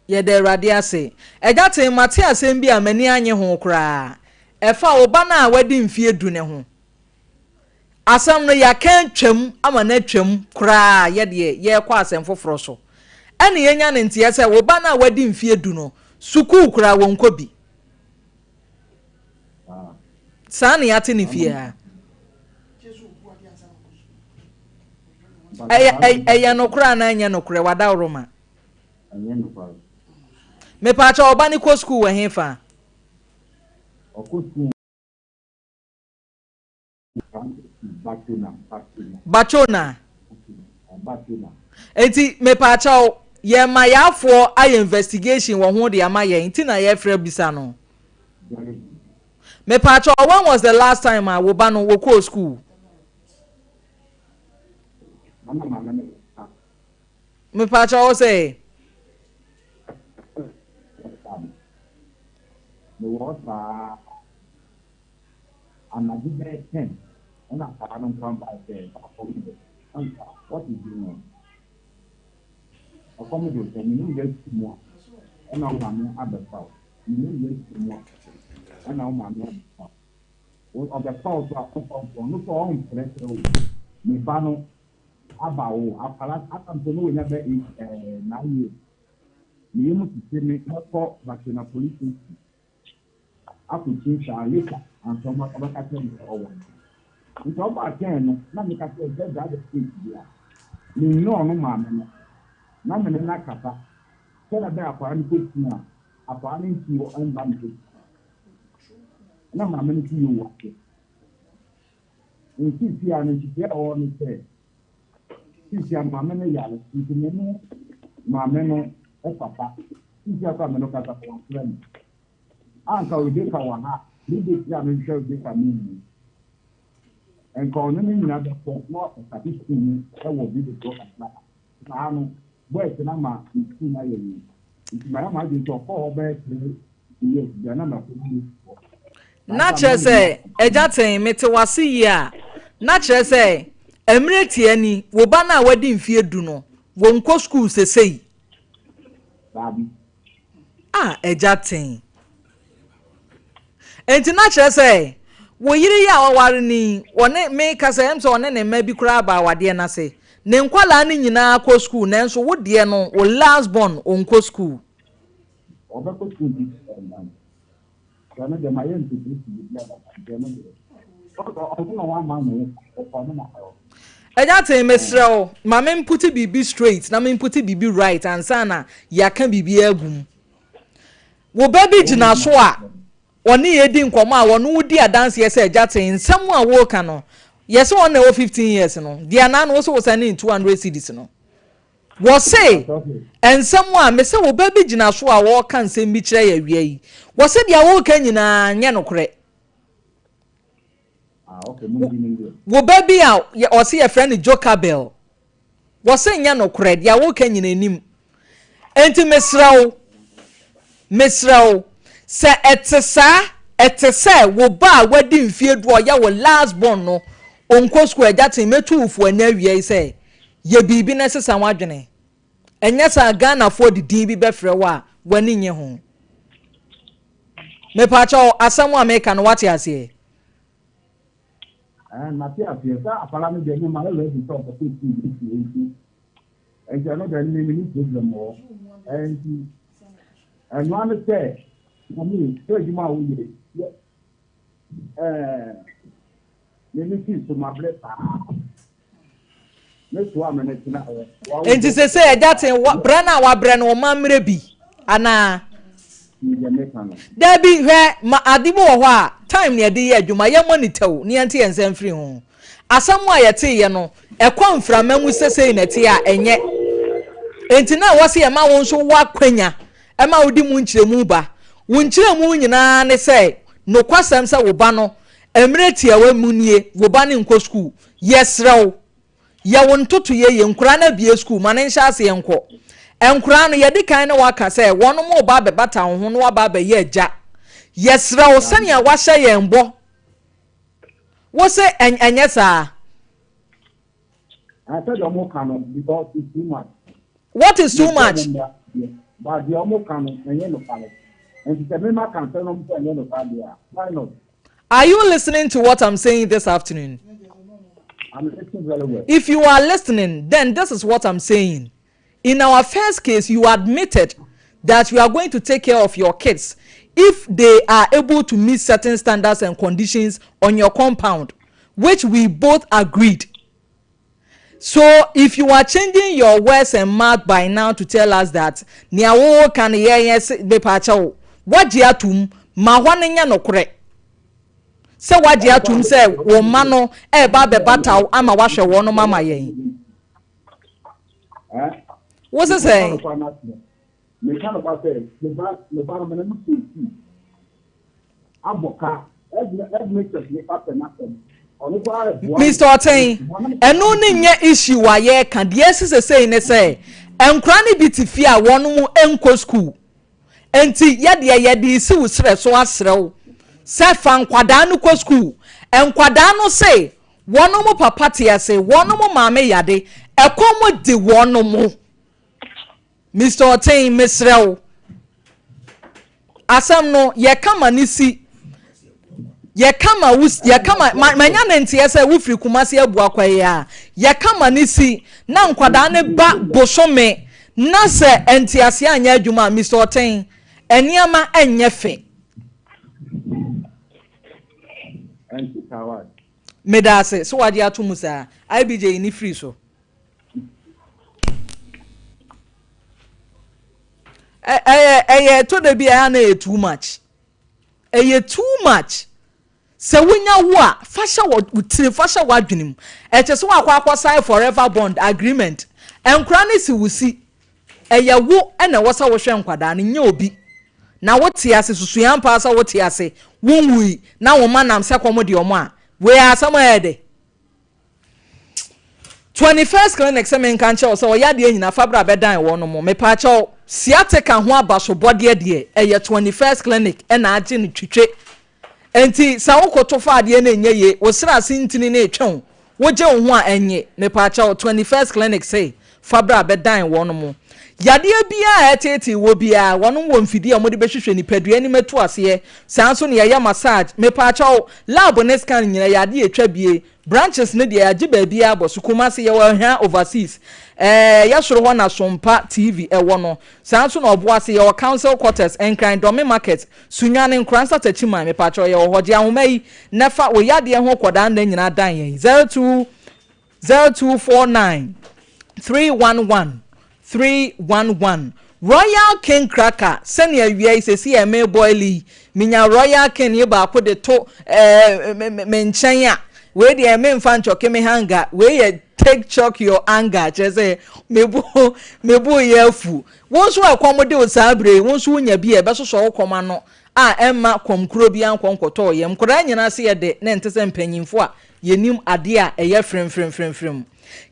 Yɛda Awurade ase. Ɛgya ten, mate asɛm bi a m'ani anye ho koraa. Ɛfa wo ba no a wadi mfeɛ du no ho. Asɛm no, yɛaka atwam ama no atwam koraa a, yɛdeɛ yɛrekɔ asɛm foforɔ so. Ɛne yɛnya no nteɛ sɛ wo ba no a wadi mfeɛ du no, sukuu koraa wɔnkɔ bi. Saa na yɛate no fie ha. Ɛyɛ ɛyɛ nokorɛ anaa ɛnyɛ nokorɛ? Wadaworoma. Mepaakyɛ ɔba no kɔ sukuu wɔ he fa? Bachona. Enti mepaakyɛw yɛn ma yɛafoɔ ayɛ investigation wɔ ho de ama yɛn nti na yɛfrɛ bisa no. Mepaakyɛw when was the last time a wo ba no wɔkɔɔ school? Mepaakyɛw wo sɛ? Anadwo bɛyɛ ten ɛna akwadaa no nkwa bae sɛ ɔkɔm de anka what is going on? Ɔkɔm de sɛ me ne wo asi mu a ɛna wo maame abɛfa wo me ne wo asi mu a ɛna wo maame abɛfa wo ɔbɛfa wo so a ɔmfa wo ɔno so ɔmfrɛ sɛ o me ba no. Aba wo akwadaa aka mpo na wanya bɛ eight ɛɛ 9 years. Me yam sisi me mɛkɔ Bakyena police station akɔkyin saa later ansa ɔbɛka kyerɛ me sɛ ɔwɔ no. Nti ɔbaa 10 no na meka kyerɛ sɛ that the state bi a menni ɔno maame no na me ne no akasa sɛdeɛ ɛbɛyɛ akwadaa no kɔ sukuu a akwadaa no nti ɔmba me hɔ na maame no nso yɛ wɔ ase. Nti a no nhyehyɛe a ɛwɔ hɔ ne sɛ, seesei a maame no yare nti me ne maame no papa, seesei a koraa me no kasa no wafrɛ me. Anka Rebecca wɔ ha a, 3 days a mehwehwɛ Rebecca menhu. Nka ɔne ne nyinaa bɛkɔ na wakɔsate sukuu mu wɔ village hɔ kakra. Saa no, boys no ama ne sukuu no ayɛ yie. Nti mayɛ m'adwene sɛ ɔkɔɔ hɔ bɛyɛ 3 years bi a na makɔdu hɔ. Na kyerɛ sɛ, Agya Tee, mete w'ase yie a, na kyerɛ sɛ, mmerɛ tia ni, wo ba no a wadi mfeɛ du no, wɔnkɔ sukuu sesei? Daabi. Ah, Agya Tee. Enti na kyerɛ sɛ, wo yere yi a waware no yi, ɔne, meka sɛ, ɛm sɛ ɔne ne mma bi koraa aba awadeɛ no ase. Ne nkwadaa no nyinaa kɔ sukuu, nanso wo deɛ no, wo last born, ɔnkɔ sukuu. Ɔbɛkɔ sukuu bi ɛnnan. Sɛ no deɛ mayɛ ntotosi bi dada nti ɛno deɛ ɔno na wama me ɔfa no na ɛwɔ. Agya Tee, mesrɛ wo, ma me mputi biribi straight na me mputi biribi right ansa na yɛaka biribi agu mu. Wo ba bi gyina so a ɔne yɛn di nkɔmmɔ a ɔne wo di adanseɛ sɛ Agya Tee, nsɛm a woreka no, yɛse ɔno na ɛwɔ 15 years no, deɛ anaa no wo se wo sɛne no 200 cedis no. Wɔse, nsɛm a mese wo ba bi gyina so a ɔreka nsɛm bi kyerɛ yɛ awia yi, wɔse deɛ woreka nyinaa nyɛ nokorɛ. Wo ba bi a ɔse yɛfrɛ no Jokabel, wɔse nyɛ nokorɛ, deɛ woreka nyinaa nim. Enti mesrɛ wo, mesrɛ wo, sɛ ɛte saa, ɛte sɛ wo ba a wadi mfeɛ du a ɔyɛ wo last born no, ɔnkɔ sukuu, agya tee, mɛtu wo fo ɛnnɛ awia yi sɛ, Yɛ biribi na sesa w'adwene. Ɛnyɛ saa a Ghanafoɔ de din bi bɛfrɛ wo a w'ani nnye ho. Mepaakyɛw, asɛm a meka no woate aseɛ? Ɛɛ, mate aseɛ. Sɛ akwadaa no deɛ me mayɛ ready sɛ ɔbɛkɔ sukuu bi fie nti, nti ɛno deɛ me menni problem wɔ hɔ. Ɛɛ nti, ɛno ara ne sɛ, mami, sɛ adwuma a woyɛ, yɛ, ɛɛ, me me fii so mabrɛ paa. Enti sesei agya te brɛ no a wabrɛ no ɔma mmerɛ bi anaa? Dabi hwɛ ma ade bi wɔ hɔ a time na yɛde yɛ adwuma yɛ monitor o na yɛnte yɛn nsa mfiri ho. Asɛm a yɛteeɛ no ɛkɔ mframa mu sesei na ɛte a ɛnyɛ. Enti na ɛwɔ sɛ yɛma wo nso wo akwanya ɛma wode mu nkyerɛmu ba. Wo nkyerɛmu nyinaa ne sɛ nokwasɛm sɛ wo ba no mmerɛ tiawa mu nie wo ba no nkɔ sukuu. Yɛsrɛ wo, yɛ wo ntotoeɛ yie. Nkwadaa no abue sukuu, ma no nhyɛ aseɛ nkɔ. Nkwadaa no, yɛadi kan ne wo aka sɛ wɔnom reba abɛbata wo ho na wɔaba abɛyɛ agya. Yɛsrɛ wo, sɛnea woahyɛ yɛn bɔ, wo se ɛnyɛ saa? Sɛdeɛ wɔn ka no, because it's too much. What is too much? But deɛ wɔn ka no, ɛnyɛ nokware. Nti sɛ mema ka nsɛm na wɔn sɛ ɛnyɛ nokware deɛ a, why not? Are you listening to what I'm saying this afternoon? I'm listening very well. If you are listening, then this is what I'm saying. In our first case, you admitted that you are going to take care of your kids if they are able to meet certain standards and conditions on your compound, which we both agreed. So if you are changing your words and mouth by now to tell us that nea woreka no yɛn yɛn se mepaakyɛ wo woagye atom ma hɔ no nyɛ nokorɛ sɛ woagye atom sɛ wo mma no ɛreba abɛbata wo ama woahwɛ wɔnom ama yɛn. Wo se sɛn? Meka nokwa sɛ me ba me ba no mene no kɔɔ sukuu abɔ ka headmistress ne fa pɛ n'asɛm ɔno koraa ɛboa Mr. Ɔten, ɛno ne nyɛ issue a yɛreka. Deɛ asi sesei ne sɛ, nkora no bi te fie a wɔn mo nkɔ school. Enti yɛdeɛ yɛde resi wo serɛ so asrɛ wo sɛ fa nkwadaa no kɔ school. Nkwadaa no se wɔn mo papa te ase, wɔn mo maame yade, ɛkɔm de wɔn mo. Mister Ɔten, mesrɛ wo, asɛm no, yɛka ma no si. Yɛka ma wo yɛka ma ma manya ne nteɛ sɛ wofiri Kumasi Abuakwa yi a, yɛka ma ne si na nkwadaa no ba bosome na sɛ nteaseɛ anyɛ adwuma a, Mister Ɔten, nneɛma nyɛ fɛ. Meda ase sɛ wagye ato mu saa. IBJ yi ne firi so. Ɛyɛ ɛyɛ ɛtɔ da bi a ɛyɛ na ɛyɛ too much. Ɛyɛ too much. Sɛ wonya wo a, fa hyɛ wo tirim, fa hyɛ w'adwene mu. Ɛte sɛ wakɔ akɔ sign forever bond agreement. Nkora no si wo si. Ɛyɛ wo na ɛwɔ sɛ wohwɛ nkwadaa no, nyɛ obi. Na wote ase, susua ampa ara sɛ wote ase, wonwui, na wo mma nam sɛ kɔm de wɔn a, wei asɛm a ɛyɛ dɛ. 21st clinic sɛ menka nkyerɛ wo sɛ ɔyɛ adeɛ nyina fa bra bɛdan wɔn mo mepaakyɛw sciatica ho abasobɔdeɛ deɛ ɛyɛ 21st clinic ɛna agye no twitwe nti sɛ wokoto fa adeɛ no ɛnyɛ yie wo srɛ ase ntini no etwe wo wogye wo ho a ɛnye mepaakyɛw 21st clinic se fa bra bɛdan wɔn mo yadeɛ biara a ɛteetee wɔ biara wɔn wɔ mfidie a wɔde bɛhwehwɛ nipadua anim atu aseɛ saa nso na yɛyɛ massage mepaakyɛw lab ne scan nyina yɛ adeɛ etwa bie Branches no deɛ yɛagye baabiara abɔ so. Kumasi yɛwɔ Ahwea Overseas, ɛɛ yɛ soro hɔ na Sompa TV ɛwɔ no. Saa nso na Ɔboase yɛwɔ Council Quarters, Nkran, Dɔme Market, Sunyani, Nkoransa Takyiman, mepakyɛw yɛwɔ hɔ. Gye ahoma yi na fa wo yadeɛ ho kɔdaa nna nyinaa dan yɛn. 02 0249 311 311 Royal King Cracker sɛnea awia yi sɛsi yɛ me boil yi menya Royal King yi baako de to eh, me, me, me nkyɛn a wei deɛ memfa nkyɔke me hunger wei yɛ take chalk your anger kyerɛ sɛ mebo mebo yɛ afu wo nso ɛkɔm de wo saa bere yi wo nso wonya bi a ɛbɛsosɔ wo kɔm ano a ɛmma kɔm kuro bi ankɔ nkɔtɔɔ yɛm nkwadaa nyinaa se yɛ de na ɛnte sɛ mpanyimfo a yɛnim adeɛ a ɛyɛ fremfremfremfrem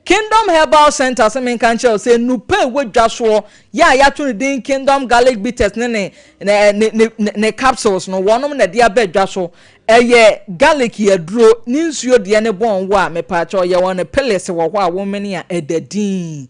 Kingdom Herbal Centre se menka nkyerɛ wo sɛ nnupa a ɛwɔ dwa soɔ yɛ a yɛato no din Kingdom Garlic Bitters ne ne ne ne ne ne capsules no wɔnom na ɛde aba dwa so. Ɛyɛ garlic aduro ne nsuo deɛ ne bɔn wo a mepaakyɛw yɛwɔ no pills wɔ hɔ a womene a ɛda din.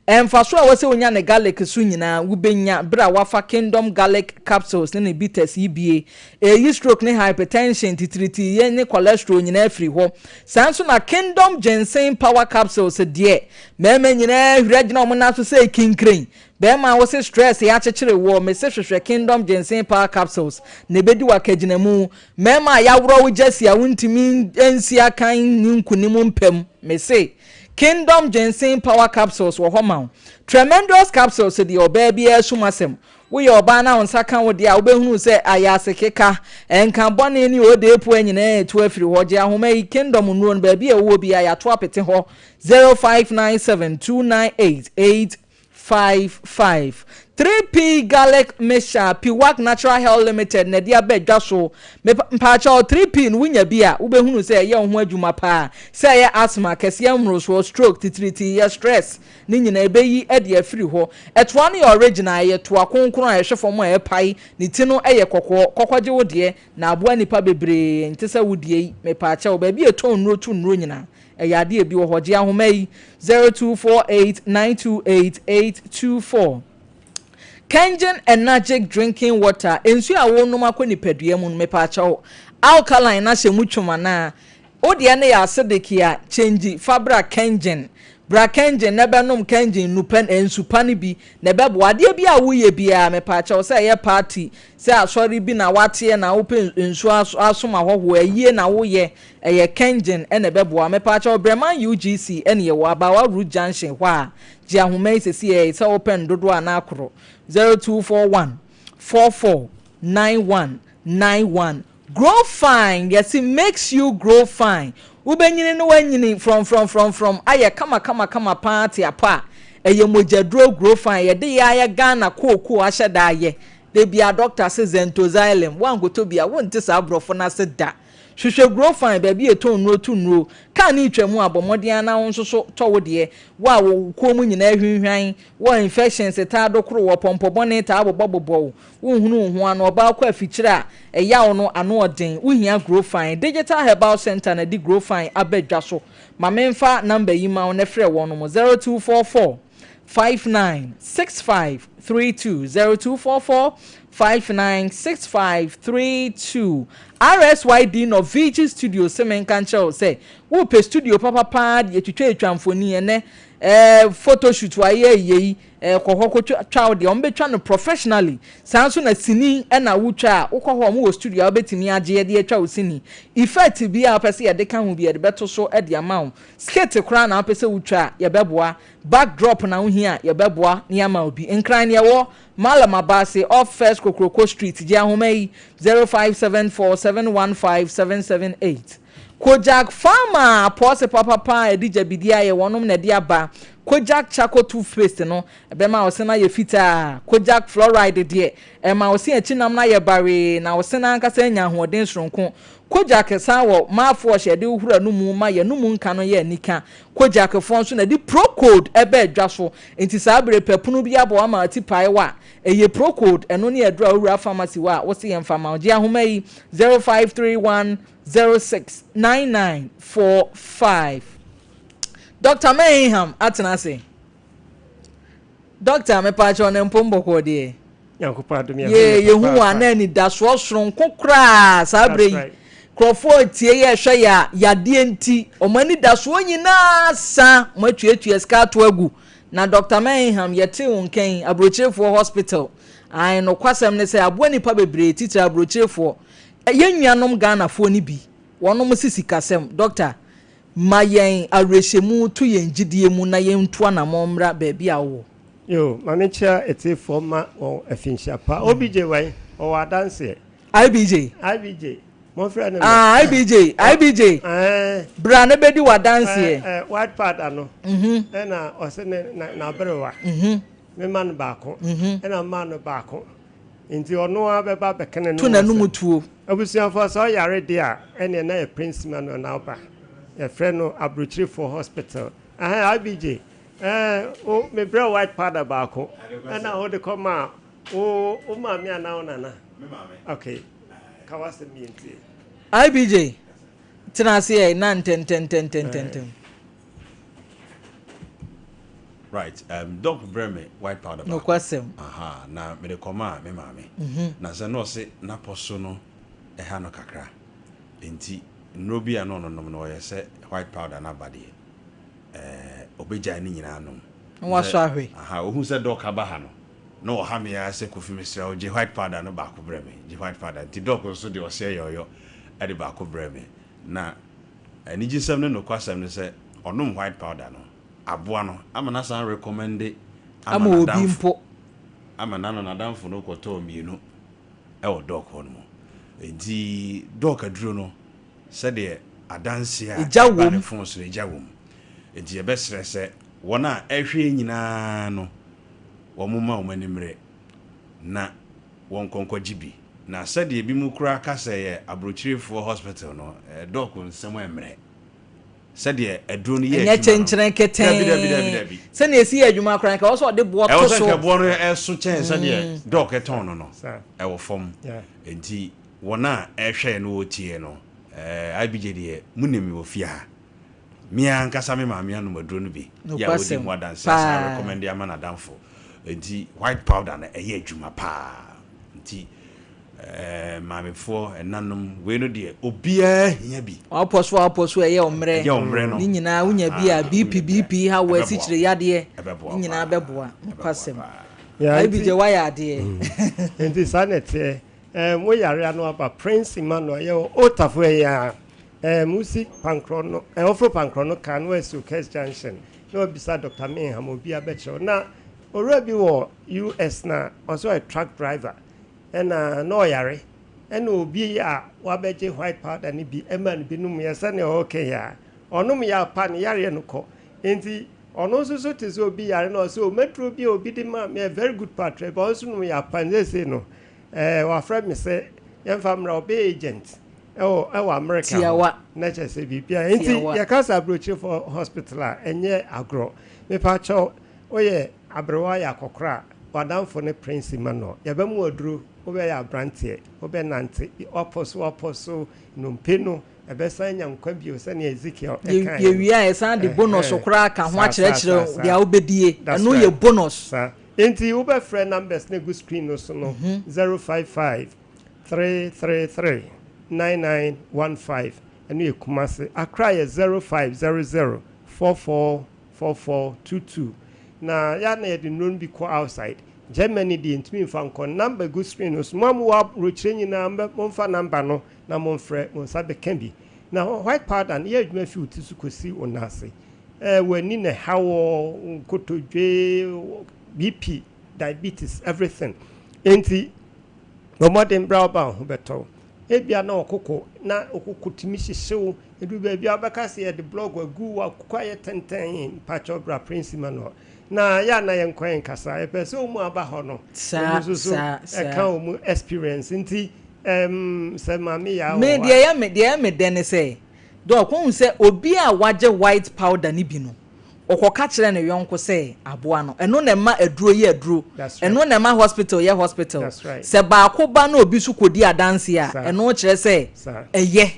Mfaso a ɛwɔ sɛ wonya ne garlic so nyinaa, wubenya bere a woafa Kingdom Garlic Capsules ne ne bitters yi bie. Eyi stroke ne hypertension, titiritii ne cholesterol nyinaa firi hɔ. Saa nso na Kingdom Ginseng Power Capsules deɛ, mmarima nyinaa huri agyina wɔn nan so sɛ kinkren. Barima a wose stress akyekyere woɔ, mese hwehwɛ Kingdom Ginseng Power Capsules na ebedi wo akagyinamu. Mmarima a yɛaworɔ wo gyasi a wontumi nsi akan nni nkonim mpa mu, mese Kingdom Ginseng Power Capsules wɔ hɔ ma wo. Tremendous Capsules deɛ ɔbaa biara sum asɛm. Woyɛ ɔbaa na wo nsa ka wo deɛ a, wobɛhunu sɛ ayaase keka, nka bɔne ne odeepua nyinaa retu afiri hɔ. Gye ahoma yi, Kingdom nnuro no, baabi a ɛwɔ biara yɛato apete hɔ. 0597 298 855. 3P Garlic Mixture, Piwak Natural Health Limited na ɛde aba dwa so. Mpaakyɛw, 3P no wonya bi a, wobɛhunu sɛ ɛyɛ wo ho adwuma paa. Sɛ ɛyɛ asthma, kɛseɛ mmorosoɔ, stroke, titiritiiɛ, stress, ne nyinaa ɛbɛyi de afiri hɔ. Ɛtoa no yɛ original, ɛyɛ toa kronkron a ɛhwɛ fam a ɛpae, ne ti no yɛ kɔkɔɔ. Kɔkɔgye wo deɛ, na aboa nnipa bebree, nte sɛ wo deɛ yi. Mepaakyɛw, baabi a ɛtɔn nnuro to nnuro nyinaa, ɛyɛ adeɛ a ebi wɔ hɔ. Gye ahoma yi, 0248 928 824. Kangen Enagic Drinking Water, nsuo a wonom akɔ nipadua mu no, mepaakyɛw, alkaline no ahyɛ mu twom anaa? Wo deɛ no yɛ acidic a, kyɛngyi fa bra Kangen. Bra Kangen na bɛnom Kangen nnupa, nsu pa no bi, na ɛbɛboa. Adeɛ biara a woyɛ biara, mepaakyɛw, sɛ ɛyɛ party, sɛ asɔre bi na woateɛ na wopɛ nsuo asom ahɔhoɔ, ayie na woyɛ, ɛyɛ Kangen na ɛbɛboa. Mepaakyɛw, Breman UGC ɛne yɛwɔ, Abawa Road Junction hɔ a, gye ahoma yi sesei sɛ wopɛ no dodoɔ anaa koro, 0241 44 91 91. Grow fine, yɛse makes you grow fine. Wobɛnyini na woanyini frɔmfrɔmfrɔmfrɔm ayɛ kamakamakama paa te apɔ a, ɛyɛ mogyaduro grow fine. Yɛde yɛ ayɛ Ghana kookoo ahyɛ da ayɛ. Da biara doctor se xanthoxylum, woankɔtɔ bi a wonte saa aborɔfo no ase da. Hwehwɛ grow fine baabi a yɛtɔn nnuro to nnuro. Kaa no retwa mu a, bɔ mmɔden ara na wo nso so tɔ wo deɛ. Wo a wo kɔn mu nyinaa hwinhwan, wo a infections taa dokoro wo, ɔpɔmpɔ bɔne taa bobɔbobɔ wo, Wonhunu wo ho ano, ɔbaa kɔ afikyire a, ɛyaw no ano ɔden, wohia Growfine. Digital Herbal Centre na ɛde Growfine aba dwa so. Ma memfa number yi ma wo na frɛ wɔnom, 0244. 59 65 32, 0244 59 65 32. RSYD Norvigi Studio se menka nkyerɛ wo sɛ worepɛ studio papa paa de atwitwa atwa mfoni ɛnɛ eh, photoshoot wayɛ yei eh, kɔ hɔ kɔtwa wo deɛ wɔbɛtwa no professionally. Saa nso na sini ɛna wotwa a wokɔ hɔ wɔn wɔ studio a wobɛtumi agye de atwa wo sini. Effect bi a wopɛ sɛ yɛde ka ho bi yɛde bɛto so de ama wo. Skit koraa na wopɛ sɛ wotwa a yɛbɛboa. Back drop na wohia a yɛbɛboa na yɛama wo bi. Nkran na yɛwɔ, Mallam Abase off First Kokroko Street. Gye ahoma yi, 0574 715 778. Kojak Pharma apɔɔse papapa a ɛde gyabidie ayɛ wɔnom na ɛde aba. Kojak Charcoal Toothpaste no, ɛbɛma wo se no ayɛ fitaa. Kojak Fluoride deɛ, ɛma wo se akyi nam no ayɛ bawee na wo se no ankasa anya ahoɔden soronko. Kojak san wɔ mouthwash a yɛde hohoro anomu ma yɛn anomu nka no yɛ anika. Kojak foɔ nso na ɛde Procold ɛbaa dwa so. Nti saa bere pɛ pono bi abɔ ama ati pae wo a, ɛyɛ Procold, ɛno ne aduro a wowura pharmacy hɔ a wose yɛmfa mma wo. Gye ahoma yi, 0531 06 9945. Doctor Mayingham atena ase. Doctor, mepaakyɛw ne mpom bɔkɔɔ deɛ. Nyankopɔn adom yɛ ho Yee, yɛ yɛhu wɔn a papaapa. na anidasoɔ soronko koraa saa berɛ That's yi. right. Nkurɔfoɔ retie yɛ rehwɛ yɛ a, yadeɛ nti, wɔn anidasoɔ nyinaa asa, wɔatuatua sika ato agu. Na Doctor Mayingham, yɛtee wo nka yi, aburokyerefoɔ hospital. Ae, nokwasɛm ne sɛ, aboa nnipa bebree, titire aburokyerefoɔ. Yɛn nuanom Ghanafoɔ no bi, wɔnom se sikasɛm. Doctor, Ma yɛn awerɛhyɛmu to yɛn gyidie mu na yɛntu anammɔn mmra baabi a wowɔ. Yoo, ma menkyea atiefoɔ mma wɔn afinhyia pa. OBJ wɛn? Ɔwɔ adanseɛ. IBJ. IBJ, momfrɛ no mmra. Ah, IBJ, IBJ, Ɛɛ. bra na bɛdi w'adanseɛ. Ɛɛ, ɛɛ, white pad ano. Ɛna ɔse ne, na, n'aberewa. Mema no baako. Ɛna mmaa no baako. Nti ɔno ara bɛba abɛka n'anom To n'anom asɛm. tuo. Abusuafoɔ, sɛ ɔyare deɛ a, ɛneɛ na yɛ Prince Emmanuel na ɔba. Yɛfrɛ no Aburokyirefoɔ Hospital. Ahan, IBJ, ɛɛ, wo, mebrɛ wo white powder baako, ɛna wode kɔmaa wo, wo maame anaa wo nana? Me maame. Okay, ka w'asɛm yɛntie. IBJ, tena ase ɛ, na ntɛntɛntɛntɛntɛm. Right um, doc brɛ me white powder baako. Nokwasɛm. Aha, na mede kɔmaa me maame. Na sɛ na ɔse n'apɔ so no ɛha no kakra. Enti nnuro bi a na ɔno nom no ɔyɛ sɛ white powder no aba deɛ, ɛɛ ɔbɛgyae ne nyinaa nom. Na wasɔ ahwɛ. Aha, ɔhu sɛ doc aba ha no, na ɔha me ara sɛ Kofi mesrɛ wo gye white powder no baako brɛ me, gye white powder. Nti doc nso deɛ ɔseɛ yɛ ɔyɔ de baako brɛ me. Na anigyesɛm ne nokwasɛm ne sɛ ɔnom white powder no, aboa no ama no asan recommende ama Ama obi n'adamfo mpo. ama n'ano n'adamfo no kɔtɔɔ mmienu wɔ Doc hɔ no mu. Enti Doc aduro no sɛdeɛ adanseɛ a Egya ɛba ne wom. phone so no egya wom. Enti yɛbɛsrɛ sɛ wɔn a ɛrehwɛ yɛn nyinaa no wɔmma wɔn ani mmere na wɔnkɔ nkɔgye bi. Na sɛdeɛ ebinom koraa ka sɛ ɛyɛ aburokyirefoɔ hospital no, Doc nsɛm ɛmmerɛ. Sɛdeɛ aduro no yɛ Ɛnyɛ adwuma no. kyenkyeren Dabi, dabi, dabi, ketee. dabi. Sɛnea ɛsi yɛ adwuma koraa, nka ɛwɔ sɛ ɔde boɔ Ɛwɔ to sɛ so. nka boɔ no ɛso kyɛn sɛdeɛ Doc tɔn no no. Saa. Ɛwɔ fam. Yeah. Enti wɔn a ɛrehwɛ yɛn na wɔretie no, eh, IBJ deɛ, monim me wɔ fie ha. Me ara ankasa me maame anom aduro no bi, yɛ a ɔdi Nokwasɛm ho adanseɛ asan paa. recommend ama n'adamfo. Enti white powder no, ɛyɛ adwuma paa. Nti eh, maamefoɔ, ɛnanom, wei no deɛ obiara hia bi. Wapɔ so a wapɔ so a ɛyɛ ɔmmerɛ. Ɛyɛ ɔmmerɛ no. Ne nyinaa wonya bi a Aha, BP wonya bi a, BP ha wɔ ɛbɛboa asikyire wo. yadeɛ. Ɛbɛboa Ne wo nyinaa paa. bɛboa. Ɛbɛboa Nokwasɛm. paa. Yeah, IBJ nti wayɛ adeɛ. nti saa na ɛteɛ. Ɛɛm, wo yare ano aba Prince Emmanuel yɛwɔ Old Tafo ɛyɛ a ɛɛm wosi Pankrɔ no ɛɛ woforo Pankrɔ no car na woasi Okes Junction na wabisa Doctor Minham obiara bɛkyerɛ wo. Na owura bi wɔ US na ɔsɛ ɔyɛ truck driver ɛna na ɔyare ɛna obi a wabɛgye white powder no bi ɛma no bi nom yɛ sɛnea ɔɔka yi a ɔnom yɛ apa ne yareɛ no kɔ nti ɔno nso so te sɛ obi yare na ɔsɛ o mɛduro bi a obi de ma me very good patra bi ɔno nso nom yɛ apa ne seesei no ɛɛ wafrɛ me sɛ yɛmfa mmra ɔbɛyɛ agent ɛwɔ ɛwɔ America hɔ Tiawa. na kyerɛ sɛ biribiara nti Tiawa. yɛka sɛ aburokyirefoɔ hospital a ɛnyɛ agorɔ mepa kyɛw woyɛ aberewa yɛ akɔkora a w'adamfo ne Prince Emmanuel yɛbɛma wo aduro wobɛyɛ abranteɛ wobɛnante wapɔ so wapɔ so nnompe no. Ɛbɛsan anya nkwa bio sɛnea Ezekiel kaeɛ no. Yɛwie a yɛsan de bonus Ɛhɛn. koraa ka ho Saa, saa, akyerɛkyerɛ saa, wo saa. deɛ wobɛdie. That's Ɛno right. yɛ bonus. Saa. Enti wobɛfrɛ numbers no a ɛgu screen no so no, 055 333 9915. Ɛno yɛ Kumasi. Accra yɛ 0500 44 44 22. Na yɛ a na yɛde nnuro no bi kɔ outside. Germany deɛ yɛntumi mfa nkɔ. Number ɛgu screen no so. Mo a mowɔ aburokyire nyinaa mobɛ, momfa number no na momfrɛ, mo nsa bɛka bi. Na white powder no, yɛ adwuma fi wo ti so kɔsi wo nan ase. Ɛɛ, w'ani na ɛha wo, wo nkotodwe, wo BP, diabetes, everything. Enti, bɔ mmɔden bra wo ba wo ho bɛtɔ wo. Ebia na ɔkoko, na ɔkoko tumi hyehye wo. Ɛduru baabi a wobɛka sɛ yɛde blɔɔgo agu wo akoko ayɛ tɛntɛn. Mpakyɛw bra Prince Emmanuel. Na yɛ a na yɛnkɔ yɛn kasa. Yɛpɛ sɛ wɔn a aba hɔ no, wɔn nso so ɛka wɔn experience. Nti, ɛɛm, sɛ Maame Yaa wɔ Me, hɔ deɛ a. ɛyɛ me, deɛ ɛyɛ me dɛ ne sɛ, Doc, wohu sɛ obi a wagye white powder no bi no, ɔkɔka kyerɛ ne yɔnko sɛ aboa no. Ɛno na ɛma aduro yɛ aduro. Ɛno na ɛma hospital yɛ hospital. Sɛ baako ba na obi nso kɔdi adanseɛ a, ɛno kyerɛ sɛ ɛyɛ.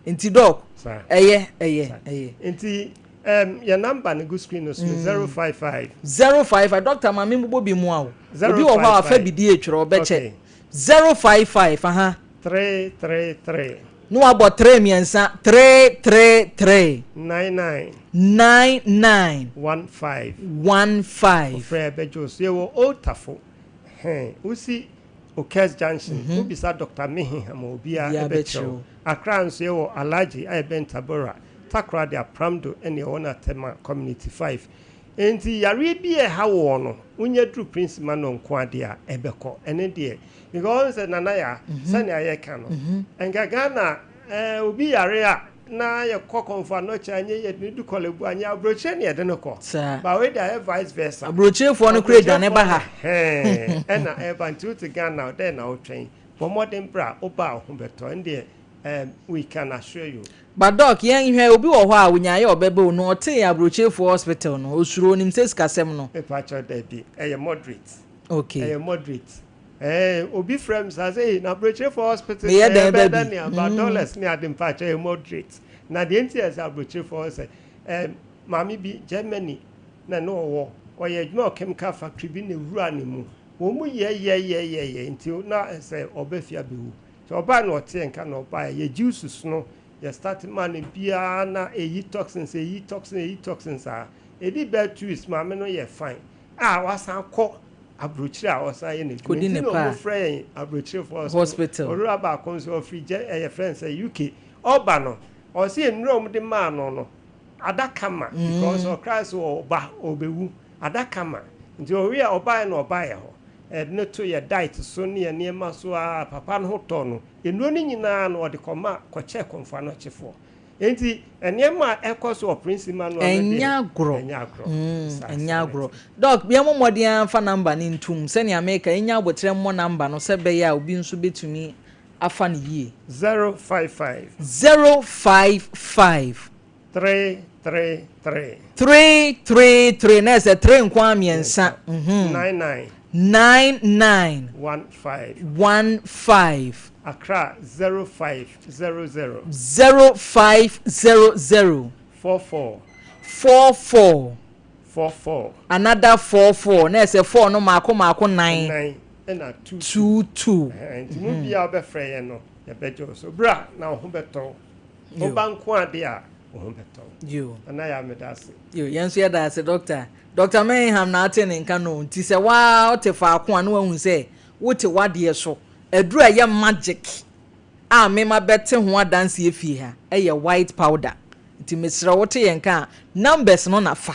Nti Doc, ɛyɛ, ɛyɛ, ɛyɛ. Nti um, yɛ number no gu screen no so no, 055. 055, Doctor ma me mbobɔ bi mua wo. Obi wɔ hɔ a wafa bi di etwerɛ, ɔbɛkyɛ. 055, aha. 333. Na wabɔ three mmiɛnsa, 333. 99. 99. 15. 15. Wofrɛ a ɛbɛgye wo so. Yɛwɔ Old Tafo. Hɛn, wosi Okes Junction, wobisa Doctor Meheham a obiara bɛkyerɛ wo. Accra nso yɛwɔ Alhaji a ɛbɛn Tabora, Takoradi, Apramdo ɛne ɛwɔ no Atɛma Community 5. Enti yareɛ bi a ɛha woɔ no, wonya duru Prince Emmanuel nko ara deɛ a, ɛbɛkɔ. Ɛno deɛ, because wohu sɛ Nana Yaa, sɛnea yɛka no, nka Ghana eh, obi yare a, na yɛkɔ Kɔmfo Anɔkye anyɛ yie, yɛde no du Korle Bu anyɛ, aburokyire na yɛde no kɔ. Saa. But wei deɛ ayɛ vice versa. Aburokyirefoɔ no koraa dwane ba ha. Aburokyirefoɔ no, hɛn, ɛna ɛreba. Nti wote Ghana a, dɛn na wotwɛn? Bɔ mmɔden bra, woba a wo ho bɛtɔ. Ɛno deɛ, eh, we can assure you. But doc yɛn hwɛ obi wɔ hɔ a onyaeɛ a ɔbɛba o no ɔtee abrokyerefoɔ hospital no osuro onim sɛ sikasɛm no. Mepakyɛw dabi ɛyɛ moderate. Okay. Ɛyɛ moderate ɛɛ obi frɛ me saa sɛ ee na abrokyerefoɔ hospital Meyɛ deɛ dɛn ɛbɛyɛ ba dɛ bi. ne aba dollars ne ade mpakyɛw ɛyɛ moderate na deɛ nti ɛsɛ abrokyerefoɔ sɛ ɛɛ maame bi Germany na ne ɔwɔ ɔyɛ adwuma wɔ chemical factory bi na ewura ne mu wɔn mu yɛ yɛ yɛ yɛ yɛ nti na sɛ ɔbɛ fie abɛwu Sɛ ɔbae na ɔteɛ nka na ɔbae yɛ juices no yɛ start ma no biaa na ɛyi toxins ɛyi toxins ɛyi toxins aa ɛdi bɛɛ 2 weeks maame no yɛ fine a wasan kɔ abrokyire a ɔsan yɛ n'adwuma Kɔdi nti ne na paa ɔmo frɛ yɛn abrokyirefoɔ hospital. Owura baako nso ɔfiri gyɛ ɛyɛ frɛ no sɛ UK ɔba no ɔse nnuro a ɔmo de maa no no adaka ma because ɔkra sɛ ɔba ɔbɛwu adaka ma nti ɔwie a ɔbaeɛ na ɔbaeɛ hɔ Yɛde no to yɛn diet so ne yɛn nneɛma so ara, papa no ho tɔɔ no. Nnuro no nyinaa no, ɔde kɔma kɔkyɛɛ Kɔmfoanɔkyefoɔ. Enti nneɛma a ɛkɔ so wɔ Prince Emmanuel no deɛ, Ɛnyɛ agorɔ. ɛnyɛ agorɔ. Mm, Saa ɛnyɛ saa na agorɔ. ɛte. Doc, yɛmmɔ mmɔden ara mfa number no ntom. Sɛnea meka, yɛnya aboterɛ mmɔ number no sɛ ɛbɛyɛ a obi nso bɛtumi afa no yie. 055. 055. 333. 333 na ɛsɛ 3 nko ara mmiɛnsa. Mhm. 99. 99. 15. 15. Accra 0500. 0500. 44. 44. 44. Another 44 na ɛsɛ 4 no maako maako 9. 9 ɛna 2 2. 2 2. Nti mu biara wobɛfrɛ yɛn no yɛbɛgye wo so. Bra na wo ho bɛtɔ wo. Wo ba nko ade a, wo ho bɛtɔ wo. Nana Yaa meda ase. Yo, yɛn nso yɛda ase Doctor. Doctor Mayham na ate ne nka no nti sɛ waa wote faako a na wahu sɛ wote w'adeɛ so. Aduru a ɛyɛ magic a me mabɛte ho adanseɛ fie ha ɛyɛ white powder. Nti mesrɛ wo wote yɛn nka a numbers no na fa.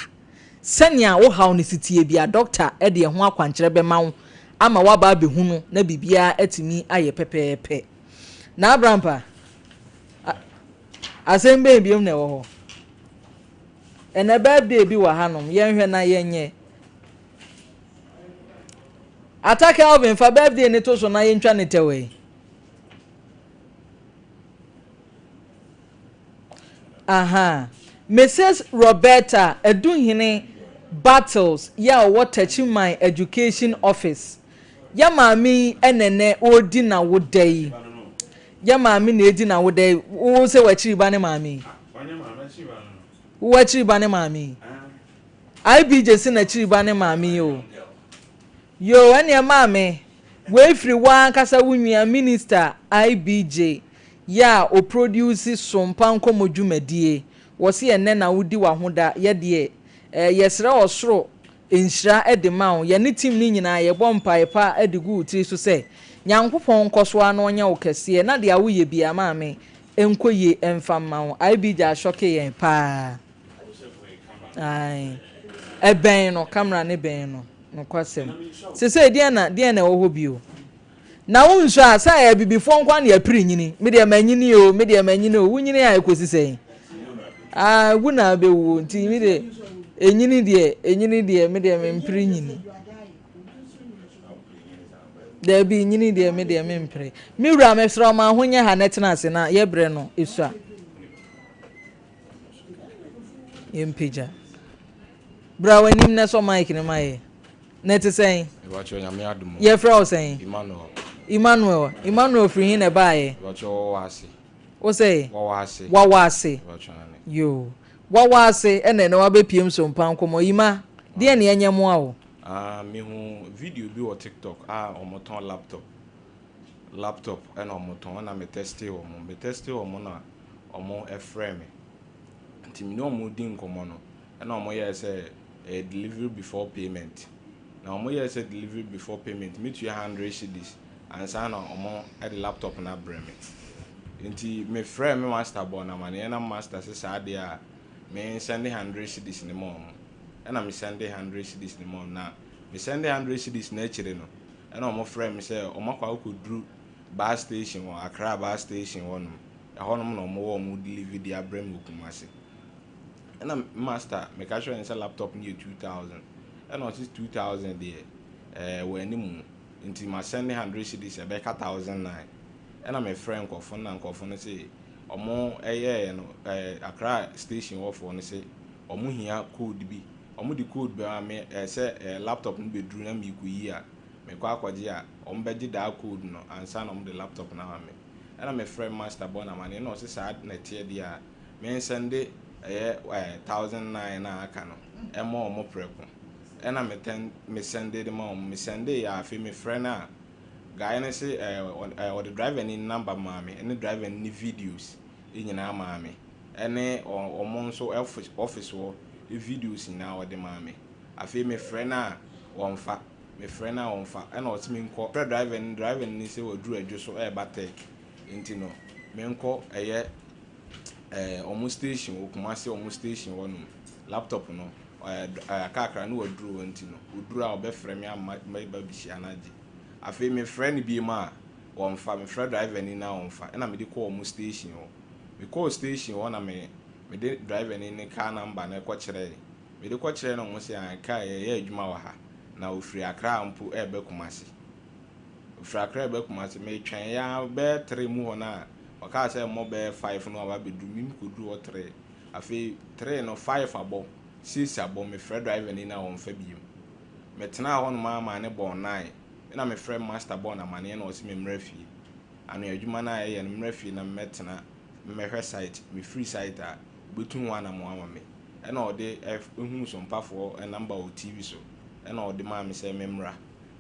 Sɛnea wo haw no si teɛ biara doctor de ɛho akwankyerɛ bɛma wo ama woaba abɛhunu na biribiara atumi ayɛ pɛpɛɛpɛ. Na Abrampa, Asɛm bɛn biom na ɛwɔ hɔ? Ɛnɛ birthday bi wɔ hanom, yɛnhwɛ na yɛnyɛ. Ata Kelvin fa birthday ne to so na yɛntwa ne tɛwɛ yi. Aha. Mrs. Roberta Aduhene Battles yɛ a ɔwɔ Techiman Education Office. Yɛ maame yi ɛnɛnɛ ɔredi n'awoda yi. Yɛ maame na edi n'awoda yi, wo sɛ w'akyiri ba ne maame yi. Wo w'akyiri ba ne maame yi. IBJ se n'akyiri ba ne maame yi o. Yoo ɛneɛ maame, wei firi wo ankasa wo nua Minister IBJ yɛ a ɔproduce Sompa Nkɔmmɔ dwumadie. Wɔse ɛnnɛ na wodi w'ahoda, yɛdeɛ eh, yɛsrɛ ɔsoro nhyira de ma wo. Yɛne team no nyinaa yɛbɔ mpae pa de gu wo tiri so sɛ Nyankopɔn nkɔso ara na ɔnyɛ wo kɛseɛ na deɛ woyɛ biara maame ɛnkɔ yie ɛmfa mma wo. IB gya ashoke yɛn paa. Ae. Ɛbɛn no, camera no bɛn no. Nokwasɛm. Sesei deɛn na deɛn na ɛwɔ hɔ bio? Na wo nso a, sɛ ɛyɛ abibifoɔ nko ara na yɛpere nyini. Me deɛ manyini o, me deɛ manyini o. Wonyini a ɛkɔsi sɛn? Ah, wu na abɛwuo nti me deɛ ɛnyini deɛ, ɛnyini deɛ me deɛ mempere nyini. Daabi, nyini deɛ me deɛ mempere. Me wura mesrɛ wo ma ho nyɛ ha na tena ase na yɛbrɛ no ɛsua. Yɛmpagya. Bra w'anim na sɔ mic no ma yɛ. Na ɛte sɛn? Mepakyɛw Nyame adom o. Yɛfrɛ wo sɛn? Emmanuel. Emmanuel. Emmanuel firi he na ɛbaeɛ? Mepakyɛw Wɔwɔ ase. Wo sɛ? Wɔwɔ ase. Wɔwɔ ase. Mepakyɛw ane. Yoo. Wɔwɔ ase ɛna ɛnɛ wabɛpiem Sompa nkɔmmɔ. Ima, deɛn na yɛnyɛ mmoa wo? Ah, mehu video bi wɔ TikTok a wɔtɔn laptop. Laptop ɛna wɔtɔn ɛna me testee wɔn. Me testee wɔn na wɔfrɛɛ me. Nti me ne wɔn redi nkɔmmɔ no, ɛna wɔyɛɛ sɛ ɛyɛ delivery before payment. Na wɔyɛɛ sɛ delivery before payment, metua hundred cedis ansa na wɔde laptop no abrɛ me. Nti mefrɛɛ me master bɔɔ no amaneɛ na master se saa deɛ a me nsɛnde hundred cedis no ma wɔn. Ɛna me sɛnde hundred cedis no ma wɔn. Na me sɛnde hundred cedis no akyire no, ɛna wɔfrɛɛ me sɛ wɔakɔ akɔduru bus station wɔ Accra bus station hɔnom. Ɛhɔnom na wɔwɔ a wɔn delivery de abrɛ me wɔ Kumasi. Ɛna me master meka kyerɛɛ no sɛ laptop no yɛ 2000. Ɛna ɔse 2000 deɛ ɛɛ wɔ anim nti ma sɛnde 100 cedis ɛbɛka 1009. Ɛna me frɛ nkurɔfo no na nkurɔfo no se wɔn ɛyɛɛ no ɛɛ Accra station hɔfoɔ no se wɔn hia code bi. Wɔn de code bɛma me ɛɛ sɛ ɛɛ laptop no bɛduru na merekɔyi a mekɔ akɔgye a wɔn bɛgye daa code no ansa na wɔn de laptop no ama me. Ɛna me frɛ master bɔ no amaneɛ na ɔse saa na ɛteɛ deɛ a me nsɛnde ɛyɛ 1009 no a aka no ɛmɔ ɔmo prɛko. Ɛna me tɛn me sɛnde de ma ɔmo, me sɛnde yɛ a afei me frɛ no a guy no se ɛɛ ɔde driver ni number maa me ɛne driver ni videos nyinaa maa me ɛne ɔmo nso office hɔ videos nyinaa ɔde maa me. Afei me frɛ no a ɔnfa. Mefrɛ no a ɔmfa, ɛna ɔse menkɔ frɛ driver no, driver no sɛ waduru Adwo so ɛreba Tech nti no menkɔ ɛyɛ ɛɛ ɔmo station wɔ Kumasi ɔmo station hɔ nom, laptop no ɛɛ akakra no waduru hɔ nti no ɔduru a ɔbɛfrɛ me ama mɛba abɛhyia no agye. Afei mefrɛ no biom a ɔmfa, mefrɛ driver ni no a ɔmfa, ɛna mede kɔɔ ɔmo station hɔ. Mekɔɔ station hɔ na me mede driver ni ne car number no kɔkyerɛɛ. Mede kɔkyerɛɛ no ɔmo se ae car yɛyɛ adwuma wɔ ha. Na ɔfiri Accra mpo reba Kumasi. Ɔfiri Accra reba Kumasi, metwɛneeɛ ara bɛyɛ three mu hɔ no a, ɔkaa sɛ mmɔ bɛyɛ five no waba abɛduru, me mekɔduruu hɔ three. Afei three no, five abɔ, six abɔ, mefrɛ driver ni no a ɔmfa bio. Metenaa hɔnom ara maa no bɔɔ nine, ɛna mefrɛɛ master bɔɔ no amaneɛ na ɔse memmra fie. Anoa adwuma no a yɛyɛ no, memmra fie na memmɛtena, memmɛhwɛ site. Mefiri site a, ɔbɛtu ho anamɔn ama me. Ɛna ɔde huu sompafoɔ number wɔ TV so ɛna ɔde maa me sɛ memmra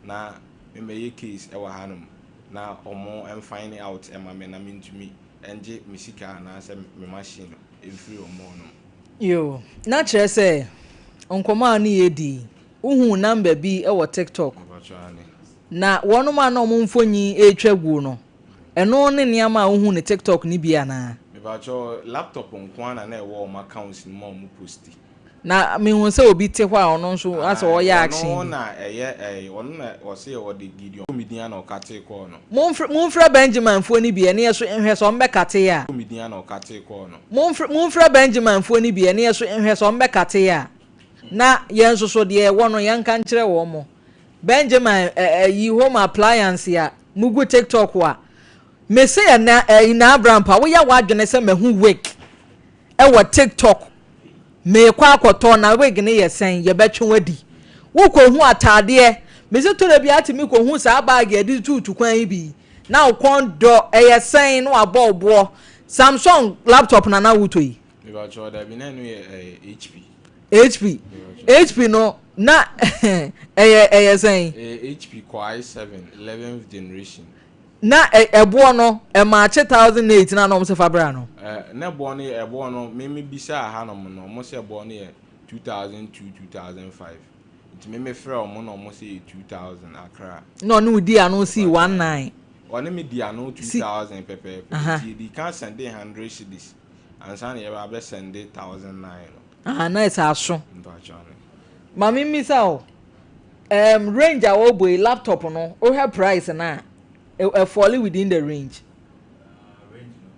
na memmɛyɛ case wɔ hanom na ɔmo mfine out ma me na mentumi ngye me sika anaasɛ me machine mfiri ɔmo hɔ nom. Yoo, na kyerɛ sɛ nkɔmmɔ a wo ne yɛ di yi, wohuu number bi wɔ TikTok, Mepakyɛw aane. na wɔnom a na wɔn mfonyin retwa guo no, Ɛno ne nneɛma a wohu no TikTok no bi anaa? Mepakyɛw, laptop nko ara na na ɛwɔ wɔn accounts no mu a wɔn posti. Na mehu sɛ obi te hɔ a ɔno nso asɛ Ae, ɔreyɛ action ɔno bi. na ɛyɛ ɛɛ, ɔno na ɔse ɔde Gideon me din a na ɔkatee kɔɔ no. Momfrɛ momfrɛ Benjaminfoɔ no bi ɛne yɛ so nhwɛ sɛ wɔbɛkate a. Me din a na ɔkatee kɔɔ no. Momfrɛ momfrɛ Benjaminfoɔ no bi ɛne yɛ so nhwɛ sɛ wɔbɛkate a, na yɛn nso so deɛ yɛwɔ no yɛnka nkyerɛ wɔn. Benjamin ɛ ɛyi home appliance a mugu tiktok a mese ɛnɛ ɛyi na abrampa woyɛ w'adwene sɛ mahu wig ɛwɔ tiktok meekɔ akɔtɔ na wig ne yɛ sɛn yɛbɛtwe wadi wokɔhu ataadeɛ mese tɔrɔ bi atumi kɔhu saa baage yɛde tuutu kwan yi bi. Na wo kɔn dɔ ɛyɛ sɛn na wabɔ wo boɔ. Samsung laptop na na wotɔ yi? Mepakyɛw dabi na ɛno yɛ ɛyɛ HP. HP HP no na ɛyɛ ɛyɛ sɛn? Ɛyɛ HP Core i7 11th generation. Na ɛboɔ no ɛmaakye 1008 na na wɔn sɛ fa bra no? Ɛɛ na ɛboɔ no yɛ ɛboɔ no me me bisaa hanom no wɔn sɛ ɛboɔ no yɛ 2002 2005. Nti me me frɛ ɔmo na ɔmo se yɛ 2000 Accra. Na ɔne wo dii ano sii one nine. Ɔne me dii ano 2000 pɛpɛɛpɛ. Nti yɛdii kan sɛndee hundred cedis ansa na yɛba abɛ sɛnde 1009 no. Aha na ɛsɛ aso. Mpakyɛw ne. Ma me mmisa wo, ɛɛm range a wɔbɔ yi laptop no wohwɛ price no a, ɛ fall within the range? Ah range no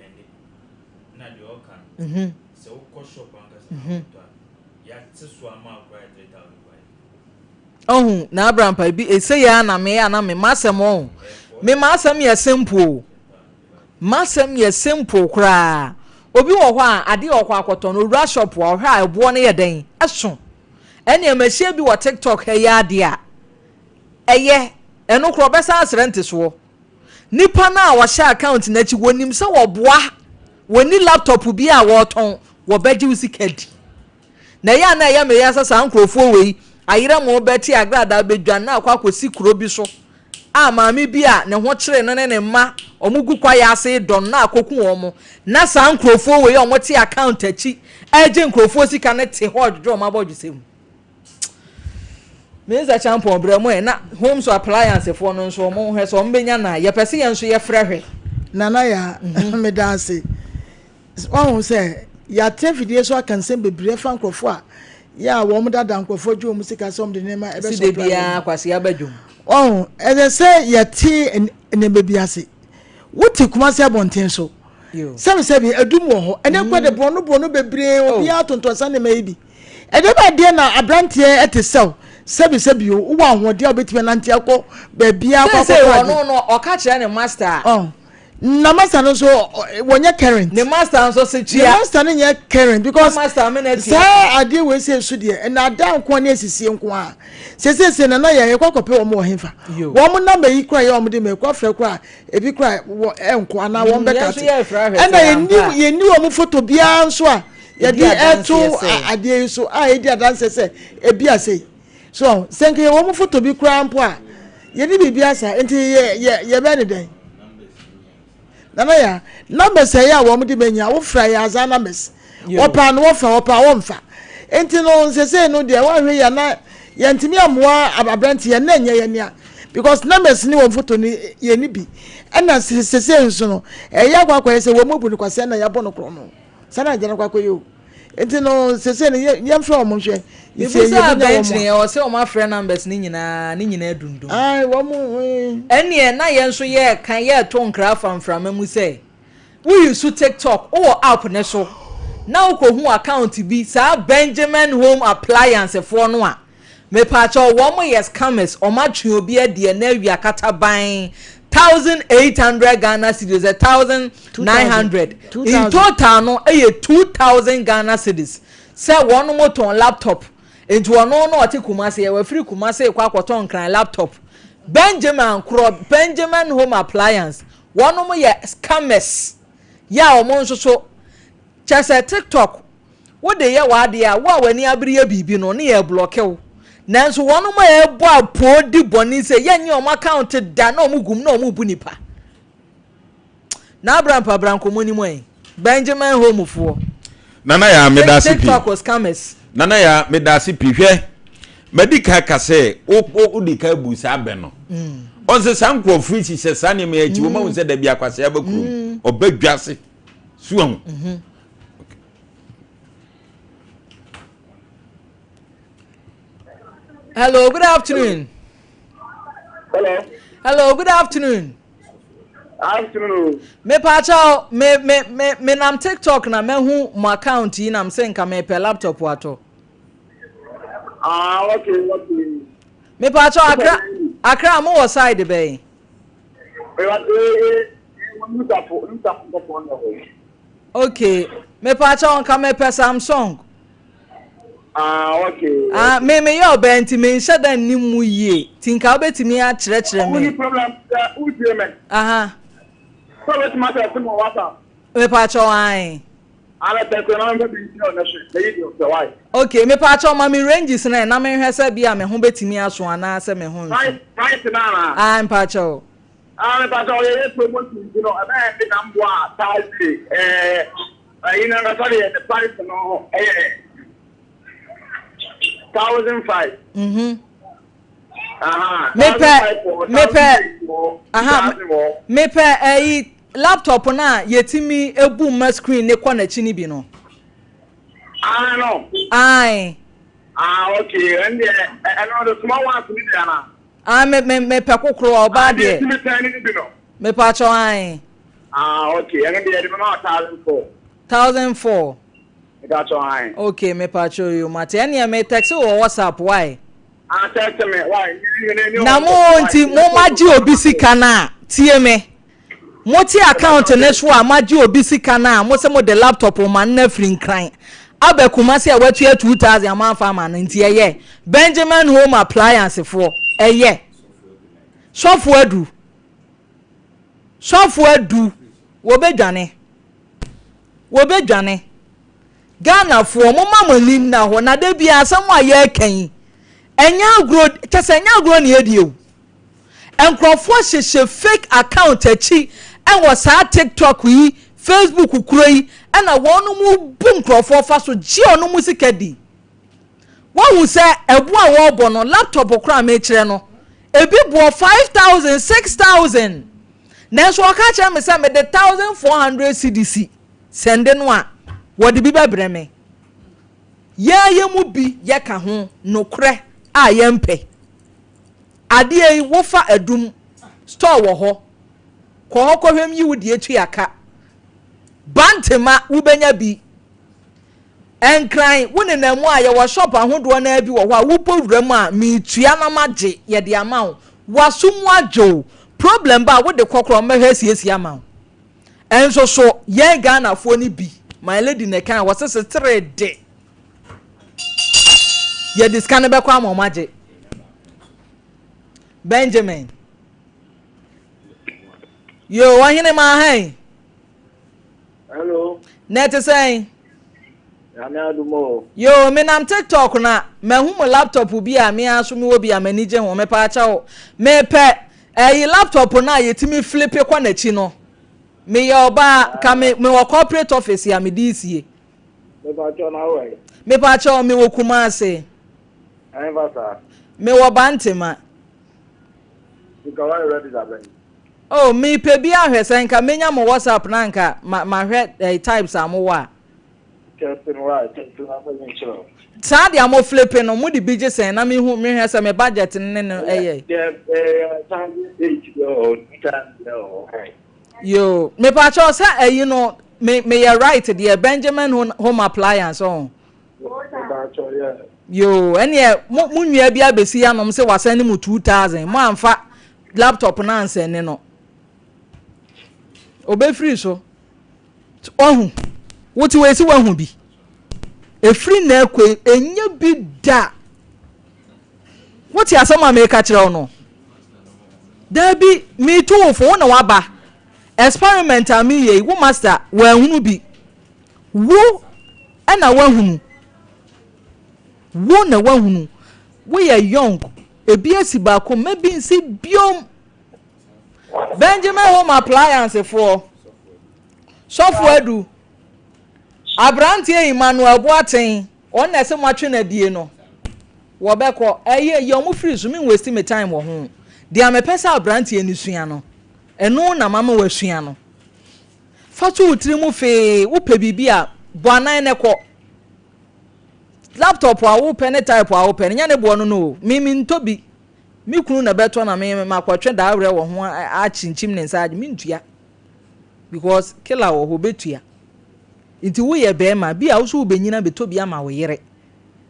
ɛdepɛnde na deɛ ɔka no sɛ wokɔ shop ankasa na wotɔ a. Ɔhu na abrampa bi ese yɛ ana me ana me masɛm ɔhu me masɛm yɛ simple o masɛm yɛ simple koraa obi wɔ hɔ a adeɛ ɔkɔ akɔtɔ no owura shop a ɔhwɛ a ɛboɔ no yɛ dɛn ɛso ɛnea mahyia bi wɔ tiktok ha yi adeɛ a ɛyɛ ɛno korɔ ɔbɛsan asrɛ ntesoɔ nipa no a wɔhyɛ account n'akyi wɔnim sɛ wɔboa wɔni laptop bi a wɔtɔn wɔbɛgye wo sika di Na ɛyɛ a na ɛyɛ me ya sɛ saa nkurɔfoɔ wei ayerɛmo bɛte agradaa bɛdwan na akɔ akɔsi kuro bi so a maame bi a ne ho kyere no ne ne mma wɔn gu kwaeɛ ase redɔ no na akɔku wɔn. Na saa nkurɔfoɔ wei a wɔte account akyi regye nkurɔfoɔ sika no te hɔ redwodwo wɔn abɔdwesɛ mu. Mensa Champon brɛ mo ɛ na Homes Appliance foɔ no nso wɔn hwɛ sɛ wɔn bɛnya na yɛpɛ sɛ yɛn nso yɛfrɛ hwɛ. Nana Yaa, meda ase. Wahu sɛ yɛate afidie so aka nsɛm bebree afa nkurɔfoɔ a yɛ a wɔn dada nkurɔfoɔ gye wɔn sika sɛ wɔn de nneɛma ɛbɛ Si da supply biara wɔn. Kwasi aba dwom. Wahu, ɛsɛ sɛ yɛte nneɛma bi ase. Wote Kumasi abɔnten so, Yo. sɛbisɛbi adum wɔ hɔ, ɛnɛ kura de borɔno borɔno bebree, Oh. obiara tontɔn saa nneɛma yi bi. Ɛdeɛ bɛ adeɛ na aberanteɛ ɛte sɛw, sɛbisɛbi o, wowɔ ahoɔden a wobɛtumi anante akɔ baabiara akɔ Seesei akɔtɔ adeɛ. ɔno no ɔka kyerɛ ne master a. Oh. Na master no nso wɔnyɛ current. Ne master nso se tua. Ne master no nyɛ current because Na master me na tua. saa adeɛ wei sɛ so deɛ ɛna nko ne asisie nko a sesese na na yɛ yɛkɔ akɔpɛ wɔn wɔ hefa wɔn namba yi kora yɛ wɔn de ma ɛkɔ afrɛ kora ebi kora wɔ ɛnko anaa wɔn bɛka te ɛna yɛni yɛni wɔn foto biara nso a yɛde ɛto adeɛ yi so a yɛdi adanseɛ sɛ ebi ase so sɛ nka yɛ wɔn foto bi koraa mpo a yɛde biribi asa nti yɛ yɛ yɛbɛ ne dɛn nana ya numbers ɛyɛ a wɔn de bɛnya wofra yɛ azaa numbers wɔpaa no wɔfa wɔpaa wɔmfa nti no nsese no deɛ wɔahwɛ yɛ na yɛntumi amoa aberante yɛn na nyɛ yɛn nea because numbers ne wɔn foto no yɛn ni bi ɛna sese nso no ɛyɛ akɔ akɔyɛ sɛ wɔn mu bu no kwasɛ na yɛabɔ no korɔ no. Saa na agya no kɔ akɔyɛ o. Nti no sese no yɛmfrɛ wɔn nhwɛ. Nti yɛbɛnya wɔn a. Ɛwɔ sɛ wɔn afrɛ numbers no nyinaa ne nyinaa dundum. Ae wɔn. Ɛnneɛ na yɛn nso yɛreka yɛreto nkra afa mframa mu sɛ wo use TikTok wowɔ app no so na wokɔhu account bi saa Benjamin Home Appliance foɔ no a Mepaakyɛw wɔn yɛ scammers wɔn atwe obi adi ɛnɛ awia kataban 1800 Ghana cedis sɛ 1900 in total no ɛyɛ 2000 Ghana cedis sɛ wɔn mo tɔn laptop nti wɔn no ɔte Kumasi yɛ wafiri Kumasi kɔ akɔtɔ nkran laptop Benjamin korɔ Benjamin Home Appliance wɔn mo yɛ scammers yɛ a wɔn nso so kyɛ sɛ TikTok Wode yɛ w'adeɛ a, wo a w'ani abere yɛ biribi no, ne yɛ blɔke wo. Nanso wɔnom a ɛbɔ apoo di bɔne sɛ yɛnyɛ wɔn account da na wɔn gum na wɔn bu nipa. Na abrampa bra nkɔmɔ ni mu ɛ. Benjamin Home foɔ. Nana yaa meda ase pii. TikTok scammers. Nana yaa meda ase pii hwɛ madi ka ka sɛ wo wo di ka bu saa bɛ no. Ɔn sɛ saa nkurɔfoɔ yi hyehyɛ saa nneɛma yi akyi wɔn ahu sɛ dabi akwasea bɛ kurom ɔbɛ dwa ase so ahu. Hello, good afternoon. Hello. Hello, good afternoon. Afternoon. Me pacha me me me me nam TikTok na me hu mo account yi nam se nka me pɛ laptop ato. Ah, okay, okay. Me pacha Accra Accra mo wɔ side bɛn? Okay, mepaakyɛw nka mepɛ Samsung. Ah, okay. Ah, me meyɛ ɔbaa nti menhyɛ da nni mu yie. Ti nka wobɛtumi akyerɛkyerɛ me. Wonni problem. Sɛ wotie me. Aha. Sɛ wobɛtumi asɛse me wɔ WhatsApp. Mepaakyɛw ae. Ana tɛsɛ na mepɛ bi nkyerɛ wo na hwɛ na yi deɛ ɔpɛ why. Okay mepaakyɛw ma me ranges no ɛ na menhwɛ sɛ bi a me ho bɛtumi aso anaa sɛ me ho nso. Price price no anaa? Ae mpaakyɛw. Ah mepaakyɛw yɛyɛ promotion nti no ɛbɛyɛ de na mboa a Thursday ɛɛ ɛyi no ankasa deɛ ne price no ɛyɛ 1005. Mhm. Mepɛ mepɛ aha mepɛ ɛyi laptop no a yɛtumi ebu ma screen ne kɔ n'akyi no bi no. Ah no. Ayi. Ah okay ɛn deɛ ɛno de small ones ni bi ana. Ah me me mepɛ kokoro ɔbaa deɛ. Ah deɛ tumi tɛn ne bi no. Mepɛ akyɛw ayi. Ah okay ɛno deɛ ɛde bɛma 1004. 1004. Mepakyɛw ae. Okay mepakyɛw yoo mate ɛneɛ me text wo wɔ WhatsApp why. Ah text me why Na mo nti mo magye obi sika no a tie me mo te account ne so a magye obi sika no a mo se mo de laptop ma no afiri Nkran aba Kumasi a watua 2000 a moamfa ama no nti ɛyɛ Benjamin Home Appliance foɔ ɛyɛ Sɔfo Adu Sɔfo Adu wɔbɛdwane. Wɔbɛdwane. Ghanafoɔ momma mo ani nna hɔ na da biara asɛm a yɛreka yi ɛnyɛ agorɔ kyɛ sɛ ɛnyɛ agorɔ na yɛdie o. Nkurɔfoɔ hyehyɛ fake account akyi ɛwɔ saa TikTok yi, Facebook kuro yi ɛna wɔn bu nkurɔfoɔ fa so gye wɔn sika di. Woahu sɛ ɛbo a wɔrebɔ no laptop koraa mekyerɛ no ebi boɔ 5000, 6000. Nanso ɔka kyerɛ me sɛ mede 1400 cedis sɛnde no a, wɔde bi bɛbrɛ me. Yɛn yɛn mu bi yɛka ho nokorɛ a yɛmpɛ. Adeɛ yi wofa adum store wɔ hɔ, kɔ hɔ kɔhwɛm yi wo deɛ tua ka. Bantema wobɛnya bi. Nkran, wo nenam mu a, yɛwɔ shop ahodoɔ no ara bi wɔ hɔ a wobɔ wura mu a, metua na magye, yɛde ama wo. W'aso mu adwo wo. Problem ba a, wode kɔ koraa wɔbɛhwɛ asiesie ama wo. Ɛnso so, yɛn Ghanafoɔ no bi, my lady na ɛkae, wɔse setere de, yɛde sika no bɛkɔ ama wɔn agye. Benjamin. Yo, ɔhene maa ha Hello. Na ɛte sɛn? Nyame adom o. Yoo, menam TikTok na mahu mo laptop bi a me ara nso mewɔ bi a m'ani gye ho. Mepaakyɛw, mepɛ ɛyi laptop no a yɛtumi flipe kɔ n'akyi no. Meyɛ ɔbaa, ka me mewɔ corporate office a mede sie. Mepaakyɛw na wɔ he? Mepaakyɛw, mewɔ Kumasi. Ɛhefa saa? Mewɔ Bantema. Nka wayɛ ready da bɛn? Oh mepɛ bi ahwɛ sɛ nka menya mo WhatsApp na nka ma mahwɛ eh, types a mowɔ a. Text me why text na me nkyerɛ wo. Saa deɛ mo flipe no mo de bi gye sɛn na mehu mehwɛ sɛ me budget no ne no ɛyɛ. Deɛ ɛyɛ 1008 deɛ wɔ hɔ 2000 deɛ wɔ hɔ. Yoo mepakyɛw sɛ ɛyi no me meyɛ right deɛ Benjamin Home Appliance ɔho. Yoo ɛneɛ mo mo nua bi abɛsi anom sɛ wasan ne mu 2000 mo amfa laptop no ansɛne no obɛfiri so ɔhu wote wei si wahu bi ɛfiri na akɔ ɛnyɛ bi da wote asɛm a meka kyerɛ wo no daabi metu wo fo wo na waba experiment a meyɛ yi wo master wanhunu bi Wo na woahunu. Wo na woahunu. Woyɛ young. Ebi asi baako mma bi nsi biom. Benjamin Home Appliance foɔ. Sɔfo Adu. Aberanteɛ Emmanuel Boateng. Wɔn na ɛsɛ moatwe no adie no. Wɔbɛkɔ. Ɛyɛ yɛ wɔn firi so. Me waste me time wɔ ho. Deɛ mepɛ sɛ aberanteɛ no sua no, ɛno na mama wasua no. Fa to wo tiri mu fee, wopɛ biribi a, bɔ anan na kɔ. Laptop a wopɛ ne type a wopɛ no, nyɛ ne boɔ no no o. Me mentɔ bi. Me kunu na ɛbɛtɔ na me makɔtwe daawerɛ wɔ ho akyinkyim ne nsa agye. Mentua. Because killer wɔ hɔ, ɔbɛtua. Nti woyɛ bɛrima, bi a wo nso wobɛnyina bɛtɔ bi ama wo yere.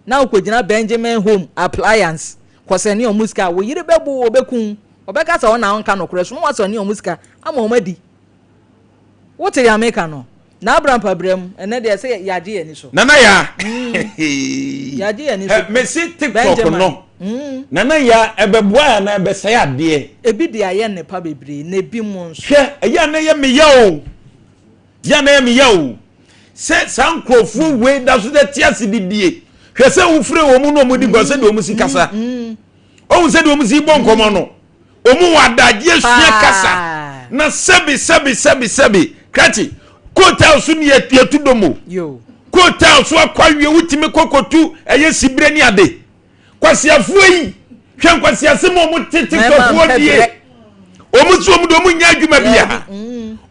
Na wokɔgyina Benjamin Home Appliance kɔsɛne wɔn sika a, wo yere bɛbo wo, ɔbɛku wo. Ɔbɛka sɛ wo na wonka nokorɛ so na wasɛne wɔn sika ama wɔn adi. Wote deɛ meka no? Na abra mpabrɛ mu, ɛnɛ deɛ sɛ yɛagye yɛn ani so. Nana Yaa. Yɛagye yɛn ani so. Mesi TikTok no. Nana Yaa, ɛbɛboa anaa ɛbɛsɛe adeɛ? Ebi de ayɛ nnepa bebree, na ebi mo nso. Hwɛ, ɛyɛ a na ɛyɛ me ya o. Yɛ a na ɛyɛ me ya o. Sɛ saa nkurɔfoɔ wei da so dɛ te ase didie. Hwɛ sɛ wofrɛ wɔn mu na wɔn di nkɔ sɛdeɛ wɔn si kasa. Ohun sɛdeɛ wɔn si bɔ nkɔmɔ no. Wɔn wɔ adagyeɛ sua kasa. Na sɛbi sɛbi sɛbi sɛbi krakye kootaa so ne yɛtu domo. Kootaa so akɔ awie wotumi kɔ kɔtu ɛyɛ sibire ne ade. Kwasiafoɔ yi hwɛ nkwasiasɛm a wɔn te tiktokfoɔ die. Wɔn nso wɔn de wɔn nyɛ adwuma bia.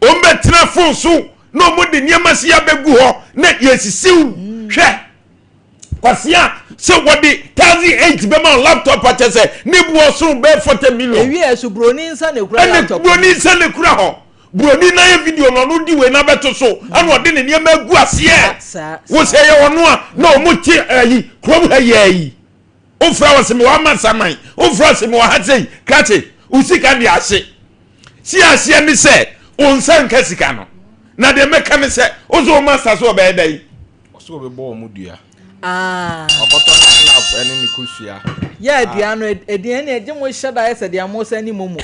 Wɔn bɛtena fon so na wɔn de nneɛma si abɛgu hɔ na yɛsisiw hwɛ. Kwasia sɛ wɔde 1008 bɛma laptop akyɛ sɛ ne bu ɔsoro bɛyɛ 40 million. Ewi ɛso broni nsa na ekura laptop. Ɛna broni nsa na ekura hɔ. Broni na yɛ video na ɔno di wei na bɛto so ɛna ɔde ne nneɛma agu aseɛ. Wo sɛ yɛ ɔno a na ɔmo te ɛyi kurom ha yɛ yi. Wofra wɔ se me wɔ ama saman. Wofra wɔ se me wɔ ha sei. Krakye wo sika de ahye. Si aseɛ ne sɛ wo nsa nka sika no. Na deɛ mɛka ne sɛ wo sɛ wo master so ɔbɛyɛ dɛn. Ɔsɛ ɔbɛbɔ wɔn dua. Ah. Ɔkɔtɔ ne snap ɛne ne kosua. Yɛ aduan no aduan ne ɛgye mo hyɛ da yɛ sɛ deɛ mo sɛ ne momo.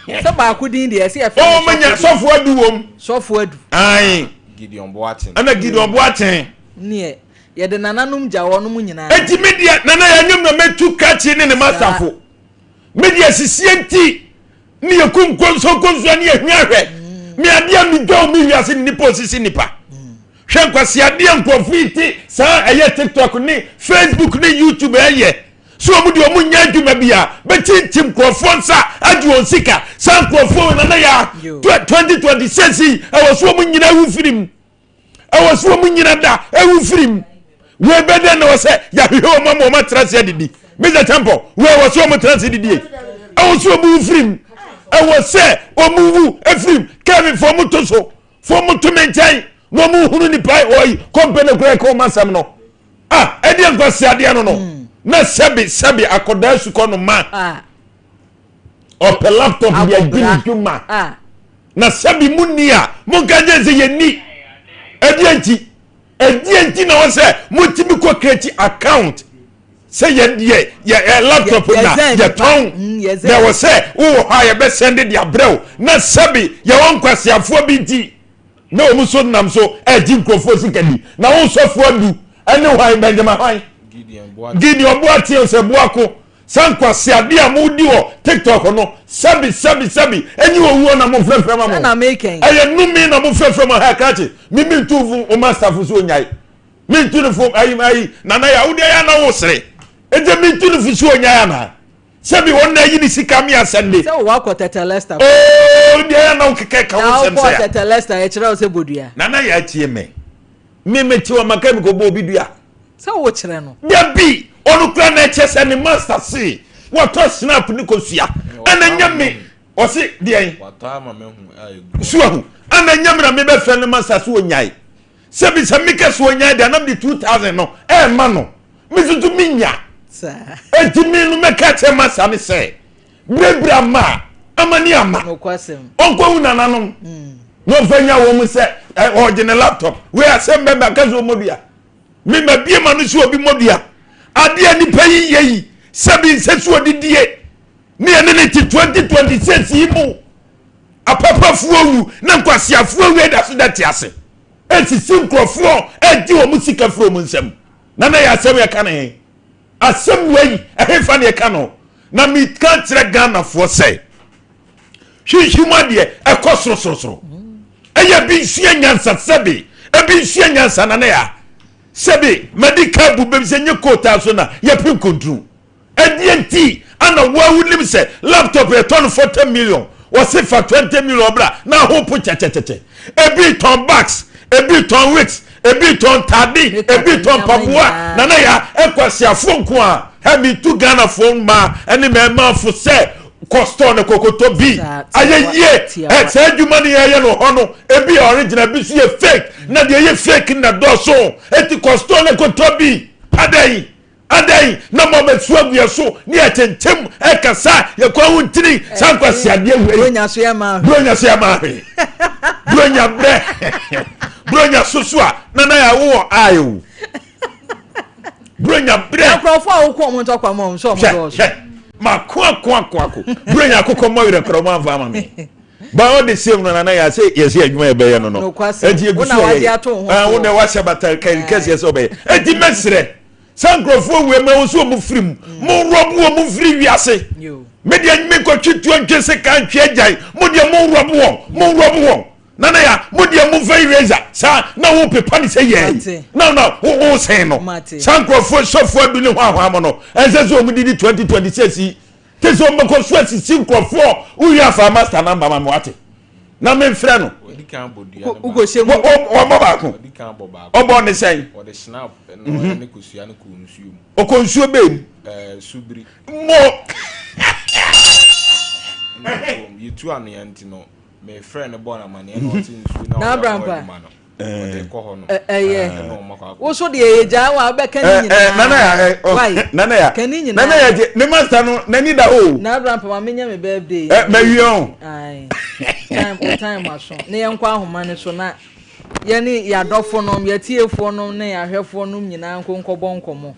Sɛ baako din deɛ ɛsɛ yɛfrɛ no. Oh menya sɔfo adu wom. Sɔfo adu. Ayi. Gideon Boateng. Ɛna Gideon Boateng. Neɛ yɛde nananom gya wɔnom nyinaa. Eti me deɛ nana yɛ anyam na mɛtu krakye ne ne masafo. Me deɛ sisie nti ne yɛ kum nkonsonkonsua ne yɛ hwia hwɛ. Me adeɛ me dwa omi wiase ne nipa osisi nipa. Hwɛ nkwaseadeɛ nkurɔfo yi te saa ɛyɛ tiktok ne facebook ne youtube ɛyɛ so wɔn deɛ wɔn nyɛ adwuma bi a bɛkyinkyim nkurɔfoɔ nsa agye wɔn sika saa nkurɔfoɔ wɔn nana yɛ 2026 yi ɛwɔ so wɔn nyina awu firi mu ɛwɔ so wɔn nyina da awu firi mu wei bɛdɛ na wɔ sɛ yɛahwehwɛ wɔn ama wɔn atena ase adidi Mr. Temple wei wɔ so wɔn tena ase didie ɛwɔ so wɔn wu firi mu ɛwɔ sɛ wɔn wu firi mu kevin fɔ wɔn to so. Fo mo to me nkyɛn na ɔmo hunu nipa ɔyi kɔmpani kura ɛka ɔmo asɛm no ah ɛdeɛ nkwasi adeɛ no no hmm. na sɛbi sɛbi akɔdaa sukɔ no ma ah. ɔpɛ laptop de adi ne dwuma ah. na sɛbi mu ni a mo nka gye sɛ yɛ ni ɛdeɛ nti ɛdeɛ nti na wɔn sɛ mo ti mi kɔ create account. sɛ yɛn deɛ yɛ ɛ laptop na yɛtɔn mm, na ɛwɔ sɛ wowɔ hɔ a yɛbɛsɛn de de abrɛ wo na sɛbi yɛwɔ nkwaseafoɔ bi nti na wɔn nso nam so ɛgye nkurɔfoɔ sika di na wɔn nsɔfoɔ adu ɛne hwan Benjamin hwan Gideon Boateng sɛ boako sɛ nkwaseadeɛ a modi wɔ tiktok no sɛbi sɛbi sɛbi ɛnyi owuo na mofrɛfrɛ ma mo ɛyɛ nnome na mofrɛfrɛ ma ha krakye mimi ntu wo mastafo so onyae Mentu no fo ayi ayi nana ya wode ayɛ na wo sere ɛgye mentu no fo so onyae ana sɛbi wɔn na ayi ne sika me asɛnde. Sɛ wowɔ akɔ tɛtɛ lesta. Oo deɛ ayɛ na wo keka ka wo nsɛm sɛ. Na wokɔ tɛtɛ lesta yɛkyerɛ wo sɛ bodua. Nana ya tie me me me te wɔ maka mi kɔ bɔ obi dua. Sɛ wo kyerɛ no. Dabi ɔno kura na ɛkyɛ sɛ ne master se wɔtɔ snap ne kosua ɛna nyɛ me ɔse deɛn so ahu ɛna nyɛ me na mebɛfrɛ ne master so onyae. Sɛ bi sɛ meka sɛ ɔnyae deɛ anam de 2000 no ɛɛma no me nso so menya enti me no mɛka kyerɛ masa ne sɛ berɛberɛ ama a ama ne ama ɔnkɔhu nananom mm. na ɔmfa nya wɔ mu sɛ ɔgye ne laptop wei asɛm bɛba ka sɛ ɔmmɔdua mema bie ma no sɛ obi mmɔdua adeɛ nipa yi yɛ yi sɛ bi nsɛ so ɔdidie ne ɛne ne te 2026 yi mu Apapafoɔ wu na nkwaseafoɔ wu da so da te ase. Esisi nkurɔfoɔ ɛgye wɔn sika firi wɔn nsam. Na na yɛ asɛm yɛka ne he? Asɛm wei ɛhefa ne yɛka no? Na meka kyerɛ Ghanafoɔ sɛ hwehwɛ mu adeɛ ɛkɔ sorosorosoro. Ɛyɛ bi nsua nyansa sɛbe, ebi nsua nyansa na na ya sɛbe madi ka bu bɛm sɛ nye kootaa so na yɛpere nkonturu. Ɛdeɛ nti ana woa wonim sɛ laptop yɛtɔ no 40 million wɔse fa 20 million bra na ho po kyɛkyɛkyɛkyɛ ebi tɔn bags ebi tɔn wigs ebi tɔn ntaade ebi tɔn mpaboa nana ya ɛkwasiafoɔ nko a hɛ metu Ghanafoɔ mmaa ɛne mmarima fo sɛ kɔ store no kɔkɔtɔ bi ayɛ yie ɛ saa adwuma no yɛyɛ no hɔ no ebi yɛ original ebi nso yɛ fake na deɛ ɛyɛ fake na dɔɔso eti kɔ store no kɔtɔ bi adɛn Adɛn na mo abɛsu agu yɛ so ne yɛkyenkyem ɛkasa yɛ kwan ho ntini saa nkwaseadeɛ wei. Buronya so yɛ maa hwee. Buronya so yɛ maa hwee. Buronya brɛ. Bronya soso a nana yɛ wowɔ ae o. Bronya brɛ. Nkurɔfoɔ a wokɔ wɔn ntɔkwa mu a wɔn nso wɔn dɔɔso. Hwɛ ma ko ako ako ako. Bronya akokɔ mmɔ werɛ korɔ wɔn amfa ama me. Ba all the same no nana yɛ sɛ yɛsɛ adwuma yɛ bɛyɛ no no. Eti egu so yɛ yɛ. Wo na wahyɛ bata kɛseɛ sɛ ɔbɛyɛ. Eti mɛsrɛ. Sɛ nkurɔfoɔ wei ma wo sɛ ɔmu firi mu mo nrɔbo wɔ mo mfiri wiase me deɛ me nkɔtwe tuo ntwe seka ntwe agyan mo deɛ mo nrɔbo wɔn mo nrɔbo wɔn nana ya mo deɛ mo nfa eraser saa na wo pepa ne sɛ yɛɛ na na wo wo sɛn no saa nkurɔfoɔ sɔfoɔ adu ne ho ahoa mo no ɛnsɛ sɛ wɔn didi 2026 yi te sɛ wɔn bɛkɔ so asisi nkurɔfoɔ wowie afa master namba ma me wate na memfrɛ no wɔbɔ baako ɔbɔ ne sɛn ɔkɔ nsuo bɛɛ mu mo yɛtu anwea nti no mefrɛ no bɔ no amaneɛ na ɔte nsuo na ɔyɛ adwuma no ɔde kɔ hɔ no ɛyɛ wo so deɛ yɛgyaa wa wobɛka ne nyinaa nana ya wai nana ya ka ne nyinaa nana ya gye ne master no n'ani da hɔ o na Abraham pama menyɛ me birthday ɛ mɛwie o ae time o time aso ne yɛnkɔ ahoma no so na yɛne yɛadɔfo nom yɛtiefoɔ nom ne yɛahwɛfoɔ nom nyinaa nko nkɔbɔ nkɔmmɔ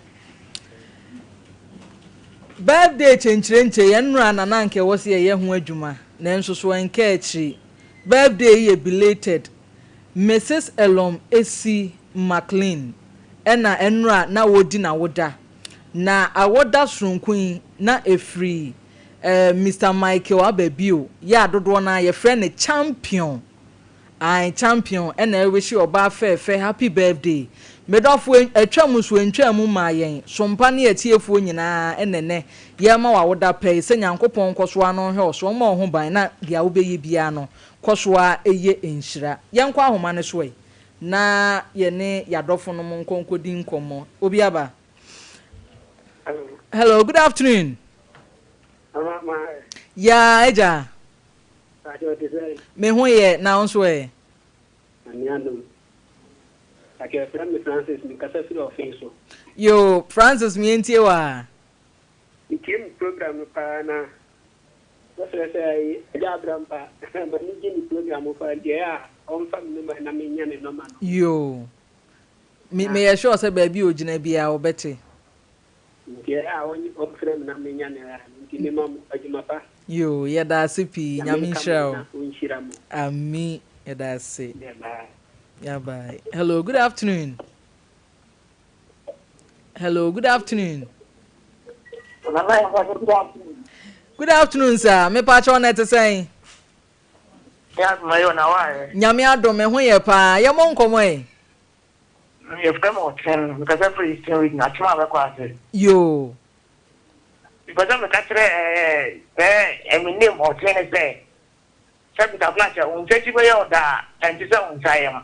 birthday kyenkyerenkye yɛn nnora na na anka ɛwɔ sɛ yɛyɛ ho adwuma nanso so ɛnka akyiri birthday yi yɛ belated Mrs. Elom Esi McLean na ɛnora na wɔredi n'awoda. Na awoda soronko yi na ɛfiri eh, Mister Michael Ababio yɛ a dodoɔ no ara yɛfrɛ no Champion. Ae, Champion na ɛrewihye ɔbaa fɛɛfɛ happy birthday. Me dɔfo, atwam nso ɛntwaa mu mmaa yɛn. Sompa ne atiefoɔ nyinaa na ɛnnɛ yɛrema wo awoda pa yi sɛ Nyankopɔn nkɔ so ara na ɔnhwɛ wo so, ɔmma wo ho ban na deɛ wobɛyɛ biara no Kɔ so ara yɛ nhyira. Yɛnkɔ ahoma no so ɛ, na yɛne yɛadɔfonom nkɔ nkɔdi nkɔmmɔ. Obi aba? Hello. Hello, good afternoon. Mama, ma. Yeah, agya. Pakyɛ ɔte sɛ. Me ho yɛ, na wo nso ɛ? Nyame adom. Pakyɛ yɛfrɛ me Francis, mekasa firi ɔfee so. Yoo, Francis me yɛntie wo aa. Metie mo program no paa na Mɛsrɛ sɛ Agya Abrampa m'ani gye ne program ho paa nti ɛyɛ a ɔmfa me number na menya ne nɔma no. Yoo. Me meyɛ sure sɛ baabi a ogyina biara ɔbɛte. Nti ɛyɛ a ɔmfrɛ me na menya ne line nti mema mo adwuma pa. Yoo yɛda ase pii Nyame Nyame nka nhyira mo ho wo. na ɔnhyira mo. Ami yɛda ase. Yeah bye. Yeah bye. Hello good afternoon. Hello, good afternoon. Good afternoon, sir. Me pa cho na te sɛn? Nyame adom me ho yɛ paa. Yɛ mo nkɔmɔ ɛ. Yɛfrɛ me Ɔten, mekasa firi Eastern Region, Akyem a bɛkɔ ase. Yoo. Mepɛ sɛ meka kyerɛ sɛ ɛme name Ɔten ne sɛ, sɛ Peter Flash a, wo nsa akyi bɛyɛ ɔda a, ɛnte sɛ wo nsa yam.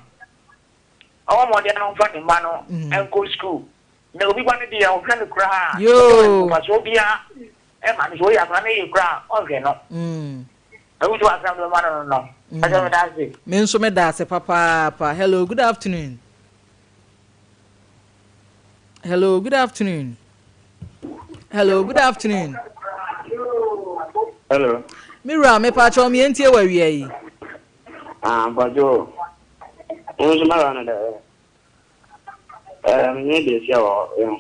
Ɔmmɔ mmɔden na ɔmfa ne mma no nkɔ sukuu. Na obi ba no deɛ, ɔhwɛ no koraa a, mfasoɔ biara mma no. Sɛ ɔyɛ akwadaa no yie koraa a, ɔnhwɛ no. Ɛwo sɛ asɛm de bɛma no no no. Ɛsɛ meda ase. Me nso meda ase papaapa. Hello, good afternoon. Hello, good afternoon. Hello, good afternoon. Hello. Me wura, me pa kyɛw me entie wɔ awia yi. Ah, mpacho. Wo nso mɛra no dɛ. Ɛɛ, menye besia wɔ hɔ, ehu.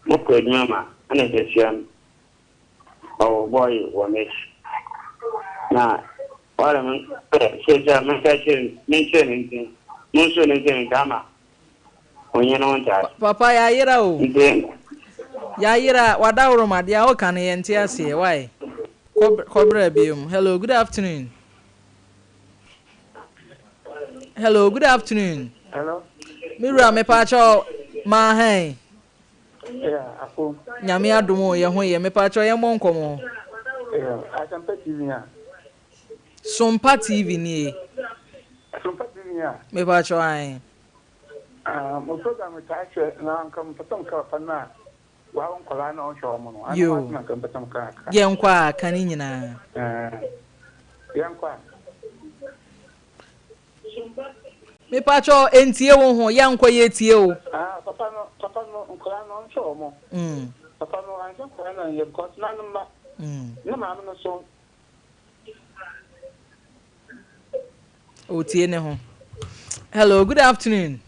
Mokɔ edwuma ma ana besia no ɔwɔ bɔɔye wɔ m'ekyir. Na ɔara me dɛ sesei a menka kyerɛ no, menkyerɛ no ntsi, munsuo no nkyerɛ no ntsi ama onnye no ho ntse ase. Papa yɛayera o. Ntsi. Yɛayera, w'adaworoma, deɛ woka no yɛnte aseɛ, why? Kɔ kɔ bra biom. Hello, good afternoon. Hello, good afternoon. Hello. Me wura mepaakyɛw maa hɛn. Yeah, apo. Nyame adom o, yɛ ho yɛ. Mepaakyɛw yɛn mmɔ nkɔmɔ. Yeah, Asempa TV a. Sompa TV nie. Sompa TV a. Mepaakyɛw ae. Ah, mo program taa hwɛ na nka mpɛ sɛ mka papa no a Wawo nkwadaa na ɔnhwɛ wɔn no, ano Yoo. asɛm na nka mepɛ sɛ meka kakra. Yɛnkɔ a, ka ne nyinaa. Ɛɛ, yɛnkɔ a. Mepakyɛw, entie wo ho, yɛnkɔ, yɛtie wo. Ah, papa no, papa no, nkwadaa no, ɔnhwɛ wɔn. Papa no, anhwɛ nkwadaa no anyɛ because na ne mma, ne maame no so. Otie ne ho. Hello, good afternoon.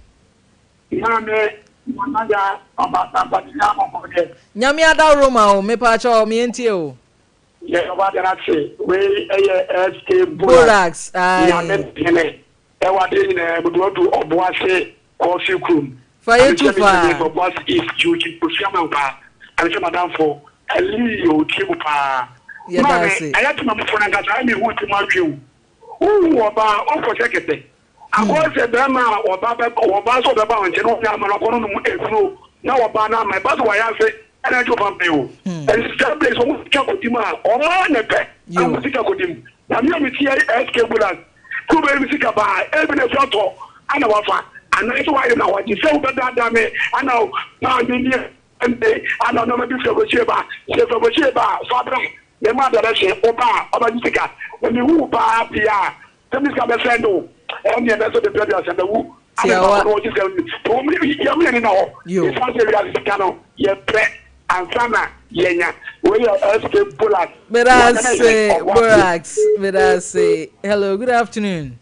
Maame Nana Yaa Ɔbaatan pa Nyame abɔbɔ deɛ. Nyame adaworo ma o, mepaakyɛw me yɛntie o. Yɛ ɔba deɛ ase, wei ɛyɛ SK Borax, Borax, Nyame hene ɛwɔ adeɛ nyinaa mu deɛ ɔdu Ɔboase Kɔɔfi kurom. Fa yɛ tu faa. Ɔboase East, Eugene Kofi Amankwaa, ɛne sɛ madamfo Ɛlii ɔtie mu paa. Yɛda Maame, ase. ɛyɛ tema mufoɔ no ankasa ɛna ɛhu ti mu adwe o. Wohu ɔbaa, ɔkɔ sɛ kɛtɛ. Akɔyɛ sɛ bɛrima a ɔba bɛ ɔbaa sɛ ɔbɛba wo nkyɛn na ɔnyɛ ama no akɔ no nom aduro na ɔbaa no ama ɛba sɛ wayɛ ase ɛna agye ɔfa mpɛn o. Ɛnti saa place ɔmo sika kɔdi mu a ɔmo ara na ɛpɛ na ɔmo sika kɔdi mu. Na me a me tie SK Bulas sɛ wobɛyɛ me sika paa ebi na efi atɔ ana wafa anaa sɛ wayɛ na wagye sɛ wobɛdaadaa me ana maa me nie ɛnde ana nneɛma bi firi aburokyire ba sɛ efiri aburokyire ba a fa bra na ɛma direction woba a ɔbɛgye sika na mehu wo paa pii a Sɛ me sika bɛsɛe no o, ɛnneɛ mɛsɔ de brɛ bi ansa mawu. Ade baako no ɔgye sika no ni. Wɔn yɛn yɛn ni na hɔ. Esan sɛ wiase sika no yɛbrɛ ansa na yɛnya. Wei yɛ SK Borax. Medase Borax, medase. Hello, good afternoon.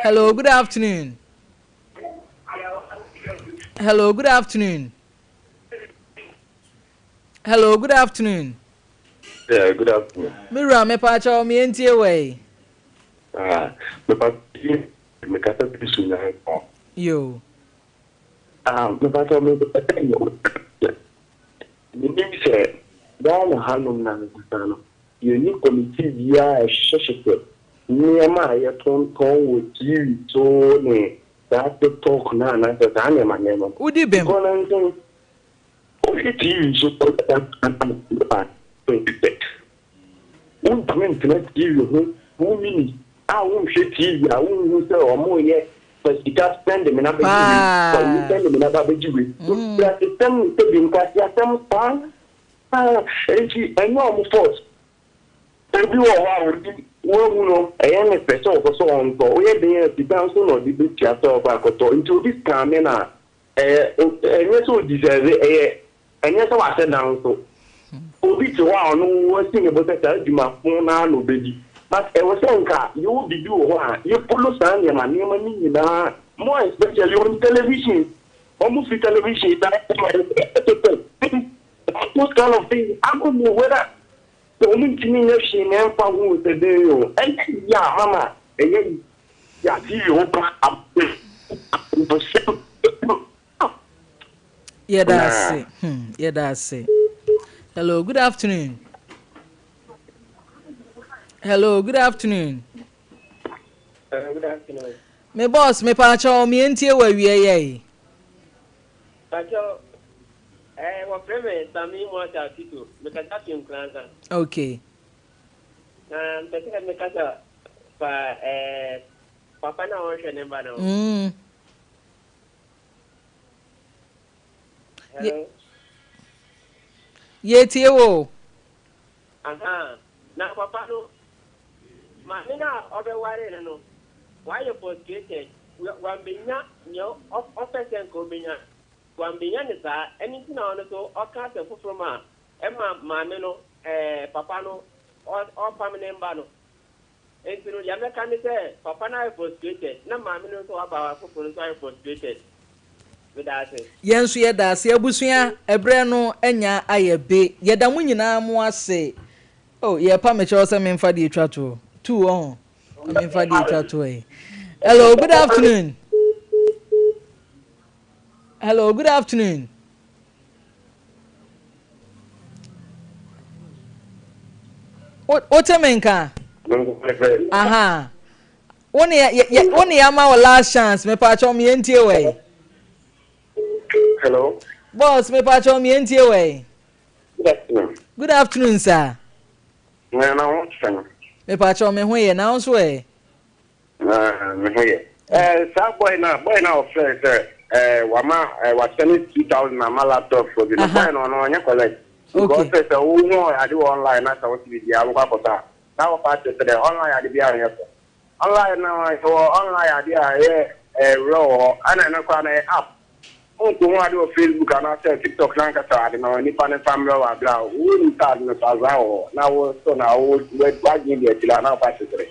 Hello, good afternoon. Hello, good afternoon. Hello, good afternoon. Yeah, good afternoon. Me wura, mepaakyɛw, me yɛntie wɔ yi. Ah, mepa mekasa fi so nyankopɔn. Yo. Ah, mepaakyɛw me menim sɛ Ghana hanom na ankasa no yɛnni committee biara a ɛhyehyɛhyehyɛ nneɛma a yɛtontɔn wɔ TV so ne saa TikTok no anaasɛ saa nneɛma nneɛma no. Wodi bem. Because nansa Wohwɛ TV so Wontumi ntena TV ho two minutes a wonhwɛ TV a wonhu sɛ wɔreyɛ fa sika sɛnde me na bɛgye wei, fa wei sɛnde me na ba bɛgye wei. Nkurasesɛm ne sɛbi nkwaseasɛm saa. Enti ɛnyɛ wɔn fault. Obi wɔ hɔ a onim, wahu no, ɛyɛ ne fɛ sɛ ɔpɛ sɛ ɔntɔ. Woyɛ den a sika nso na ɔde bɛtua sɛ ɔkɔ akɔtɔ. Nti obi scam no a, Ɛyɛ ɛnyɛ sɛ ɔdisɛve, ɛyɛ ɛnyɛ sɛ wahyɛ da nso. Obi te hɔ a ɔno wasi ne bo sɛ saa adwuma ko no ara na ɔbɛdi. But ɛwɔ sɛ nka yɛwɔ biribi wɔ hɔ a yɛ follow saa nneɛma nneɛma no nyinaa more especially on television. Wɔn firi television na ɛma yɛ those kind of things. I don't know whether sɛ wɔn ntumi nyɛ hwee na ɛmfa ho o sɛ dɛn o. Ɛyɛ ya mama ɛyɛ ya TV ho paa. Yɛda ase. Hmm, yɛda ase. Hello, good afternoon. Hello, good afternoon. Good afternoon. Me boss, me paakyɛw, me entie wɔ awie yɛ yi. Paakyɛw, eh, wɔfrɛ me Sami Muasa Tito, mekasa fi Nkoranza. Okay. Na mpɛ sɛ mekasa fa eh, papa no a ɔnhwɛ ne mba no ho. Mm. Hello. Yɛtie wo. Aha. Na papa no, maame no a ɔbɛware no no, wayɛ frustrated. Wambenya nea ɔpɛ sɛ nka obenya. Wambenya no saa. Ɛno nti na ɔno nso ɔka asɛm foforɔ ma ɛma maame no, ɛɛ papa no, ɔpam ne mba no. Enti no, deɛ mɛka ne sɛ, papa no ayɛ frustrated, na maame no nso a waba aware foforɔ no nso ayɛ frustrated. Meda ase. Yɛn nso yɛda ase. Abusua, ɛberɛ no anya ayɛ be. Yɛda mo nyinaa mo ase. Oh, yɛrepa me kyɛw sɛ memfa deɛ ɛtwa toɔ. Tu wɔ ho. Na memfa deɛ ɛtwa toɔ yi. Hello, good afternoon. Hello, good afternoon. Wote me nka? Aha. Wo ne yɛ wo ne ama wo last chance mepa kyɛw me yɛntie wɔ yi. Hello. Boss mepa kyɛw me yɛntie wɔ yi. Good afternoon. Good afternoon sir. Na na ho sɛn. Mepa kyɛw me ho yɛ na wo nso ɛ. Ah, me ho yɛ. Eh, saa boy na boy na ɔfrɛ sɛ eh wama eh wasɛne 2000 ama laptop fo bi no. Boy no ɔno ɔnyɛ collect. Because sɛ sɛ wo hu ade wɔ online na sɛ wo se biribi a wokɔ akɔtɔ a na wɔfa akyerɛ sɛ dɛ online ade bi a ɔnyɛ fɛ. Online na wɔ online ade a ɛyɛ eh werɛ wɔ hɔ. Ɛna ɛno koraa na ɛyɛ app. Wonkohu ade wɔ Facebook anaasɛ TikTok no ankasa ade no nipa no mfa mbrɛ wo aber a wonnim sɛ ade no so azaa wɔ hɔ na wo so na wo w'adwen di akyire a na wofa kyekyere.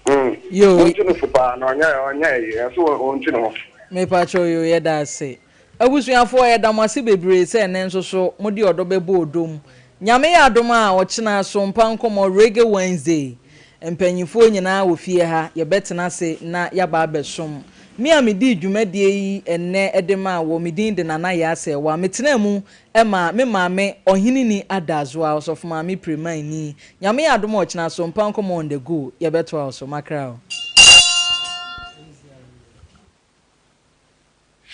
Mm. Yo. Montu no fo paa na ɔnyɛ ɔnyɛ ɛyi ɛso ɔntu ne ho. Mepakyɛw yoo yɛda ase. Abusuafoɔ yɛda mo ase bebree sɛ ɛnnɛ nso so mode ɔdɔ bɛbɔ ɔdɔ mu. Nyame yɛ adom a ɔkyena Sompa Nkɔmmɔ Reggae Wednesday mpanyinfoɔ nyinaa wɔ fie ha yɛbɛtena ase na yɛaba abɛsom. Me a medii dwumadie yi ɛnnɛ de maa wɔ me din de Nana Yaa Serwaa. Metenaa mu ma me maame Ɔheneni Adazoa, Ɔsɔfo Maame Piremanni. Nyame yɛ adom a ɔkyena Sompa Nkɔmmɔ on the go yɛbɛtoa wo so. Makra o.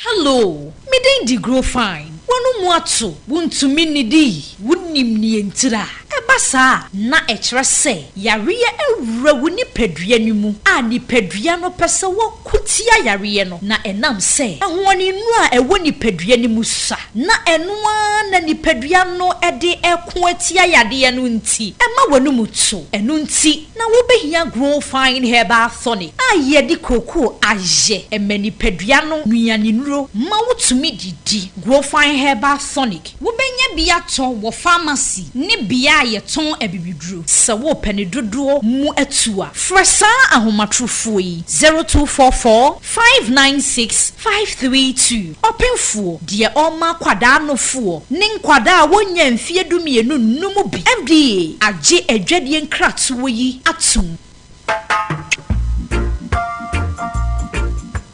Hello, me din de Grofine. W'ano mu ato, wuntumi nnidi, wunnim nea ntira. Ɛba saa a, na ɛkyerɛ sɛ yareɛ awura wo nipadua no mu a nipadua no pɛ sɛ wɔko tia yareɛ no, na ɛnam sɛ ahoɔdennuro a ɛwɔ nipadua no mu sua, na ɛno ara na nipadua no de reko atia yadeɛ no nti, ɛma w'anomu to. Ɛno nti na wobɛhia Grow Fine Herbal Tonic a yɛde kookoo ayɛ. Ɛma nipadua no nnuanennuro ma wotumi didi. Grow Fine Herbal Tonic Wobɛnya bi atɔ wɔ famasi ne bea a yɛtɔn abibiduro. Sɛ worepɛ ne dodoɔ mu atu a, frɛ saa ahomatorofoɔ yi, 0244 596 532. Ɔpemfoɔ, deɛ ɔrema akwadaa nofoɔ ne nkwadaa a wɔnnya mfeɛ dumienu nnom bi. FDA agye adwadie nkratoɔ yi atom.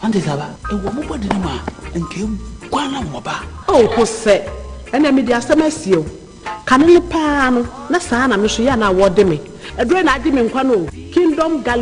Ɔnte saa ba? Ewɔ mo bɔdene mu a, nka eguan na wɔba. Oh Hosɛ, ɛnɛ mede asɛm asie wo. Kane no paa no, na saa na me nso yɛ a na wɔde me. Aduro na agye me nkwa no o, Kingdom Garlic.